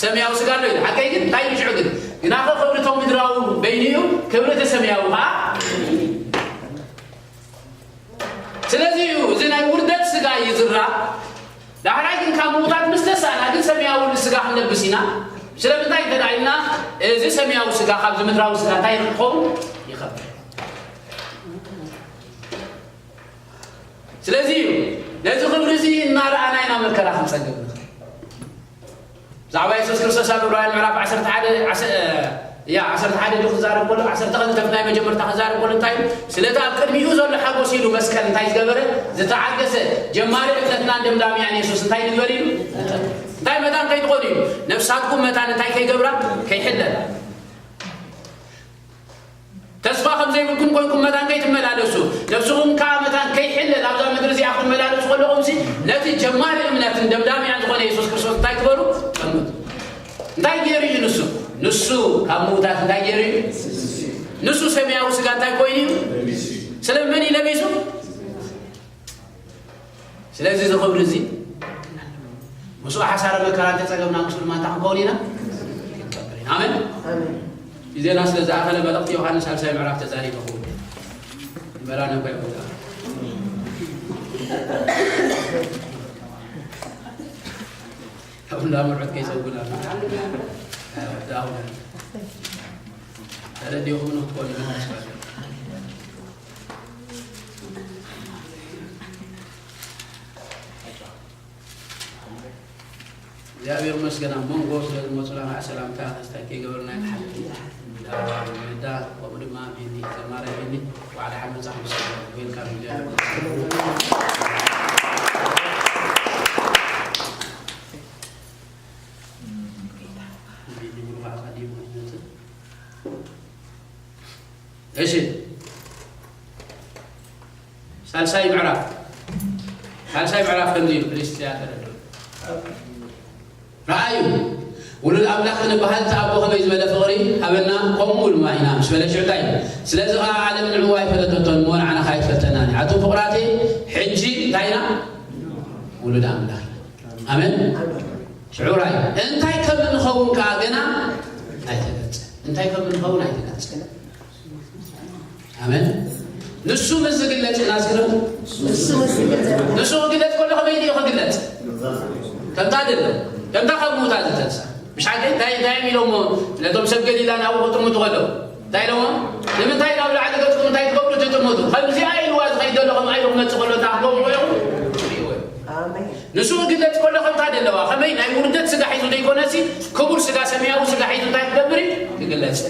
ሰማያዊ ስጋ ኣሎ ኢሉ። ሓቀይ ግን እንታይ እዩ ሽዑ ግን? ግናኸ ክብሪ እቶም ምድራዊ በይኑ እዩ፣ ክብሪ እቲ ሰማያዊ ኸዓ። ስለዚ እዩ እዚ ናይ ውርደት ስጋ እዩ ዝራእ። ዳሕራይ ግን ካብ ምዉታት ምስ ተሳእና ግን ሰማያዊ ስጋ ክንለብስ ኢና። ስለምንታይ እንተ ደኣ ኢልና፣ እዚ ሰማያዊ ስጋ ካብዚ ምድራዊ ስጋ እንታይ ክኸውን ይኸብር። ስለዚ እዩ ነዚ ክብሪ እዚ እናረኣና ኢና መከራ ክንጸግብ ንኽእል። ብዛዕባ የሱስ ክርስቶስ ኣብ ዕብራውያን ምዕራፍ ዓሰርተ ሓደ፣ ዓሰ-፣ ያ፣ ዓሰርተ ሓደ ዶ ክዛረብ ከሎ፣ ዓሰርተ ክልተ ናይ መጀመርታ ክዛረብ ከሎ እንታይ እዩ? ስለቲ ኣብ ቅድሚኡ ዘሎ ሓጎስ ኢሉ መስቀል እንታይ ዝገበረ? ዝተዓገሰ፣ ጀማሪ እምነትናን ደምዳሚኣን የሱስ እንታይ ንግበር ኢሉ? እንታይ መታን ከይትኾኑ እዩ? ነፍሳትኩም መታን እንታይ ከይገብራ? ከይሕለላ። ተስፋ ከም ዘይብልኩም ኮይንኩም መታን ከይትመላለሱ፣ ነብስኹም ከኣ መታን ከይሕለል ኣብዛ ምድሪ እዚኣ ክትመላለሱ ከለኹምሲ፣ ነቲ ጀማሪ እምነትን ደምዳሚኣን ዝኾነ የሱስ ክርስቶስ እንታይ ግበሩ? ጠምቱ። እንታይ ገይሩ እዩ ንሱ? ንሱ ካብ ምዉታት እንታይ ገይሩ እዩ? ንሱ ሰማያዊ ስጋ እንታይ ኮይኑ እዩ? ስለ መን እዩ ለቢሱ? ስለዚ እዚ ክብሪ እዚ ምስኡ ሓሳረ መከራ እንተጸገብና ምስኡ ድማ እንታይ ክንከውን ኢና? ክንከብር ኢና። ኣሜን። ኣሜን። ግዜና ስለ ዝኣኸለ መልእኽቲ ዮሃንስ ሳልሳይ ምዕራፍ ተዛሪበ ክውን። ንበራ ነንኳ ይወጣ። ካብ እንዳ መርዑት ከይሰጉና። ዳውና። ተረዲኹም ነው ክትኮኑ ነው። እግዚኣብሔር ይመስገን ኣብ መንጎ ስለ ዝመፁና ከዓ ሰላምታ ክስታይ ከይገበርና ይሓልፍ። ዳ ወዳ ከምኡ ድማ ቢኒ ዘማሪ ቢኒ ዋዕላ ሓመፃ ምስ ዌልካም። ቢኒ ብሩኽ ኣቐዲሙ ዝመፅእ እሺ። ሳልሳይ ምዕራፍ፣ ሳልሳይ ምዕራፍ ከምዚ እዩ። ፕሊስ እዚኣ ተረድኡ። ረኣዩ፣ ውሉድ ኣምላኽ ክንበሃል እቲ ኣቦ ከመይ ዝበለ ፍቕሪ ሃበና፣ ከምኡ ድማ ኢና ምስ በለ ሽዑ እንታይ እዩ? ስለዚ ኸዓ ዓለም ንዕኡ ኣይፈለጠቶን እሞ ንዓና ኸዓ ኣይትፈልጠናን እያ። ኣቱም ፍቑራተይ፣ ሕጂ እንታይ ኢና? ውሉድ ኣምላኽ ኢና። ኣሜን። ሽዑ ራእዩ እንታይ ከም እንኸውን ከኣ ገና ኣይተገልጸን። እንታይ ከም እንኸውን ኣይተገልጸን። ኣሜን። ንሱ ምስ ዝግለጽ ኢና ዝግለጽ። ንሱ ምስ ዝግለጽ። ንሱ ክግለጽ ከሎ ከመይ ድዩ ክግለጽ? ከምታ ደሎ፣ ከምታ ካብ ምዉታት ዝተንሳ። ምሽ ሓቂ እንታይ፣ እንታይ ኢሎሞ ነቶም ሰብ ገሊላ ናብኡ ክጥምቱ ከለዉ? እንታይ ኢሎሞ? ንምንታይ ናብ ላዕሊ ገጽኩም እንታይ ትገብሩ ትጥምቱ? ከምዚኣ ኢልዋ ዝኸይድ ዘሎ ከምኣ ኢሉ ክመጽእ ከሎ እንታይ ክትገብሩ ኢኹም? ትርእይዎ ኢኹም። ኣሜን። ንሱ ክግለጽ ከሎ ከምታ ደለዋ፣ ከመይ ናይ ውርደት ስጋ ሒዙ ዘይኮነሲ፣ ክቡር ስጋ፣ ሰማያዊ ስጋ ሒዙ እንታይ ክገብር እዩ? ክግለጽ።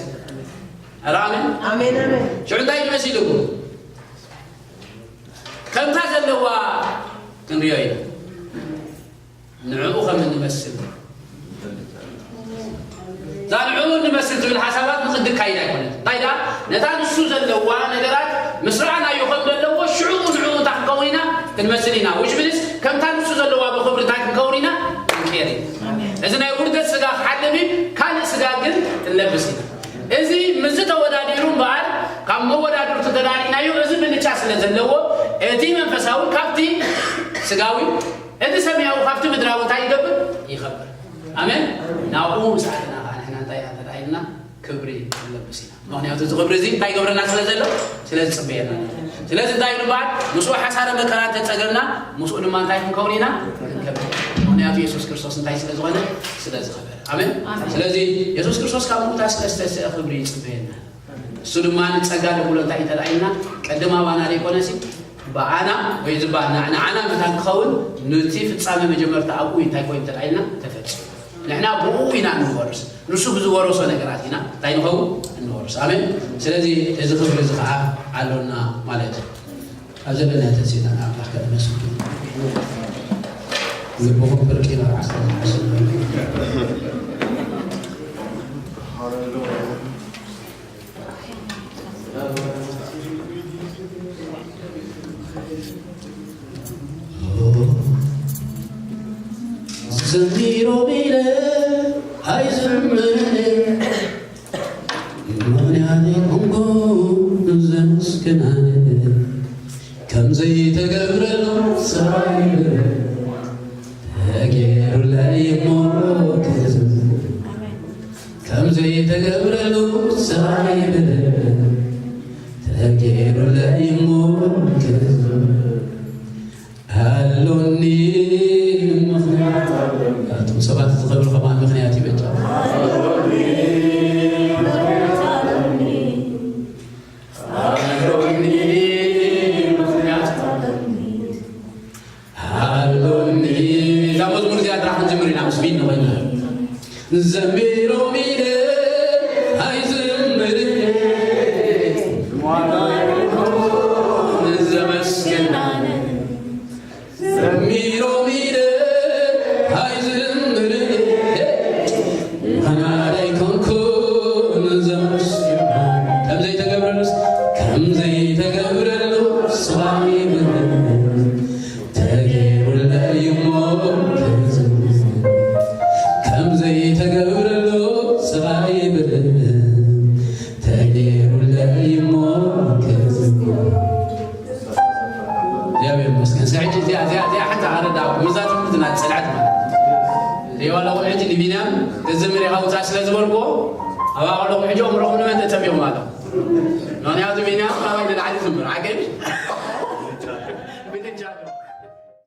ኣረ ኣሜን። ኣሜን፣ ኣሜን። ሽዑ እንታይ እዩ መሲልኩም? ከምታ ዘለዋ ክንሪኦ ኢና። ንዕኡ ከም እንመስል። እዛ ንዕኡ መስል ትብል ሓሳባት ንቕዲ ካይድ ኣይኮነት። እንታይ ደኣ ነታ ንሱ ዘለዋ ነገራት ምስ ረኣናዮ ከም ዘለዎ ሽዑ ንዕኡ እንታይ ክንከውን ኢና ክንመስል ኢና። ውሽ ምንስ ከምታ ንሱ ዘለዋ ብኽብሪ እንታይ ክንከውን ኢና ክንቀየር ኢና። እዚ ናይ ውርደት ስጋ ክሓልም እዩ፣ ካልእ ስጋ ግን ክንለብስ ኢና። እዚ ምስዚ ተወዳዲሩ እምበኣር ካብ መወዳድርቱ ተዳሪእናዮ። እዚ ብልጫ ስለ ዘለዎ እቲ መንፈሳዊ ካብቲ ስጋዊ፣ እቲ ሰማያዊ ካብቲ ምድራዊ እንታይ ይገብር? ይኸብር። ኣሜን። ናብኡ ምስ ኣተና ከዓ ንሕና እንታይ ኢና ተዳኢልና ክብሪ ንለብስ ኢና። ምክንያቱ እዚ ክብሪ እዚ እንታይ ይገብረና ስለ ዘሎ? ስለ ዝፅበየና። ስለዚ እንታይ ይበሃል? ምስኡ ሓሳረ መከራ እንተፀገምና ምስኡ ድማ እንታይ ክንከውን ኢና? ክንከብር። ምክንያቱ የሱስ ክርስቶስ እንታይ ስለ ዝኾነ? ስለ ዝኸበረ። ኣሜን። ኣሜን። ስለዚ የሱስ ክርስቶስ ካብ ምውታ ስለ ዝተስአ ክብሪ ይፅበየና። እሱ ድማ ንፀጋ ደብሎ እንታይ እዩ ተዳኢልና? ቅድም ኣባና ዘይኮነሲ ብኣና ወይ ዝባ ንዓና መታን ክኸውን ኑቲ ፍጻመ መጀመርታ ኣብኡ እንታይ ኮይኑ ተዳኢልና? ተፈጺሙ። ንሕና ብኡ ኢና እንወርስ። ንሱ ብዝወረሶ ነገራት ኢና እንታይ ንኸውን? እንወርስ። ኣሜን። ስለዚ እዚ ክብሪ እዚ ከዓ ኣሎና ማለት እዩ። ኣብ ዘለና ተሲእና ንኣምላኽ ከነመስግን ልብኹም ፍርቂ መርዓስ ተመሓስኑ። ዘሚሮም ኢለ ኣይዝምርን፣ ምኽንያት ኣይኮንኩን ዘመስግናን፣ ከም ዘይተገብረሉ ስራይ ተገይሩለይ እሞ ክዝምር፣ ከም ዘይተገብረሉ ስራይ ተገይሩ ለይሞ ክዝምር ኣሎኒ ምኽንያት። ኣቱም ሰባት ዝኽብር ከማን ምኽንያት ይበጃ። ኣሎኒ ምኽንያት ኣሎኒ። እዛ መዝሙር እዚኣ ጥራሕ ክንዝምር ኢና ምስ ቢኒ ኮይና። ዘሚሮም ኢለ ኣይዝምር፣ ዘመስግናነ። ዘሚሮም ኢለ ኣይዝምር፣ ኣናዳ ኣይኮንኩን ዘመስግናነ። ከም ዘይተገብረሉስ፣ ከም ዘይተገብረሉ ስባይ ምንም ተገይሩለይ እሞ ክዝምር፣ ከም ዘይተገብረሉ ስራይ ብርህ ተገይሩለይ እሞ ክዝምር። እግዚኣብሔር ይመስገን። እስከ ሕጂ እዚኣ፣ እዚኣ፣ እዚኣ ሓንቲ ኣረዳእኩም። እዛ ትምህርትና ጽንዓት ማለት እዩ። ዋላ እውን ሕጂ ንቢንያም ክዝምር ኢኻ ውጻእ ስለ ዝበልኩዎ፣ ኣብ ኣቐሎም ሕጂ ኣእምሮኹም ንመን ተጸሚኹም ኣሎ? ምኽንያቱ ቢንያም ካባይ ንላዕሊ ዝምር፣ ሓቀይ?